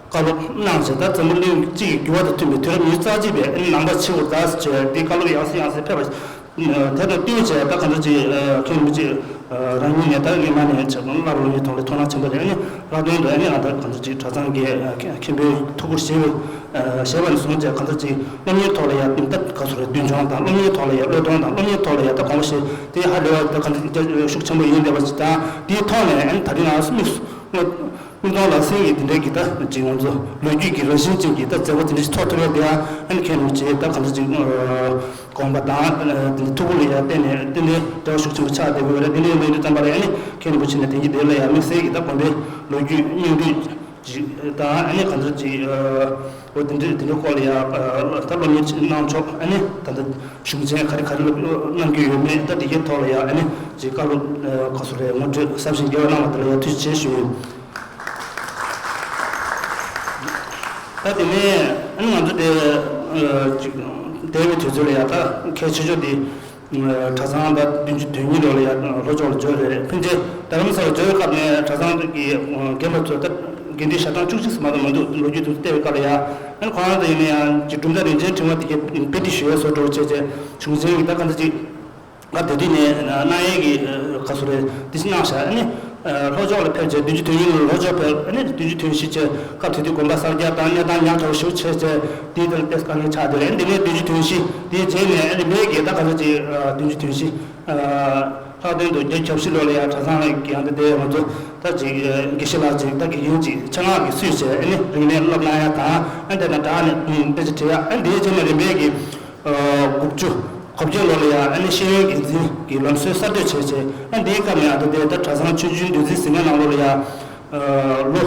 བཀའ་སློབ་གནང་བྱས་ད་འཛམ་བུ་གླིང་སྤྱི་ཡི་འགྱུར་བ་དང་མཐུན་པའི་དུས་རབས་ཉི་ཤུ་རྩ་གཅིག་པའི་ཨ་ནི་ནང་པ་ཆེ་བོ་ཟླ་ཟེར་བྱས་དེ་བཀའ་སློབ་ཡང་སེ་ཡང་སེ་ཕེབས་པ་དེ་དང་བསྟུན་བྱས་ད་གང་འདྲ་ཅིག་མཁན་རིན་པོ་ཆེ་རང་ཉིད་ནས་ད་སྔོན་མ་ནས་བྱས་བཀའ་སློབ་ལ་ཐུགས་སྣང་ཆེན་པོ་རེད། ཨ་ནི་ལྷག་དོན་དུ་ཨ་ནི་ང་ད་གང་འདྲ་ཅིག་གྲྭ་ཚང་གི་མཁན་པོའི་ཐུགས་ཁུར་བཞེས་པའི་བྱས་པ་ནས་བཟུང་བྱས་གང་ལྟར་ཅིག་སློབ་གཉེར་ཐོག་ལ་ཡང་ད་ག་ཚོད་རེད། མདུན་མཆོང་དང་སློབ་གཉེར་ཐོག་ལ་ཡང་བློས་གཏོང་དང་སློབ་གཉེར་ཐོག་ལ་ཡང་ད་དགོངས་པ་བཞེས་དེ་ཧ་ལས་པ་ད་ག་འདྲ་ཤུགས་ཆེན་པོ་ཡིན་བསྡད་པ་ཅིག་དང་དེའི་ཐོག་ནས་ཨ་ནི་ད་རིང་ང་དམིགས་སུ་དམིགས་མདོང་ལག་ཟིན་གྱི་དེ་འདྲའི་གི་ད་ཅིག་ང་ཚོ་ལོ་རྒྱུས་ཀྱི་རང་བཞིན་ཅན་གྱི་ད་མཛད་སྒོ་དེ་འདྲ་ཞིག་ཚོགས་ཐུབ་ཡ་དེ་ཡང་ཨ་ནི་མཁན་རིན་པོ་ཆེ་ད་ག་འདྲ་ཅིག་དགོངས་པ་དང་དེ་འདྲའི་ཐུགས་ཁུར་ལ་ཡང་བརྟེན་ནས་ཏན་ཏན་འབྲེལ་བ་ཤུགས་ཆེན་པོ་ཆགས་བསྡད་ཀྱི་ཡོད་རེད། དེ་འདྲའི་ཡིན་དུས་ཙམ་པ་ལ་ཨ་ནི་མཁན་རིན་པོ་ཆེ་ནས་དེང་གི་དེ་ལ་ཡང་དམིགས་བསལ་གྱི་ད་དགོན་པའི་ལོ་རྒྱུས་སྙིང་བསྡུས་ཅིག་དང་ཨ་ནི་གང་ལྟར་ཅིག་འོ་དེ་འདྲའི་དེ་འདྲའི་སྐོར་ལ་ཡང་ད་སློབ་གཉེར་གནང་ཕྱོགས་ཨ་ནི་ད་ལྟ་གཞུང་ཆེན་ག་རེ་ག་རེ་སློབ་གནང་གི་ཡོད་མེད་ད་དེ་གའི་ཐོག་ལ་ཡང་ཨ་ནི་ཅིག་བཀའ་སློབ་ག་ཚོད་རེད་ངོ་སྤྲོད་ཟབ་ཅིང་རྒྱས་པ་གནང་བ་དེ་ལ་ཡང་ཐུགས་རྗེ་ཆེ་ཞུ་ཡོད། ད་དེ་ནས་ཨ་ནི་ང་ཚོ་དེ་ཅིག་འདས་པའི་དུས་ཚོད་ལ་ཡང་ད་གལ་ཆེ་ཤོས་དེ། གྲྭ་ཚང་ད་བདུན་ཅུ་དོན་གཉིས་ལོ་ལ་ཡ་ལྷོ་ཕྱོགས་ལ་འབྱོར་རེད། ཕན་ཆད་རྡ་རམ་ས་ལ་འབྱོར་བའི་སྐབས་ནས་གྲྭ་ཚང་གི་རྒན་པ་ཚོ་ད་དགེ་འདུན་ཞལ་གྲངས་བཅུ་གཅིག་ཙམ་མ་གཏོགས་མི་འདུག་ལོ་རྒྱུས་དེ་ཚོ་བལྟས་པའི་སྐབས་ལ་ཡ་ཨ་ནི་ཁོ་རང་ཚོ་ཡིན་ན་ཡང་ཅིག་གྲུབ་མཐའ་རིན་ཆེན་ཕྲེང་བ་དེ་གའི་དཔེ་ཁྲིད་ཞུ་ཡས་བཟོ་འདྲ་བོ་བྱས་བྱས་གཞུང་ཆེན་གྱི་ད་ག་འདྲ་ཅིག་ང་དེ་དུས་ནས་གནང་ཡས་ཀྱི་ག་ཚོད་རེད་དེ་ཅིག་གནང་བཞག་ཨ་ནི། ལྷོ་ཕྱོགས་ལ་ཕེབས་རྗེས་བདུན་ཅུ་དོན་གཉིས་ལ་ལྷོ་ཕྱོགས་ཕེབས་ཨ་ནི་བདུན་ཅུ་དོན་བཞི་བྱས་སྐབས་དེ་དུས་དགོན་པ་གསར་རྒྱག་དང་གནས་སྟངས་ཉག་ཕྲ་བ་ཞེ་པོ་བྱས་བྱས་དེའི་དེར་ཏེ་དཀའ་ངལ་ཆགས་དེ་རེད། འདི་ནས་བདུན་ཅུ་དོན་བཞི་དེའི་རྗེས་ནས་ཨ་ནི་མེས་ཀྱིས་ད་ག་ཚོད་ཅིག་བདུན་ཅུ་དོན་བཞི་ལྷག་དོན་དུ་བརྒྱད་ཅུ་གྱ་བཞི་ལོ་ལ་ཡང་གྲྭ་ཚང་ལ་ཡང་དེ་དེ་ང་ཚོ་ད་ཅིག་དགེ་བཤེས་ལགས་ཅིག་ད་དགེ་རྒན་ཅིག་ཆེད་མངགས་ཀྱིས་སུས་བྱས་ཨ་ནི་རིག་གནས་སློབ་གནང་ཡ་དང་ཨ་ནི་དེ་དང་སྦྲགས་ནས་དཔེ་ཆ་ཁྲིད་ཡ་ཨ་ནི་དེའི་རྗེས་ནས་རིམ་པས་ཀྱིས། དགུ་བཅུ་གོ་བརྒྱད་ལོ་ལ་ཡང་ཨ་ནི་ཤེས་ཡོན་འགན་འཛིན་གྱི་ལམ་སྲོལ་གསར་གཏོད་བྱས་རྗེས་ཨ་འདིའི་སྐབས་ནས་ཨ་ད་ལྟའི་ད་གྲྭ་ཚང་ཆོས་འབྱུང་འདུལ་འཛིན་ཟིལ་དངར་ནང་ལོགས་ལ་ཡང་ལོ་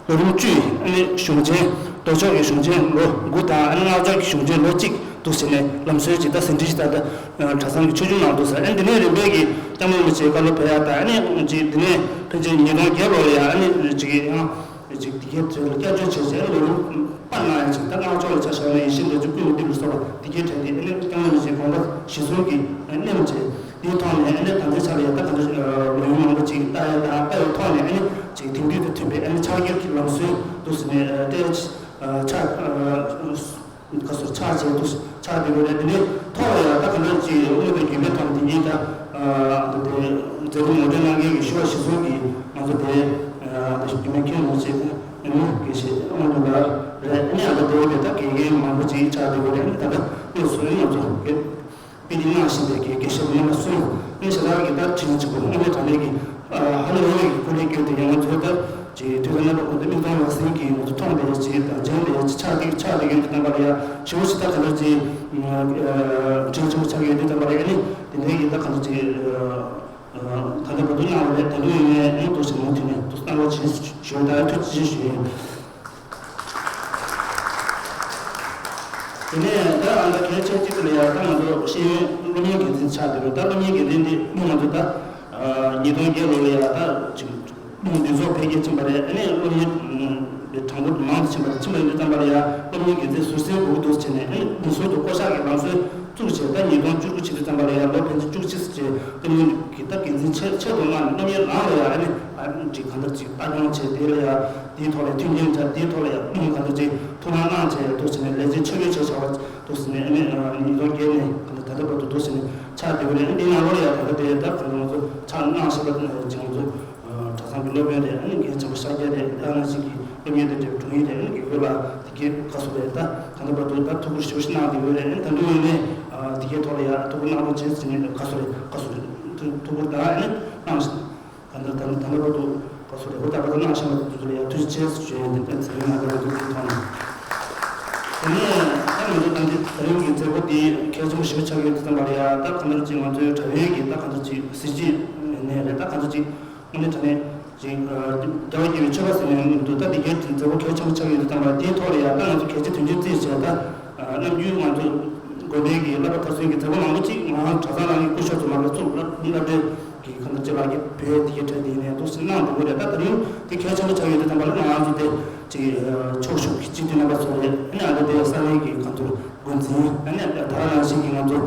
ལོ་རིམ་བཅུ་ཡི་ཨ་ནི་གཞུང་ཆེན་ལྡོག་ཕྱོགས་ཀྱི་གཞུང་ཆེན་ལོ་དགུ་དང་ཨ་ནི་སྔགས་ཕྱོགས་ཀྱི་གཞུང་ཆེན་ལོ་གཅིག་འདུག་ཟེར་ནས་ལམ་སྲོལ་ཅིག་ད་ཟིན་བྲིས་ཅིག་ད་ལྟ་གྲྭ་ཚང་གི་ཆོས་འབྱུང་ནང་འདུག་ཟེར། ཨ་འདི་ནས་རིམ་པས་ཀྱི་སྐྱབས་མགོན་རིན་པོ་ཆེའི་བཀའ་སློབ་ཕེབས་ཡ་དང་ཨ་ནི་ཅིག་འདི་ནས་ཕལ་ཆེར་ཉིས་སྟོང་བརྒྱད་ལོ་ལ་ཡང་ཨ་ནི་ཅིག་ཡང་། ཅིག་དེ་གའི་ཚོད་ལ་བསྐྱར་བཅོས་བྱས་རྗེས་ལོ་རིམ་པ་གནང་ཡ་ཅིག་ད་སྔགས་ཕྱོགས་ལ་ཆ་བཞག་ན་ཡེ་ཤེས་མདོ་རྒྱུད་ཀུན་ལས་བཏུས་ལ་སོགས་པ་དེ་གའི་གྲས་དེ་ཨ་ནི་སྐྱབས་མགོན་རིན་པོ་ཆེའི་དགོངས་པ་གཞིར་བཟུང་གིས་ཨ་ནི་གནང་བྱས་དེའི་ཐོག་ནས་ཨ་ནི་ད་ལྟའི་ཆ་ལ་ཡ་ད་ག་འདྲ་ལོ་ཡུན་མང་པོ་ཅིག་ལྟ་ཡ་དང་ལྟ་བའི་ཐོག་ནས་ཨ་ནི་ཅིག་དེང་དུས་དང་མཐུན་པའི་ཨ་ནི་ཕྱག་འཁྱེར་གྱི་ལམ་སྲོལ་འདུག་ཟེར་ནས་ཨ་ཏེ་ཕྱག་ཨ། ག་ཚོད་ཆགས་བྱས་འདུག་ཆགས་བསྡད་ཡོད་རེད། དེ་ནས་ཐོག་ལ་ཡང་ད་ག་འདྲ་ཅིག་དངོས་དང་བརྒྱུད་པའི་ཐོག་ནས་དེ་ཉིད་ད་འདི་དེ་མཛད་རིམ་ངོ་སྤྲོད་གནང་མཁན་གྱི་ཞུ་བ་གཞིར་བཟུང་གིས་ང་ཚོ་དེ་ད་རྒྱུད་སྨད་མཁན་རིན་པོ་ཆེ་ཨ་ནི་དགེ་བཤེས་དབང་འདུས་ལགས་རེད། ཨ་ནི་ཨ་ད་དེ་བས་ད་དགེ་རྒན་མང་པོ་ཅིག་ཆགས་བསྡད་ཡོད་རེད། ཨ་ནི་ད་ལྟ་དངོས་སུ་ཨ་ནི་ང་ཚོ་དགེ་དཔེ་དེབ་གནང་བཞིན་པའི་དགེ་དགེ་བཤེས་རྣམ་པ་གསུམ་ཨ་ནི་ཞེ་དྲག་གི་ད་དྲིན་གཅིག་པུ་ཨ་ནི་དྲང་གནས་ཀྱི་ཧ་ལས་པའི་སྐུ་ལས་བསྐྱོན་ཏེ་ཡང་ང་ཚོའི་ད་ཅིག་དུས་དང་རྣམ་པ་ཀུན་ཏུ་མིག་མཐོང་ལག་ཟིན་གྱིས་ང་ཚོ་མཐོང་བསྡད་ཅིག་དང་མཇལ་བསྡད་ཅིག་ཆགས་བསྡད་ཆགས་བསྡད་ཡོད་དུས་ཙམ་པ་ལ་ཡ་ཞེ་པོ་ཅིག་ད་ག་འདྲ་ཅིག་དྲིན་ཆེན་པོ་ཆགས་ཀྱི་ཡོད་དུས་ཙམ་པ་ལ་ཡ་ཨ་ནི་དེ་འདྲའི་གི་ད་ག་འདྲ་ཅིག་ད་ལྟ་བར་དུ་གནང་བ་རེད། ད་དུང་ཡིན་ནའི་ཨ་ནི་ཏོག་ཙམ་མུ་མཐུད་ནས་ཏོག་ཙམ་གནང་རོགས་བྱེད་ཞུ་ཡ་ད་ཐུགས་རྗེ་ཆེ་ཞུ་ཡ་ཡིན། དེ་ནས་ད་ཨ་ད་གལ་ཆེ་གཅིག་ལ་ཡང་ད་ང་ཚོ་ཤེས་ཡོན་སློབ་གཉེར་འགན་འཛིན་ཆགས་བསྡད་པ་རེད། ད་སློབ་གཉེར་འགན་འཛིན་འདི་ང་ཚོ་ད་ཉིས་སྟོང་བརྒྱད་ལོ་ལ་ཡང་ད་ཅིག་འདུ་ཚོགས་འཕེལ་རྒྱས་ཕྱིན་པ་རེད། ཨ་ནི་སློབ་གཉེར་གྱི་གྲངས་འབོར་མང་དུ་ཕྱིན་པ་རེད། ཕྱིན་པ་ཡིན་དུས་ཙམ་པ་ལ་ཡང་སློབ་གཉེར་འགན་འཛིན་ཟུར་སེལ་དགོས་ཀྱི་འདུག་ཟེར་ནས་ཨ་ནི་འདུ་ཚོགས་ཀྱི་བསྐོ་གཞག་གི་ལམ་སྲོལ་བཙུགས་བྱས་ད་ཉིས་སྟོང་བཅུ་དགུ་ཕྱིན་དུས་ཙམ་པ་ལ་ཡང་ལོ་ཕལ་ཆེར་བཅུ་གཅིག་ཙམ་བྱས་སློབ་གཉེར་གྱི་ད་འགན་འཛིན་ཆེད་ཆེད་དུ་གནང་ནས་སློབ་གཉེར་ནང་ལ་ཡང་ཨ་ནི་ ཅིག་གང་ལྟར་ཅིག་ལྟ་སྐྱོང་བྱས། དེ་ལ་ཡ་དེའི་ཐོག་ལ་མཐུན་རྐྱེན་བྱ། དེའི་ཐོག་ལ་ཡ་གང་ལྟར་ཅིག་ཐུགས་སྣང་གནང་བྱས། འདུག་ཟེར་ནས་ལས་བྱེད་ཆོས་རྒྱལ་ཆེ་བྱ་བ་འདུག་ཟེར་ནས། ཨ་ནི་ཉིས་སྟོང་བརྒྱད་ནས་གང་ལྟར་ད་ལྟ་བར་དུ་འདུག་ཟེར་ནས་ཆགས་བསྡད་ཡོད་རེད། ཨ་ནི་དེའི་ནང་ལོགས་ལ་ཡ་ད་ལྟ་དེ་ད་གང་ལྟར་ང་ཚོ་ཆགས་གནང་བཞིན་པ་ཅིག་ང་ཚོ་གྲྭ་ཚང་གི་སློབ་དཔོན་རེད། ཨ་ནི་རྒན་ཆེན་པོ་ཤཱཀྱ་རེད། ཨ་ནང་བཞིན་གྱི་སློབ་གཉེར་དང་འབྲེལ་བའི་དྲུང་ཡིག་རེད། ཨ་ནི་དགེ་བསྐོས་ལགས་དེ་གའི་བཀའ་ཟུར་རེད། ད་ད་ལྟ་བར་དུ་ད་ཐུགས་ཁུར་ཞེ་པོ་ཞིག་གནང་བསྡད་ཡོད་རེད། ཨ་ནི་ད་དུང་ཡིན་ནའི་དེ་གའི་ཐོག་ལ་ཡ་ཐུགས་ཁུར་གནང་རོགས་བྱེད་ཟེར་ནས་བཀའ་ཟུར་རེད། བཀའ་ཟུར་རེད། ཐུགས་ཐུགས་ཁུར་དང་ཨ་ནི་གནང་ད་ལྟ་ད་ལྟ་བར་དུ་བཀའ་ཟུར་རེད། ཧུར་ཐག་པ་དང་གནང་བཞིན་པ་དེ་ཚོ་ལ་ཡ་ཐུགས་རྗེ་ཆེ་ཞུ་ཡས་འདི་ད་ཚེ་རིང་ང་ད་ལྟ་འདུག་ཐོག་ནས། དེ་ནས་ད་ང་ཚོ་ད་འདི་ད་རིང་གི་མཛད་སྒོ་འདི་གལ་ཆེན་པོ་ཞེ་པོ་ཆགས་ཡོད་དུས་ཙམ་པ་ལ་ཡ་ད་གང་ལྟར་ཅིག་ང་ཚོའི་དྲ་བའི་གི་ད་གང་ལྟར་ཅིག་གཟི་བརྗིད་ནས་རེད། ད་གང་ལྟར་ཅིག་དངོས་གནས་དྲང་གནས་ཅིག་རྒྱལ་བ་དགྱེས་པའི་མཆོད་པ་ཟེར་ནས་འདུག་ད་འདི་གའི་མཛད་སྒོ་གལ་ཆེན་པོ་ཆགས་ཡོད་དུས་ཙམ་པ་དེའི་ཐོག་ལ་ཡ་ད་ང་ཚོ་གལ་ཆེ་དོན་ཆེན་བརྩིས་བྱས། ད་ནམ་རྒྱུན་ང་ཚོ་དགོན་སྡེ་གི་བསླབ་པ་མཐར་སོན་གྱི་མཛད་སྒོ་མང་པོ་ཅིག་ང་རང་གྲྭ་ཚང་ནང་གི་སྐུ་ཞབས་ཚོ་མ་གི་གཙུག་ལག་སློབ་གྲྭའི་གི་གང་ལྟར་ཅིག་ལག་གི་བོད་དེ་གའི་གྲས་དེ་ཡིན་ནས་འདུག་སེ་གནང་འགྲོ་གི་རེད། ད་ད་རིང་དེ་གལ་ཆེན་པོ་ཆགས་ཡོད་དུས་ཙམ་པ་ལ་ང་རང་ཚོ་དེ་ཅིག་ཕྱོགས་ཞུགས་ཀྱི་སྤྱི་འཐུས་རྣམ་པ་ཚོ་རེད། ཨ་ནི་ཨ་ད་དེ་ས་གནས་ཀྱི་གང་ཚོ་འགོ་འཛིན། ཨ་ནི་ད་ག་ནང་བཞིན་གྱི་ང་ཚོ་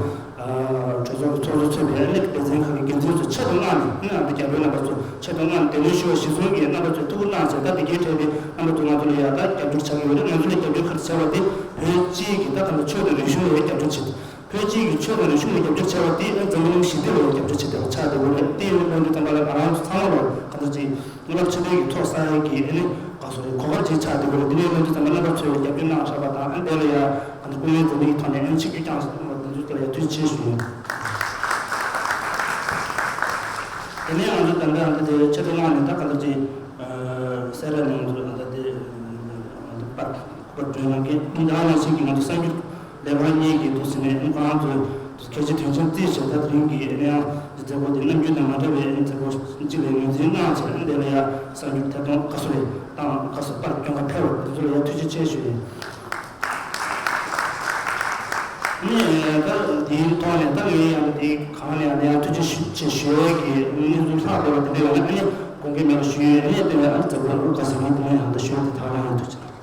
གྲོས་ཚོགས་ཀྱི་ཚོགས་གཙོ་གཙོས་པའི་ཨ་ནི་སྡེ་ཚན་ཁག་གི་འགན་འཛིན་ཚོ་ཆེད་དུ་གནང་ནས། ཨ་ནི་ཨ་ད་རྒྱ་བོད་རྣམ་པ་ཚོ་ཆེད་དུ་གནང་ནས། དེ་ནས་ཞུ་བ་གཞི་བཟུང་གིས་རྣམ་པ་ཚོས་ཐུགས་ཁུར་གནང་བྱས། ད་དེ་གའི་གྲས་དེ་རྣམ་པ་ཚོ་ང་ཚོ་ལ་ཡ་ད་རྒྱབ་སྐྱོར་བྱ་གི་ཡོད་རེད། ང་ཚོ་ལ་རྒྱབ་སྐྱོར་ག་རེ་བྱས་པ་དེ་བོད་སྤྱི་གི་ད་གང་ལྟར་ཆོས་དང་རིག་གཞུང་ལ་རྒྱབ་སྐྱོར་བྱེད། བོད་སྤྱི་གི་ཆོས་དང་རིག་གཞུང་ལ་རྒྱབ་སྐྱོར་བྱས་པ་དེ་ཨ་འཛམ་བུ་གླིང་ཞི་བདེ་ལ་རྒྱབ་སྐྱོར་བྱེད་བསྡད་པ་ཆགས་བསྡད་ཡོད་རེད། དེ་ཡིན་ལབ་དུས་ཙམ་པ་ལ་ང་རང་ཚོ་ཚང་མ་ལ་གང་ལྟར་ཅིག་རླབས་ཆེན་གྱི་ཐོག་ས་ཡ་གི་ཨ་ནི་ག་སོ་རེད་གོ་སྐབས་ཅིག་ཆགས་བསྡད་ཡོད་རེད། དེ་ནས་ལབ་དུས་ཙམ་པ་རྣམ་པ་ཚོས་རྒྱབ་སྐྱོར་གནང་བཞག་པ་དང་། ཨ་དེ་ལ་ཡ་གང་ལྟར་སྐུ་ངལ་འཛེམས་མེད་ཀྱི་ཐོག་ནས་ཨ་ནི་ཆིབས་བསྒྱུར་བསྐྱངས་བཞག་པ་དེ་ཚོ་དེ་ལ་ཡ་ཐུགས་རྗེ་ཆེ་ཞུ། དེ་ནས་ང་ཚོ་ད་ལྟ་ཨ་ད་དེ་ཆེད་དུ་གནང་ནས་ད་གང་ལྟར་ཅིག་སེ་ར་ནས་ང་ཚོ་ད་ལྟ་དེ་པར་པར་སྐྲུན་གནང་མཁན་ད་ནང་བཞིན་གྱི་ང་ཚོ་གསར་འགྱུར་ལས་ཁང་གཉིས་ཀྱིས་འདུག་སེ་ནས་ཁོ་རང་ཚོ་གལ་ཆེ་དོན་ཆེན་བརྩིས་བྱས། ད་དེ་རིང་གི་ཨ་ནི་ཡང་འདི་མཛད་སྒོ་དེ་ནམ་རྒྱུན་དང་མ་འདྲ་བའི་ཨ་ནི་མཛད་སྒོ་གཅིག་ལ་ངོས་འཛིན་གནང་བྱས། ཨ་ནི་དེ་ལ་ཡ་གསར་འགྱུར་ཐད་གཏོང་ག་སོ་རེད་དང་ག་སོ་པར་སྐྱོན་ག་ཕེབས་པ་དེ་ཚོ་ལ་ཡ་ཐུགས་རྗེ་ཆེ་ཞུ་ཡིན། ནས་ད་དེའི་ཐོག་ནས་ད་ངས་ཡང་དེ་གང་ནས་ཡང་ཐུགས་རྗེ་ཆེ་ཞུ་ཡས་ཀྱི་གནས་ཚུལ་ལྷག་བསྡད་པ་དེ་འདྲ་ཡོད་ན་ཨ་ནི་དགོངས་འགལ་མེད་པ་ཞུ་ཡས། ཨ་ནི་དེ་ནས་ཨ་ནི་མཛད་སྒོ་རུ་ཁ་སང་ཉིན་དེ་ནས་ཡང་ད་ཞུ་ཡས་དེ་ཐག་རང་ཡང་ཐུགས་རྗེ་ཆེ།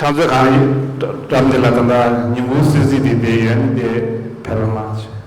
ཕྱག་མཛོད་གང་ཡིན་འགྲམ་དེ་ལ་ད་ལྟ་ཉིན་གུང་གསོལ་ཚིགས་དེ་དེ་ཡོད་ནི་དེ་ཕེབས་རོགས་གནང་།